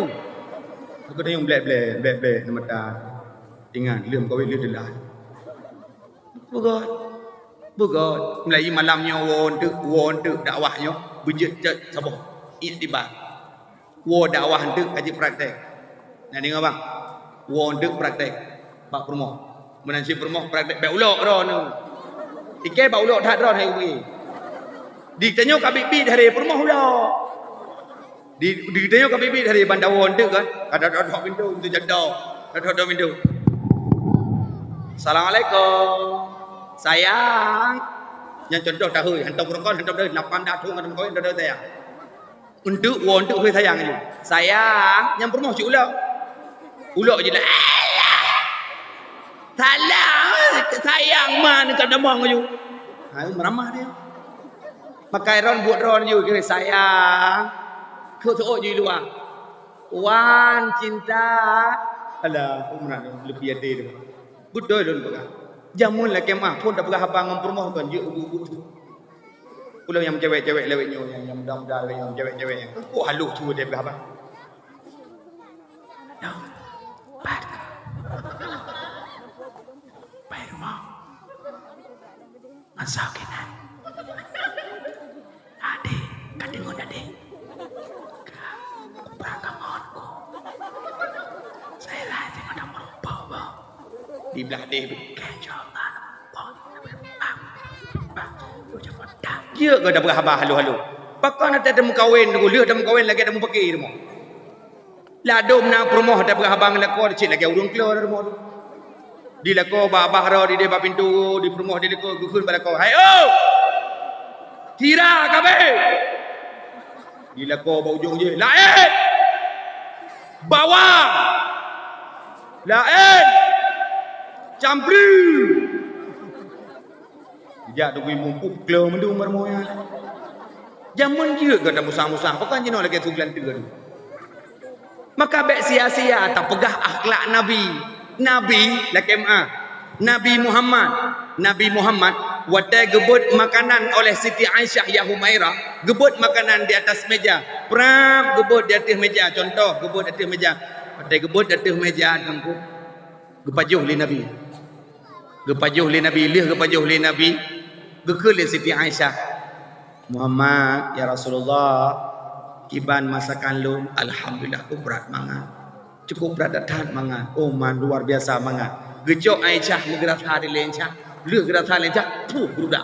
Aku tanyoe blek-blek, blek-blek na mata. Ingat, lheueh meukawen lheueh teulat. Beugöt. Beugöt. Mulai malam nyoe woe eunteuk, woe eunteuk dakwah nyoe beujeuet cot saboh. Iktibar. Woe dakwah eunteuk ka jeuet praktek. Na deungoe bang? Woe eunteuk praktek bak peurumoh. Meunan cit peurumoh praktek bak ulok droeneuh. Ikei bak ulok that droeneuh hai ubé. Di tanyoe ka biet-biet hari peurumoh ulok. Di, di tanyoe ka biet-biet hari ban dawoe eunteuk kan, ka dok-dok pintoe, pintoe jadok, dok-dok pintoe. "Assalamualaikum. Sayang." Nyan contoh tahôi, hantom rukon, hantom tahôi, lapan dah thon hantom kawin, dah sayang. Eunteuk, woe eunteuk, hôi sayang nyoe. "Sayang," nyan peurumoh cit ulok. Ulok jih lah. "Alah! Salah, sayang man ka damong nyoe." Ha, meuramah dia. Makai ron buet ron ju kira sayang. Keu soe ju luwa. Wan cinta. Alah, umran leupie até tu. Beutôi lôn peugah. Jameun lakée meuah phon tapeugah haba ngon peurumoh kon jeuet ubu-ubu tu. Ulôn nyang cewek-cewek lewat nyoe, nyang, nyang muda-muda lewat nyoe, cewek-cewek nyan. Kok halôh cu dia peugah haba. Nyoe, pat. Pai rumoh. Masa keunan. Adé, ka deungon adé. Ka, kupra ka ngon ku. Saya lah tengok dah merumpok, boh. Di blah deh, kacau, merumpok. Bang, bang, lu jangan dah. Dia ke dah berhaba halu-halu. Pakon dah temu kawin, leuh dah temu kawin lagi dah mupaki rumah. Ladôm na peurumoh tapeugah haba ngon lakoe, cit lagée ureuëng klo rumoh tu. Di lakoe bak babah droe di deh bak pintoe, di peurumoh di lakoe geukheun bak lakoe, "Hai oh! Tira kabeh!" Di lakoe bak ujong jih, "Laén! Bawang! Laén! Campri!" Jak teugui muphom kleu mandum rumoh nyan. Jameun jeuet gata musang-musang, pakon jinoe lagée su geulanteue tu. Maka bék sia-sia tapeugah akhlak Nabi. Nabi lakée meuah. Nabi Muhammad, Nabi Muhammad watée geubeuet makanan oleh Siti Aisyah ya Humairah, geubeuet makanan di atas meja, prap geubeuet di ateueh meja, contoh geubeuet ateueh meja. Watée geubeuet di ateueh meja teungku, geupajoh lé Nabi. Geupajoh lé Nabi, lheueh geupajoh lé Nabi, geukheun lé Siti Aisyah, "Muhammad, ya Rasulullah, kiban masakan lôn, alhamdulillah, brat mangat. Cukup brat that mangat. Oh, man, luar biasa mangat." Geucok Aisyah meugeurasa di leuen cah, lheueh geurasa leuen cah, puh, geurudah.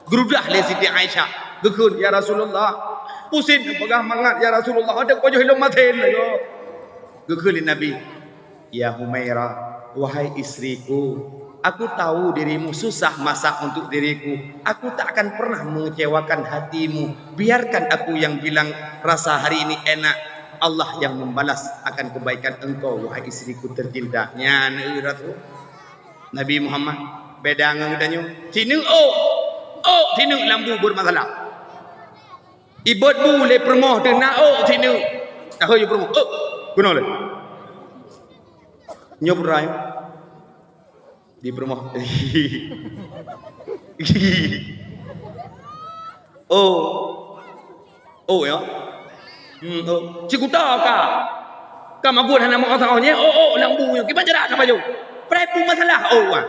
Geurudah lé Siti Aisyah, geukheun, "Ya Rasulullah, pusing peugah mangat, ya Rasulullah, adak pajoh ilong maté lagée." Geukheun lé Nabi, "Ya Humairah, wahai istriku, aku tahu dirimu susah masak untuk diriku. Aku tak akan pernah mengecewakan hatimu. Biarkan aku yang bilang rasa hari ini enak. Allah yang membalas akan kebaikan engkau, wahai istriku tercinta." Nyan, eh, Rasul. Nabi Muhammad beda ngon geutanyoe. Sineuk ôk, ôk sineuk lam bu bermasalah. Ibot bu lé peurumoh teuh na ôk sineuk. Tahu ju peurumoh, ôk, keunoe lé. Nyoe peurai. Di peurumoh. Oh. Oh, ya. Hmm, oh. Cikuta ka. Ka maguen hana meu'oh saôh nyoe, ôk-ôk lam bu nyoe. Kiban cara ka pajoh. Prai peue masalah ôk, ah.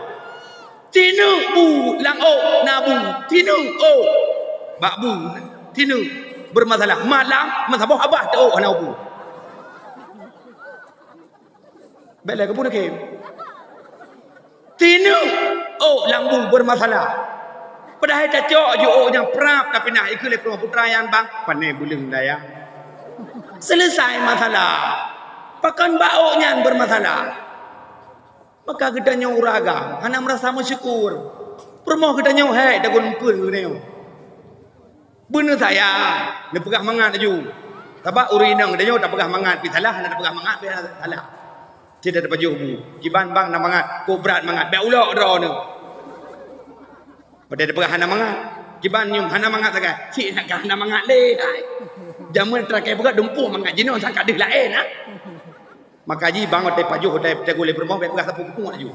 Tineuk bu lam ôk na bu. Tineuk ôk. Bak bu. Tineuk. Bermasalah. Malam, meusaboh abah teu ôk hana bu. Bèk lé keubu neukhem. Tineuk ôk lam bu bermasalah. Padahai tacok ju ôk nyang prap, tapi na ikeu lé peurumoh putra nyan bang, pané buleueng dayah. Selesai masalah. Pakon bak ôk nyan bermasalah. Maka geutanyoe ureueng agam hana meurasa meusyukur. Peurumoh geutanyoe hék dagon eumpeuen geutanyoe. Beuneuh sayang, neupeugah mangat laju. Sabab ureueng inong geutanyoe tapeugah mangat pih salah, hana tapeugah mangat pih salah. Cit tapajoh bu. Kiban bang na mangat, kok brat mangat, bèk ulok droeneuh. Padahai tapeugah hana mangat. Kiban nyoe hana mangat sagai. Cit na ka hana mangat lé, hai. Jameun teurakèe peugah dumpeue mangat jinoe sang ka deuh laén, ha. Maka jih bang watèe pajoh, watèe teugol lé peurumoh, bèk peugah sapeue, pungo laju.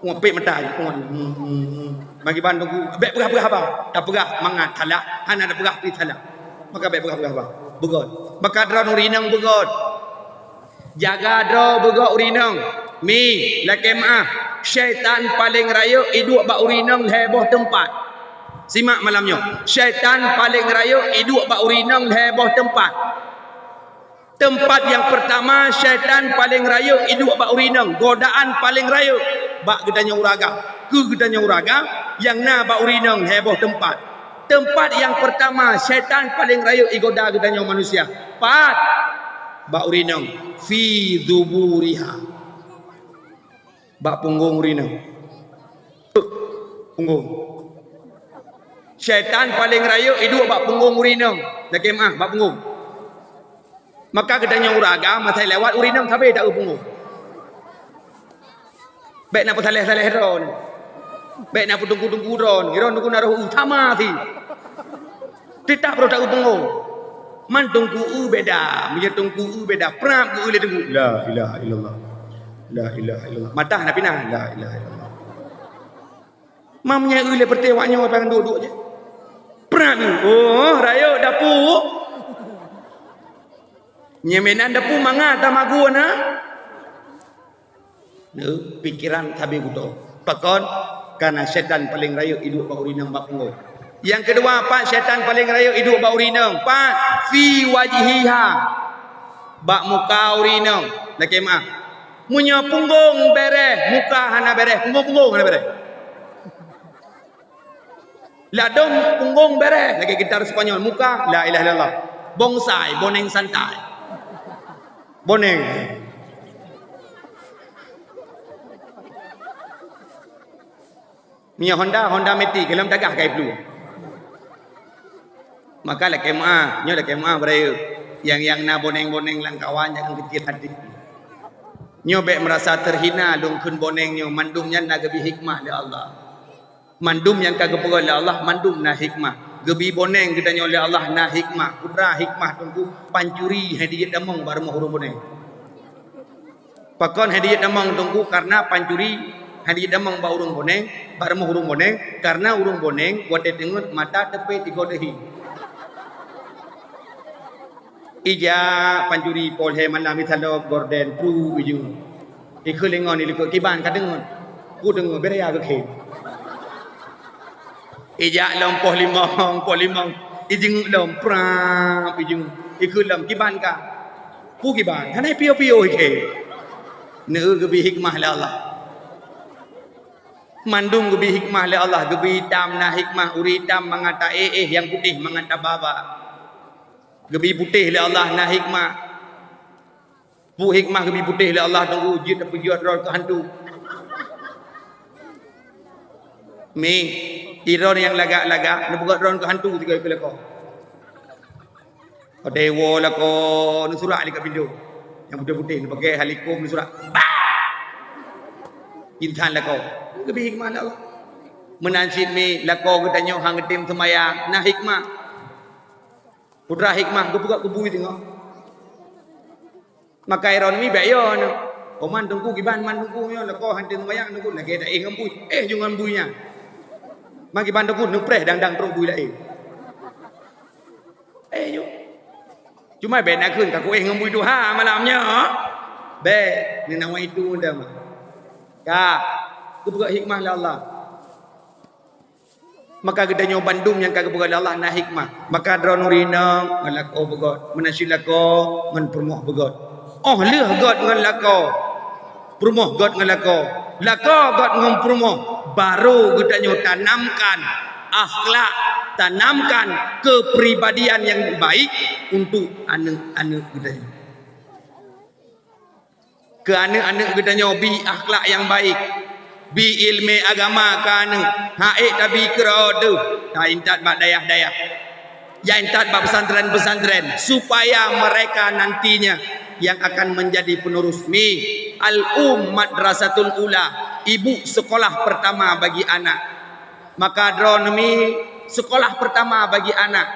Pungo pèk mata laju, pungo laju. Hmm, hmm, hmm. Bagi bang teungku, bèk peugah-peugah haba. Tapeugah mangat salah, hana tapeugah pih salah. Maka bèk peugah-peugah haba. Beugöt. Maka droeneuh ureueng inong beugöt. Jaga droe beugöt ureueng inong. Mi, lakèe meu'ah. Syaitan paleng rayeuk iduek bak ureueng inong lhèe boh teumpat. Simak malam nyoe. Syaitan paleng rayeuk iduek bak ureueng inong lhèe boh teumpat. Teumpat nyang peurtama, syaitan paleng rayeuk iduek bak ureueng inong, godaan paleng rayeuk bak geutanyoe ureueng agam. Keu geutanyoe ureueng agam nyang na bak ureueng inong lhèe boh teumpat. Teumpat nyang peurtama, syaitan paleng rayeuk igoda geutanyoe manusia. Pat? Bak ureueng inong. Fi zuburiha. Bak punggong ureueng inong. Punggong. Syaitan paleng rayeuk iduek bak punggong ureueng inong. Lakèe meu'ah, bak punggong. Maka geutanyoe ureueng agam, masa lewat ureueng inong sabe taeu punggong. Bèk na peusaléh-saléh droeneuh. Bèk na peuteungku-teungku droeneuh. Droeneuh na roh sama si. Teutab roh taeu punggong. Man teungku eu beda, meunyoe teungku eu beda, prap geu-eu lé teungku. La ilaha illallah. La ilaha illallah. Mata hana pinah. La ilaha illallah. Mam nyang eu lé peureté awak nyoe, apa nyang duek-duek jih. Prap geu. Oh, rayeuk dapu. Nyang meunan dapu mangat tamaguen, ha? Neu, pikeran sabe kuto. Pakon? Karena syaitan paleng rayeuk iduek bak ureueng inong bak punggong. Nyang keudua, pat syaitan paleng rayeuk iduek bak ureueng inong? Pat? Fi wajhiha. Bak muka ureueng inong. Lakèe meu'ah. Meunyoe punggong bèrèh, muka hana bèrèh, punggong-punggong hana bèrèh. Ladôm punggong bèrèh, lagèe gitar Spanyol, muka, la ilaha illallah. Bonsai, boneng santai. Boneng. Meunyoe Honda, Honda Matic, lom tagah kai plu. Maka lakèe meu'ah, nyoe lakèe meu'ah beurayeuk. Nyang, nyang na boneng-boneng lam kawan, jangan kecil hati. Nyoe bèk meurasa teuhina lôn kheun boneng nyoe, mandum nyan na geubri hikmah lé Allah. Mandum nyang ka geupeugöt lé Allah, mandum na hikmah. Geubri boneng geutanyoe lé Allah na hikmah. Peue hikmah teungku? Pancuri han jijeuet tamong bak rumoh ureueng boneng. Pakon han jijeuet tamong teungku? Karena pancuri han jijeuet tamong bak ureueng boneng, bak rumoh ureueng boneng, karena ureueng boneng watèe teungeut mata teupet igoe deuhi. Ijak pancuri polhé malam isalop gorden pru ijeuet. Ikheun lé ngon ilikot kiban ka deungon. Ku deungon bere ya geukhem. Ijak lom poh limong, poh limong. Ijeuet lom prap ijeuet. Ikheun lom kiban ka. Pu kiban. Hana pio-pio ikhem. Neu geubri hikmah lé Allah. Mandum geubri hikmah lé Allah, geubri itam na hikmah, ureueng itam mangat ta éh, éh nyang putéh mangat ta baba. Geubri putéh lé Allah na hikmah. Peue hikmah geubri putéh lé Allah teungku jeuet tapeujeuet droe keu hantu. Mi, droe nyang lagak-lagak neupeugöt droe keu hantu sigoe keu lakoe. Watèe woe lakoe neusurak lé ka pintoe. Nyang putéh-putéh neupaké halikom neusurak. Bah! Intan lakoe. Geubri hikmah lé Allah. Meunan cit mi lakoe geutanyoe han geutem seumayang, na hikmah. Peue hikmah geupeugöt keu bui teungoh. Maka droe mi bèk yo nyoe. Oman teungku kiban man teungku nyoe lakoe han tem seumayang teungku lagèe ta éh ngon bui. Éh ju ngon bui nyan. Man kiban teungku neupreh dang-dang trok bui laén. Éh ju. Cuma bèk na kheun ka kuéh ngon bui tuha malam nyoe. Bèk, neunawa itu dah mah. Ka, geupeugah hikmah lé Allah. Maka geutanyoe bandum nyang ka geupeugah lé Allah na hikmah. Maka droeneuh rinong ngon lakoe beugöt, meunan cit lakoe ngon peurumoh beugöt. Óh lheueh göt ngon lakoe, peurumoh göt ngon lakoe, lakoe göt ngon peurumoh, barô geutanyoe tanamkan akhlak, tanamkan kepribadian yang baik untuk aneuk-aneuk geutanyoe. Keu aneuk-aneuk geutanyoe bi akhlak nyang baik, bi ileumèe agama keu aneuk, han ék tabi keudroe deuh, taintat bak dayah-dayah, taintat bak pesantren-pesantren, supaya mereka nantinya yang akan menjadi penerus. Mi, al-um madrasatul ula, ibu sekolah pertama bagi anak. Maka droeneuh mi sekolah pertama bagi anak.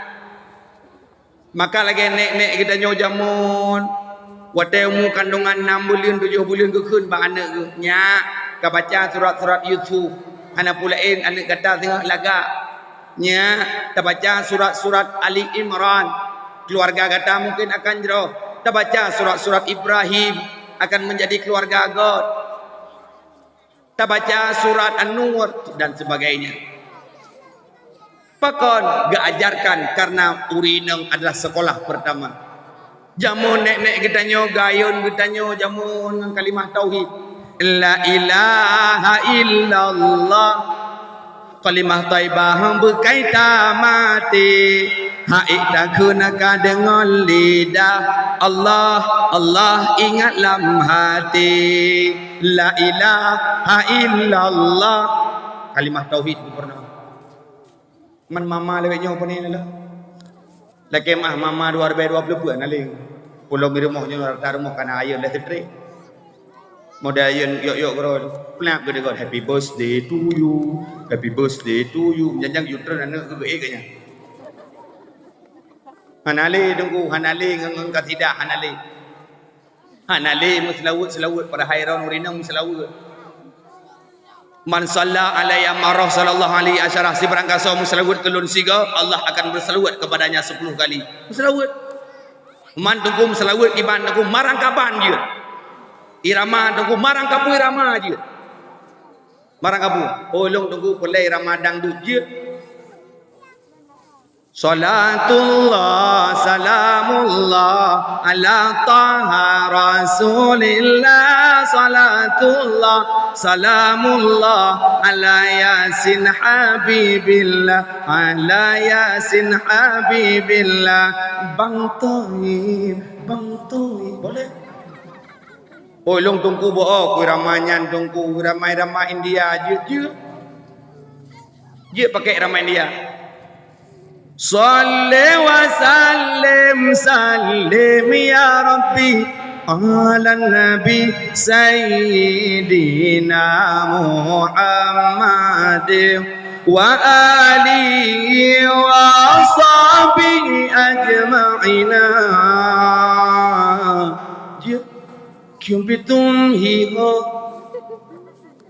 Maka lagèe nèk-nèk geutanyoe jameun, watèe umu kandongan nam buleuen, tujoh buleuen geukheun bak aneuk geuh, "Nyak, ka baca surat-surat Yusuf, hana peue laén aneuk gata singoh lagak. Nyak, tabaca surat-surat Ali Imran, keluarga gata mungkin akan jroh. Tabaca surat-surat Ibrahim, akan menjadi keluarga göt." Tabaca surat An-Nur dan sebagainya. Pakon geuajarkan? Karena ureueng inong adalah sekolah pertama. Jameun nèk-nèk geutanyoe, gayôn geutanyoe jameun ngon kalimah tauhid. La ilaha illallah. Kalimah thaibah beukai tamaté, han ék takheun ka deungon lidah. Allah, Allah ingat lam haté. La ilaha illallah. Kalimah tauhid geupeureunoe. Man mama lawét nyoe pane lala. Lakèe meuah mama dua ribèe dua ploh peuet na lé. Pulo mi rumoh nyoe rata rumoh kana ayeuen lé seutré. Model ayeuen yok-yok keudroe, peulak geudeungon, "Happy birthday to you, happy birthday to you." Janjang you treun aneuk keu geuék geuh nyan. Hana lé teungku, hana lé ngon, ngon kasidah, hana lé. Hana lé meuseulaweuet-seulaweuet, padahai droeneuh ureueng inong meuseulaweuet. "Man shalla alayya marrah sallallahu alaihi asyarah," sibarang gasoe meuseulaweuet keu lôn sigoe, Allah akan berselawat kepadanya sepuluh kali. Meuseulaweuet. Man teungku meuseulaweuet kiban teungku, marang kaban jeuet. Irama teungku, marang kapeue irama jeuet. Marang kapeue. Oh, lôn teungku peureulèe irama dangdut jeuet. Salatullah, salamullah, ala Taha Rasulillah. Salatullah, salamullah, ala Yasin Habibillah, ala Yasin Habibillah. Bang Toib, Bang Toib. Boleh? Oi, lôn teungku boh, ku irama nyan teungku, irama-irama India jeuet, jeuet. Jeuet pakèk irama India. Shalli wa sallim, sallim ya Rabbi, ala Nabi Sayyidina Muhammad, wa alihi wa sahbihi ajma'ina. Jeuet. کیوں بھی تم ہی ہو،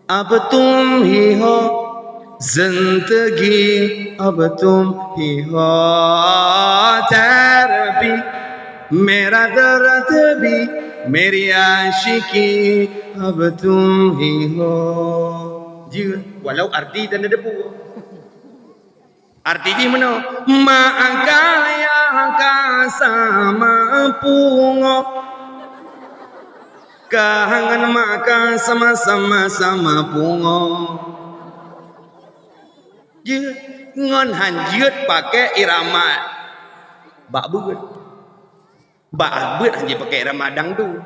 اب تم ہی ہو، زندگی اب تم ہی ہو، تیرا بھی، میرا درد بھی، میری عاشقی اب تم ہی ہو. Jeuet, walau arti dan ada pun. Arti jih meunoe, mak kaya ka sama pungo. Ka ngon mak ka sama-sama, sama pungo. Jeuet, ngon han jeuet pakèk irama bak beuet. Bak beuet han jeuet pakèk irama dangdut.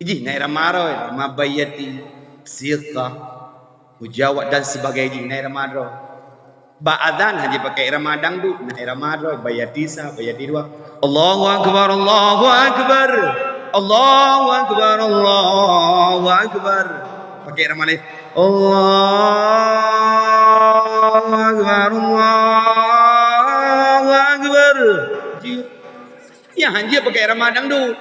Jih na irama droe, irama baiyati, siqah, mujawad dan sebagainya jih na irama droe. Bak azan han jeuet pakèk irama dangdut, na irama droe, baiyati sa, baiyati dua. Allahu akbar, Allahu akbar. Allahu akbar, Allahu akbar. Pakèk irama laén. Allahu akbar, Allahu akbar. Jih. Nyan han jeuet pakèk irama dangdut.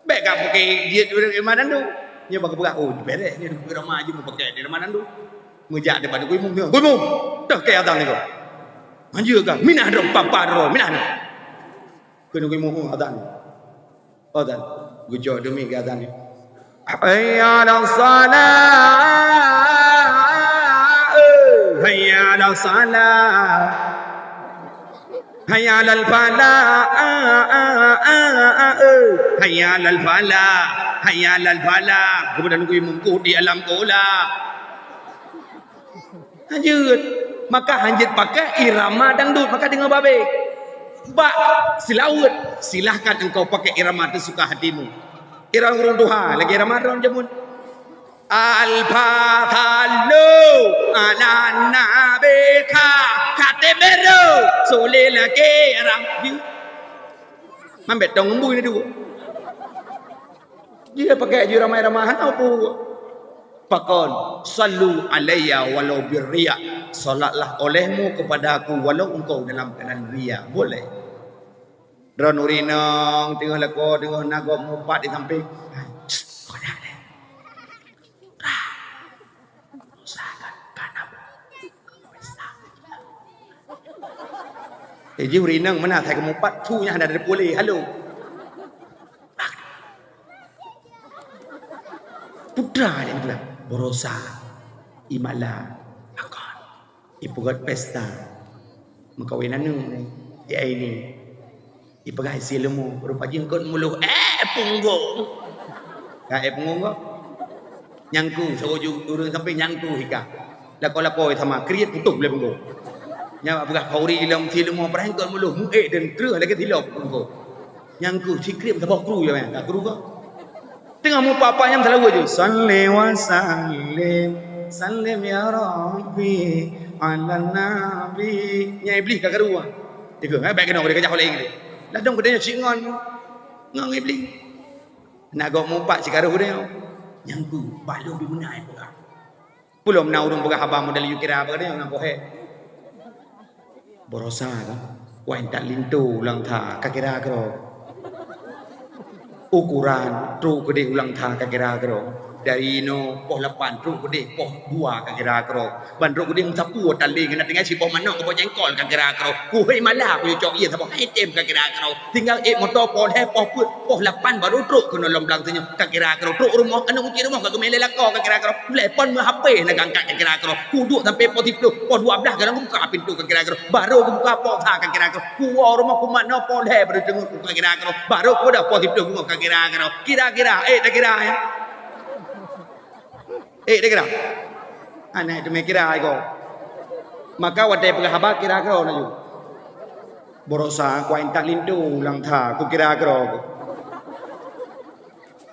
Bèk ka pakèk jeuet irama dangdut. Nyoe bak peugah, "Oh, beureh nyoe irama jih meupakèk di irama dangdut." Meujak di bak Teungku Imum, "Teungku Imum, toh kèe azan nyoe." "Han jeuet ka, minah droe, papa droe, minah droe." Kheun Teungku Imum, "Oh, azan." Oh, dan geucok demi gazan ni. Hayya 'alas salah. Hayya 'alas salah. Hayya 'alal falah. Hayya 'alal falah. Hayya 'alal falah. Kemudian nunggu imum di alam bola. Hanjeuet. Maka hanjeuet pakai irama dangdut, maka deungoe babeh. Bak seulaweuet, silahkan engkau pakai irama teusuka hatimu. Irama ureueng tuha, lagèe irama droe jameun. Al-Fatihah ala Nabi ka, ka teumero, sule lagèe irama. Mambet tong ngembui ni dua. Dia pakai ju irama-irama hana pu. Pakon, "Sallu alayya walau birriya." Salatlah olehmu kepada aku walau engkau dalam keadaan riya. Boleh. Droeneuh ureueng inong teungoh lakoe, teungoh na gob mupat di sampéng. Hai, shh, kau dah deh. Rah. Usahakan kana bu. Eh, jih ureueng inong meunan asai geumupat, su nyan hana ada pulih, halo. Putra dia bilang, berosa, imala, akon, ipeugöt pesta, meukawen aneuk, ya ini, ipeugah isi leumo, rupa jih eungkôt meuluh, eh, punggong. Ka, eh, punggong kah? Nyangku, saboh ju-, ureueng sampéng nyangku hika. Lakoe-lakoe sama, kriet putôh lé punggong. Nyan peugah khauri lom isi leumo, peurangkôt meuluh, muék dan treuh lagèe silop punggong. Nyang keuh, sikrim saboh kru ya, ka kru ka. Teungoh mupat-pat nyang teulalu ju. Salli wa sallim, sallim ya Rabbi, ala Nabi. Nyan Iblih ka keurua. Tiga, eh, baik kena, boleh kejah oleh Iblih. Ladong geutanyoe cit ngon, ngon Iblih. Na gob mupat cit karu geutanyoe. Nyang keuh, balom bimeunan peugah. Peulom na ureueng peugah haba model yue kira apa dia, na pohe. Barosa ka, wai entat linto ulang tha ka kira keudroe. Ukuran trok keudeh ulang tha ka kira keudroe. Dari inoe poh lapan trok keudeh poh dua ka kira keudroe. Ban trok keudeh meusapu tali keunan tinggai siboh manok keuboh jengkol ka kira keudroe. Kuhei mala kuyue cok ie saboh item ka kira keudroe. Tinggai ék moto poh lhèe poh peuet poh lapan baru trok keunoe lom blang teunyoe ka kira keudroe. Trok rumoh aneuk kunci rumoh ka geumè lé lakoe ka kira keudroe. Ulèe phon meu-HP na geuangkat ka kira keudroe. Kuduek sampoe poh siplôh, poh dua blaih kadang geubuka pintoe ka kira keudroe. Baru geubuka poh sa ka kira keudroe. Kuwoe rumoh kumat noe poh lhèe baru teungeut ka kira keudroe. Baru kuda poh siplôh bungoh ka kira keudroe. Kira-kira, eh, takira, eh. Eh, takira. Aneuk teumè kira, ai ko. Maka watèe peugah haba kira keudroe na ju. Barosa kuwai entat linto ulang tha, kukira keudroe ku.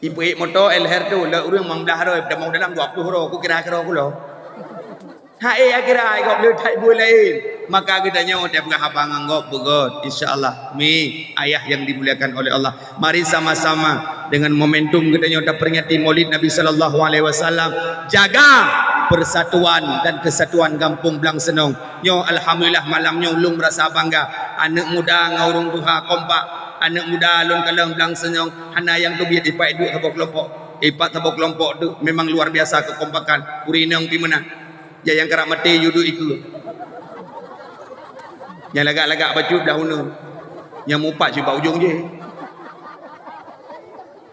Ipeuék moto L R tu, lé ureueng limong blaih droe, tamong dalam dua ploh droe, kukira keudroe ku lom. Hai, akira, ai gob le that buet laén. Maka geutanyoe tapeugah haba ngon gob beugöt, insya Allah. Mi, ayah yang dimuliakan oleh Allah. Mari sama-sama dengan momentum geutanyoe taperingati Maulid Nabi sallallahu alaihi wasallam, jaga persatuan dan kesatuan Gampông Blang Seunong. Nyoe alhamdulillah malam nyoe ulôn merasa bangga. Aneuk muda ngon ureueng tuha kompak. Aneuk muda lôn kalon Blang Seunong hana nyang teubiet ipat duek saboh keulompok. Ipat saboh keulompok tu memang luar biasa kekompakan. Ureueng inong pih meunan. Ya nyang karap maté yue duek ikeue. Nyang lagak-lagak bacut blah uneuen. Nyang mupat cit bak ujong jih.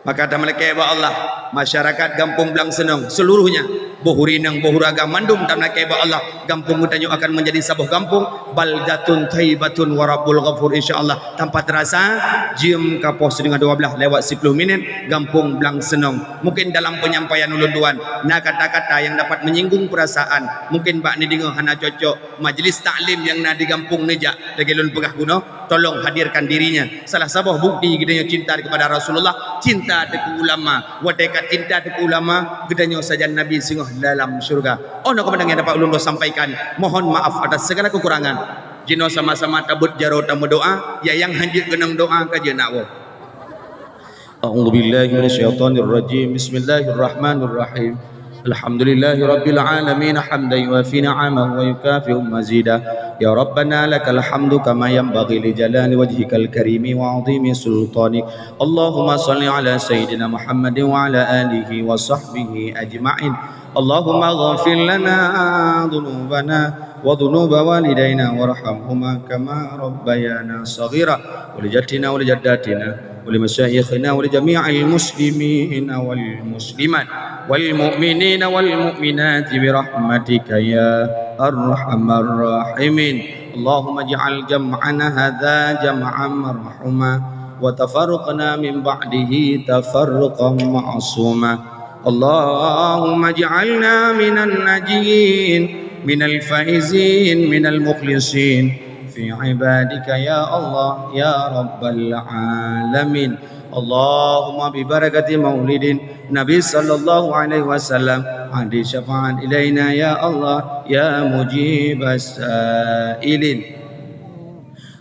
Maka tameulakèe bak Allah, masyarakat Gampông Blang Seunong seluruhnya, boh ureueng inong, boh ureueng agam, mandum tameulakèe bak Allah, gampông geutanyoe akan menjadi saboh gampông, baldatun thaibatun wa rabbun ghafur, insya Allah. Tanpa terasa, jeuem ka poh siteungoh dua blaih lewat siploh minit, Gampông Blang Seunong. Mungkin dalam penyampaian ulôn tuan, na kata-kata yang dapat menyinggung perasaan. Mungkin bak neudeungoe hana cocok. Majlis taklim nyang na di gampông neujak, lagèe lôn peugah bunoe, tolong hadirkan dirinya. Salah saboh bukti geutanyoe cinta kepada Rasulullah, cinta teuh keu ulama. Watèe ka cinta teuh keu ulama, geutanyoe sajan Nabi singoh dalam syurga. Oh, nyoe keubandang nyang dapat ulôn sampaikan. Mohon maaf atas segala kekurangan. Jinoe sama-sama tabeuet jaroe tameudoa, ya nyang hanjeuet keunong doa ka jeuet nak woe. أعوذ بالله من الشيطان الرجيم. بسم الله الرحمن الرحيم. الحمد لله رب العالمين، حمدا يوافي نعمه ويكافئ مزيده. يا ربنا لك الحمد كما ينبغي لجلال وجهك الكريم وعظيم سلطانك. اللهم صل على سيدنا محمد وعلى آله وصحبه أجمعين. اللهم اغفر لنا ذنوبنا وذنوب والدينا وارحمهما كما ربيانا صغيرا. ولجدنا ولجداتنا ولمشايخنا ولجميع المسلمين والمسلمات والمؤمنين والمؤمنات برحمتك يا أرحم الراحمين. اللهم اجعل جمعنا هذا جمعا مرحوما وتفرقنا من بعده تفرقا معصوما. اللهم اجعلنا من الناجين من الفائزين من المخلصين في عبادك يا الله يا رب العالمين. اللهم ببركة مولد النبي صلى الله عليه وسلم أهد الشفاعة إلينا يا الله يا مجيب السائلين.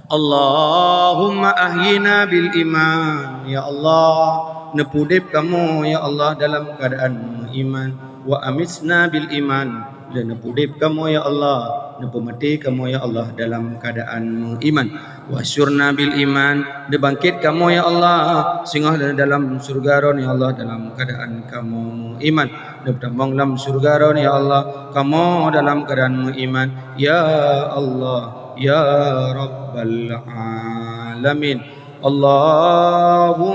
Allahumma ahyina bil iman, ya Allah, neupeudeb kamoe ya Allah dalam keuadaan meuiman, wa amitna bil iman, dan neupeudeb kamoe ya Allah, neupeumaté kamoe ya Allah dalam keuadaan meuiman, wa syurna bil iman, neubangkét kamoe ya Allah singoh dalam syurga Droen ya Allah dalam keuadaan kamoe meuiman, neupeutamong lam syurga Droen ya Allah kamoe dalam keuadaan meuiman ya Allah. Ya Rabbal Alamin. Allahumma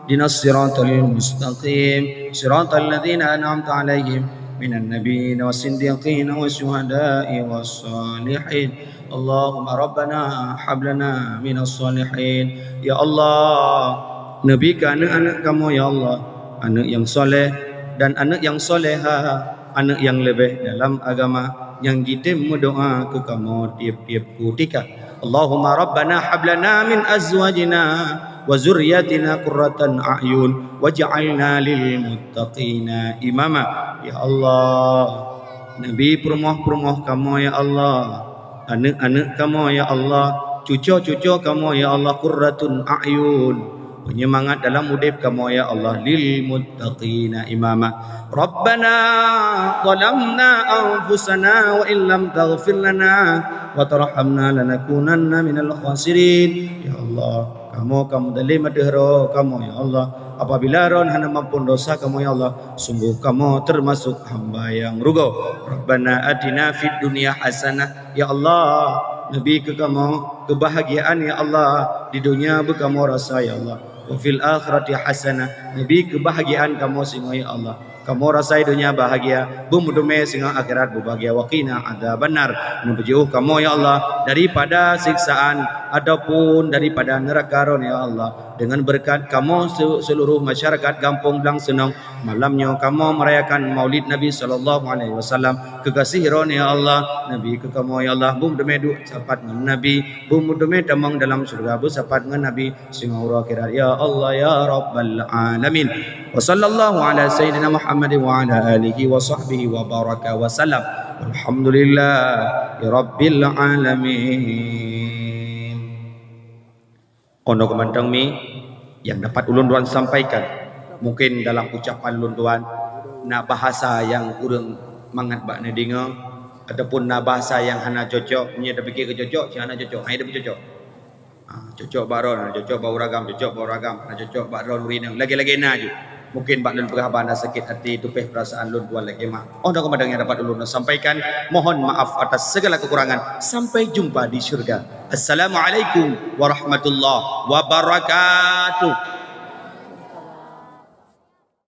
ihdinas siratal mustaqim, siratal ladzina an'amta 'alaihim minan nabiyyin was siddiqin was syuhada'i was shalihin. Allahumma rabbana hab lana minas shalihin. Ya Allah, neubi keu aneuëk-aneuëk kamoe ya Allah, aneuëk nyang saleh dan aneuëk nyang salehah, aneuëk nyang leubeh dalam agama, nyang jitem meudoá keu kamoe tieb-tieb kutika. Allahumma rabbana hab lana min azwajina wa dzurriyyatina qurratan a'yun waj'alna lil muttaqina imama. Ya Allah, neubi peurumoh-peurumoh kamoe ya Allah, aneuëk-aneuëk kamoe ya Allah, cucoe-cucoe kamoe ya Allah, qurratun a'yun, peunyemangat dalam udeb kamoe ya Allah, lil muttaqina imama. Rabbana zalamna anfusana wa illam taghfir lana wa tarhamna lanakunanna minal khasirin. Ya Allah, kamoe ka meuzalim ateueh droe kamoe ya Allah. Apabila Droen hana mampon dosa kamoe ya Allah, sunggoh kamoe teumasok hamba nyang rugoe. Rabbana atina fid dunya hasanah. Ya Allah, neubi keu kamoe keubahgiaan ya Allah di donya beukamoe rasa ya Allah. Wa fil akhirati hasanah, neubi keubahgiaan kamoe singoh ya Allah. Kamoe rasa di donya bahgia, beumeuteumé singoh akhirat beubahgia. Wa qina adzabannar, neubeujôh kamoe ya Allah daripada siksaan ataupun daripada neuraka Droen ya Allah. Dengan beureukat kamoe se-, seuluruh masyarakat gampông Blang Seunong, malam nyoe kamoe meurayakan Maulid Nabi sallallahu alaihi wasallam. Keugaséh Droen ya Allah, neubi keu kamoe ya Allah, beumeuteumé duek sapat ngon Nabi, beumeuteumé tamong dalam syeuruga beusapat ngon Nabi singoh uroe akhirat ya Allah ya Rabbal Alamin. Wa sallallahu ala sayyidina Muhammadin wa ala alihi wa sahbihi wa baraka wa sallam. Walhamdulillahi rabbil alamin. Ono keumantong mi nyang dapat ulôn tuan sampaikan. Mungkin dalam ucapan lôn tuan na bahasa nyang kureueng mangat bak neudeungoe ataupun na bahasa nyang hana cocok. Meunyoe tapike keu cocok, cit hana cocok, hai tapeucocok. Ha, cocok bak droen, cocok bak uragam, cocok bak uragam, hana cocok bak droen ureueng inong. Lagée-lagée na ju. Mungkin bak lôn peugah haba na sakét hati, tupéh peurasaan lôn tuan lagée mak. Oh, dah keumantong nyang dapat ulôn sampaikan. Mohon maaf atas segala kekurangan. Sampai jumpa di syurga. Assalamualaikum warahmatullahi wabarakatuh.